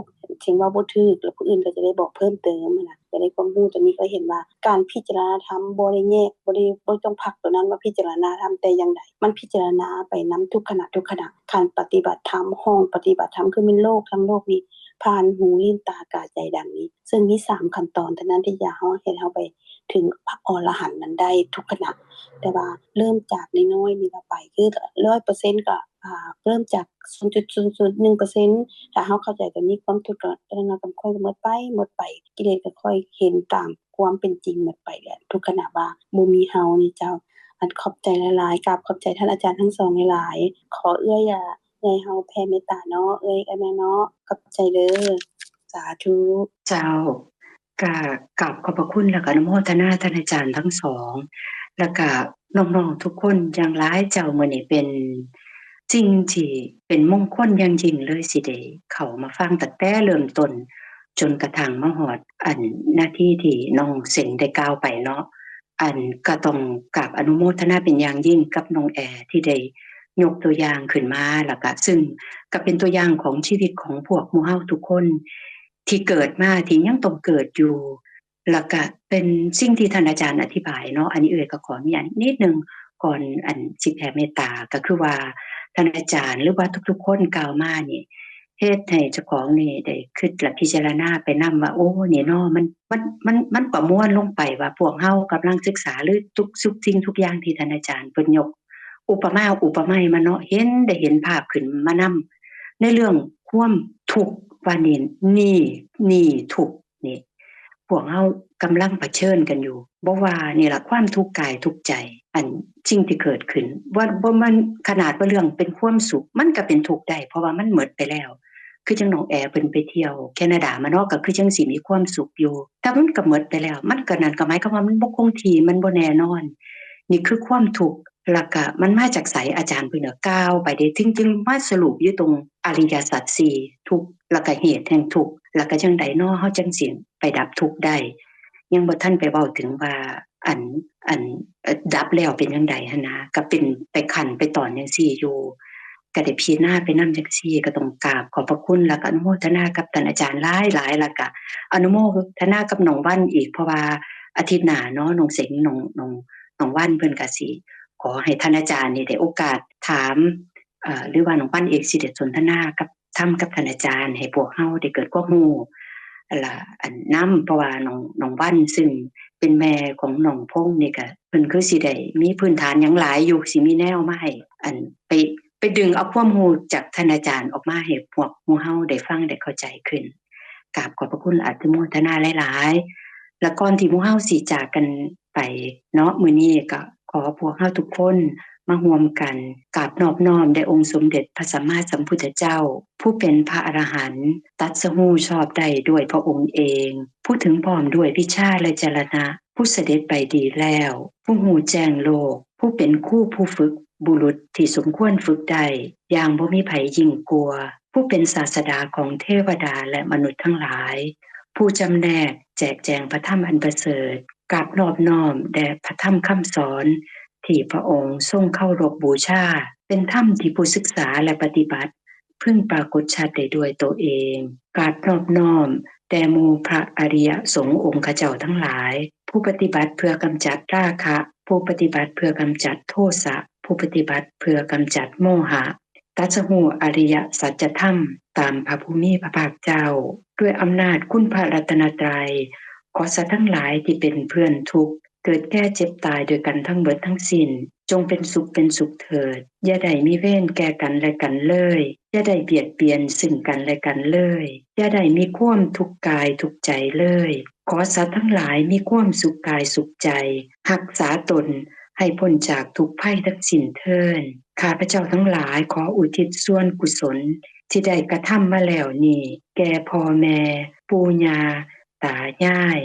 ເສັງເວົ້າບໍ່ຖືກ ແລ້ວຜູ້ອື່ນກໍຈະໄດ້ບອກເພີ່ມເຕີມຫັ້ນນະ ຈະໄດ້ຄວາມຮູ້ຕົວນີ້ ກໍເຫັນວ່າການພິຈາລະນາທຳບໍ່ໄດ້ແຍກ ບໍ່ໄດ້ ບໍ່ຕ້ອງພັກຕົວນັ້ນມາພິຈາລະນາທຳແຕ່ຢ່າງໃດ ມັນພິຈາລະນາໄປນຳທຸກຂະນະ ທຸກຂະນະ ການປະຕິບັດທຳ ຫ້ອງປະຕິບັດທຳ ຄືແມ່ນໂລກ ທັງໂລກນີ້ ຜ່ານຫູ ລີ້ນ ຕາ ກາຍ ໃຈ ດັງນີ້ ເຊິ່ງມີສາມຂັ້ນຕອນເທົ່ານັ້ນທີ່ຈະເຮົາ ເຮັດເຮົາໄປ ເຖິງພະອໍລະຫັນນັ້ນໄດ້ທຸກຂະນະ. ແຕ່ວ່າເລີ່ມຈາກນ້ອຍໆນີ້ລະໄປ ຄືຮ້ອຍເປີເຊັນກໍ ອ່າ ເລີ່ມຈາກສູນຈຸດສູນສູນໜຶ່ງເປີເຊັນ ຖ້າເຮົາເຂົ້າໃຈ ກໍມີຄວາມທຸກກໍນ້ອຍໆກໍຄ່ອຍໝົດໄປ ໝົດໄປ ກິເລດກໍຄ່ອຍເຫັນຕາມຄວາມເປັນຈິງໝົດໄປແຫຼະ ທຸກຂະນະວ່າບໍ່ມີເຮົານີ້ເຈົ້າ. ອັນ ຂອບໃຈຫຼາຍໆ ກາບຂອບໃຈທ່ານອາຈານທັງສອງຫຼາຍໆ. ຂໍເອື້ອຍ ອ່າ ໃຫ້ເຮົາແຜ່ເມດຕາເນາະ ເອື້ອຍ ເອື້ອຍແມ່ເນາະ ຂອບໃຈເດີ ສາທຸ. ເຈົ້າ ກະກາບຂອບພະຄຸນ ແລ້ວກະອະນຸໂມທະນາທ່ານອາຈານທັງສອງ ແລ້ວກະນ້ອງໆທຸກຄົນຢ່າງຫຼາຍເຈົ້າ. ມື້ນີ້ເປັນສິ່ງທີ່ເປັນມົງຄົນຢ່າງຍິ່ງເລີຍ ຊິໄດ້ເຂົ້າມາຟັງຕັ້ງແຕ່ເລີ່ມຕົ້ນ ຈົນກະທັ້ງມາຮອດ ອັນ ນາທີທີ່ນ້ອງເສັງໄດ້ກ່າວໄປເນາະ. ອັນ ກະຕ້ອງກາບອະນຸໂມທະນາເປັນຢ່າງຍິ່ງກັບນ້ອງແອ ທີ່ໄດ້ຍົກຕົວຢ່າງຂຶ້ນມາ ແລ້ວກະ ຊຶ່ງກະເປັນຕົວຢ່າງຂອງຊີວິດຂອງພວກໝູ່ເຮົາທຸກຄົນ ທີ່ເກີດມາ ທີ່ຍັງຕ້ອງເກີດຢູ່ ແລ້ວກະເປັນສິ່ງທີ່ທ່ານອາຈານອະທິບາຍເນາະ. ອັນນີ້ເອື້ອຍກໍຂໍອະນຸຍາດນິດໜຶ່ງ ກ່ອນອັນຊິແຜ່ເມດຕາ ກໍຄືວ່າທ່ານອາຈານ ຫຼືວ່າທຸກໆຄົນກ່າວມານີ້ ເຮັດໃຫ້ເຈົ້າຂອງນີ້ໄດ້ຄິດ ແລະ ພິຈາລະນາໄປນຳວ່າ ໂອ້ ນີ້ເນາະ ມັນ ມັນ ມັນ ມັນປະມວນລົງໄປວ່າພວກເຮົາກຳລັງສຶກສາ ຫຼື ທຸກ ທຸກສິ່ງທຸກຢ່າງທີ່ທ່ານອາຈານເພິ່ນຍົກ ອຸປະມາອຸປະໄມມາເນາະ ເຫັນ ໄດ້ເຫັນພາບຂຶ້ນມານຳ ໃນເລື່ອງຄວາມທຸກ ວ່ານີ້ ນີ້ ນີ້ທຸກນີ້ ພວກເຮົາກຳລັງປະເຊີນກັນຢູ່ ບໍ່ວ່ານີ້ລະ ຄວາມທຸກກາຍທຸກໃຈ ອັນ ສິ່ງທີ່ເກີດຂຶ້ນ ວ່າ ບໍ່ແມ່ນຂະໜາດວ່າເລື່ອງເປັນຄວາມສຸກ ມັນກະເປັນທຸກໄດ້ ເພາະວ່າມັນໝົດໄປແລ້ວ. ຄືຈັ່ງນ້ອງແອເພິ່ນໄປທ່ຽວແຄນາດາມາເນາະ ກໍຄືຈັ່ງຊິມີຄວາມສຸກຢູ່ ແຕ່ມັນກໍໝົດໄປແລ້ວ ມັນກໍ ນັ້ນກໍໝາຍຄວາມວ່າມັນບໍ່ຄົງທີ່ ມັນບໍ່ແນ່ນອນ. ນີ້ຄືຄວາມທຸກ ແລ້ວກະມັນມາຈາກໃສ? ອາຈານເພິ່ນກໍກ່າວໄປເດ້ ເຖິງ ຈຶ່ງມາສະຫຼຸບຢູ່ຕົງອະລິຍະສັດສີ່ ທຸກ ແລ້ວກະເຫດແຫ່ງທຸກ ແລ້ວກະຈັ່ງໃດນໍ ເຮົາຈັ່ງຊິໄປດັບທຸກໄດ້? ຍັງບໍ່ທັນໄປເວົ້າເຖິງວ່າ ອັນ ອັນ ເອີ ດັບແລ້ວເປັນຈັ່ງໃດຫັ້ນນະ ກໍເປັນໄປຂັ້ນໄປຕອນຈັ່ງຊີ້ຢູ່ ກໍໄດ້ພິຈາລະນາໄປນຳຈັ່ງຊີ້ ກໍຕ້ອງກາບຂອບພະຄຸນ ແລ້ວກໍອະນຸໂມທະນາກັບທ່ານອາຈານຫຼາຍໆ ແລ້ວກໍອະນຸໂມທະນາກັບນ້ອງວັນອີກ ເພາະວ່າອາທິດໜ້າເນາະ ນ້ອງເສັງ ນ້ອງ ນ້ອງ ນ້ອງວັນເພິ່ນກໍຊິຂໍໃຫ້ທ່ານອາຈານນີ້ໄດ້ໂອກາດຖາມ ເອີ ຫຼືວ່ານ້ອງວັນເອງຊິໄດ້ສົນທະນາກັບ ທຳກັບທ່ານອາຈານ ໃຫ້ພວກເຮົາໄດ້ເກີດຄວາມຮູ້ ລະ ອັນ ນຳ ເພາະວ່ານ້ອງ ນ້ອງວັນ ຊຶ່ງເປັນແມ່ຂອງນ້ອງພົງນີ້ ກະເພິ່ນຄືຊິໄດ້ມີພື້ນຖານຫຍັງຫຼາຍຢູ່ ຊິມີແນວມາໃຫ້ ອັນ ໄປ ໄປດຶງເອົາຄວາມຮູ້ຈາກທ່ານອາຈານອອກມາໃຫ້ພວກໝູ່ເຮົາໄດ້ຟັງໄດ້ເຂົ້າໃຈຂຶ້ນ. ກາບຂອບພະຄຸນອະນຸໂມທະນາຫຼາຍໆ ແລະ ກ່ອນທີ່ໝູ່ເຮົາຊິຈາກກັນໄປເນາະ ມື້ນີ້ກໍຂໍພວກເຮົາທຸກຄົນມາຮ່ວມກັນກາບນອບນ້ອມແດ່ອົງສົມເດັດພະສຳມາສຳພຸດທະເຈົ້າ ຜູ້ເປັນພະອະລະຫັນ ຕັດສະຮູ້ຊອບໄດ້ດ້ວຍພະອົງເອງ ຜູ້ເຖິງພ້ອມດ້ວຍວິຊາ ແລະ ຈະລະນະ ຜູ້ສະເດັດໄປດີແລ້ວ ຜູ້ຮູ້ແຈ້ງໂລກ ຜູ້ເປັນຄູຜູ້ຝຶກບຸລຸດທີ່ສົມຄວນຝຶກໄດ້ຢ່າງບໍ່ມີໃຜຍິ່ງກວ່າ ຜູ້ເປັນສາດສະດາຂອງເທວະດາ ແລະ ມະນຸດທັງຫຼາຍ ຜູ້ຈຳແນກແຈກແຈງພະທຳອັນປະເສີດ ກາບນອບນ້ອມແດ່ພະທຳຄຳສອນທີ່ພະອົງຊົງເຄົາລົບບູຊາ ເປັນທຳທີ່ຜູ້ສຶກສາ ແລະ ປະຕິບັດ ເພິ່ງປາກົດຊັດໄດ້ດ້ວຍໂຕເອງ. ກາບນອບນ້ອມແດ່ໝູ່ພະອະລິຍະສົງອົງຄະເຈົ້າທັງຫຼາຍ ຜູ້ປະຕິບັດເພື່ອກຳຈັດລາຄະ ຜູ້ປະຕິບັດເພື່ອກຳຈັດໂທສະ ຜູ້ປະຕິບັດເພື່ອກຳຈັດໂມຫະ ຕັດສະຮູ້ອະລິຍະສັດຈະທຳຕາມພະຜູ້ມີພະພາກເຈົ້າ ດ້ວຍອຳນາດຄຸນພະລັດຕະນະໄຕ ຂໍສັດທັງຫຼາຍທີ່ເປັນເພື່ອນທຸກ ເກີດແກ່ເຈັບຕາຍດ້ວຍກັນທັງເບິດທັງສິ້ນ ຈົ່ງເປັນສຸກເປັນສຸກເຖີດ, ຢ່າໄດ້ມີເວນແກ່ກັນແລະກັນເລີຍ, ຢ່າໄດ້ບຽດບຽນຊຶ່ງກັນແລະກັນເລີຍ, ຢ່າໄດ້ມີຄວາມທຸກກາຍທຸກໃຈເລີຍ. ຂໍສັດທັງຫຼາຍມີຄວາມສຸກກາຍສຸກໃຈ, ຮັກສາຕົນໃຫ້ພົ້ນຈາກທຸກໄພທັງສິ້ນເທີ້ນ. ຂ້າພະເຈົ້າທັງຫຼາຍຂໍອຸທິດສ່ວນກຸສົນທີ່ໄດ້ກະທຳມາແລ້ວນີ້ ແກ່ພໍ່ແມ່, ປູ່ຍ່າ, ຕາຍາຍ,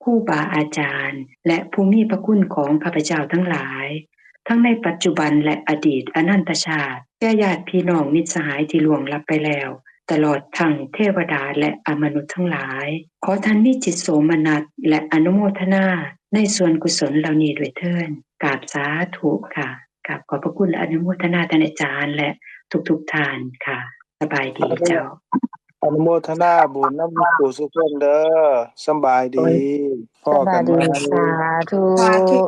ຄູບາອາຈານ ແລະ ຜູ້ມີພະຄຸນຂອງຂ້າພະເຈົ້າທັງຫຼາຍ ທັງໃນປັດຈຸບັນ ແລະ ອະດີດອະນັນຕະຊາດ, ແກ່ຍາດພີ່ນ້ອງມິດສະຫາຍທີ່ລ່ວງລັບໄປແລ້ວ, ຕະຫຼອດທັງເທວະດາ ແລະ ອະມະນຸດທັງຫຼາຍ. ຂໍທ່ານມີຈິດໂສມະນັດ ແລະ ອະນຸໂມທະນາໃນສ່ວນກຸສົນເຫຼົ່ານີ້ດ້ວຍເທີ້ນ. ກາບສາທຸຄ່ະ. ກາບຂອບພະຄຸນ ແລະ ອະນຸໂມທະນາທ່ານອາຈານ ແລະ ທຸກໆທ່ານຄ່ະ. ສະບາຍດີເຈົ້າ. ອະນຸໂມທະນາບຸນນຳສູ່ສຸຄົນເດີ. ສະບາຍດີ. ໂອ້ຍ ພໍ້ກັນໃໝ່. ສະບາຍດີ. ສາທຸ. ສາທຸ.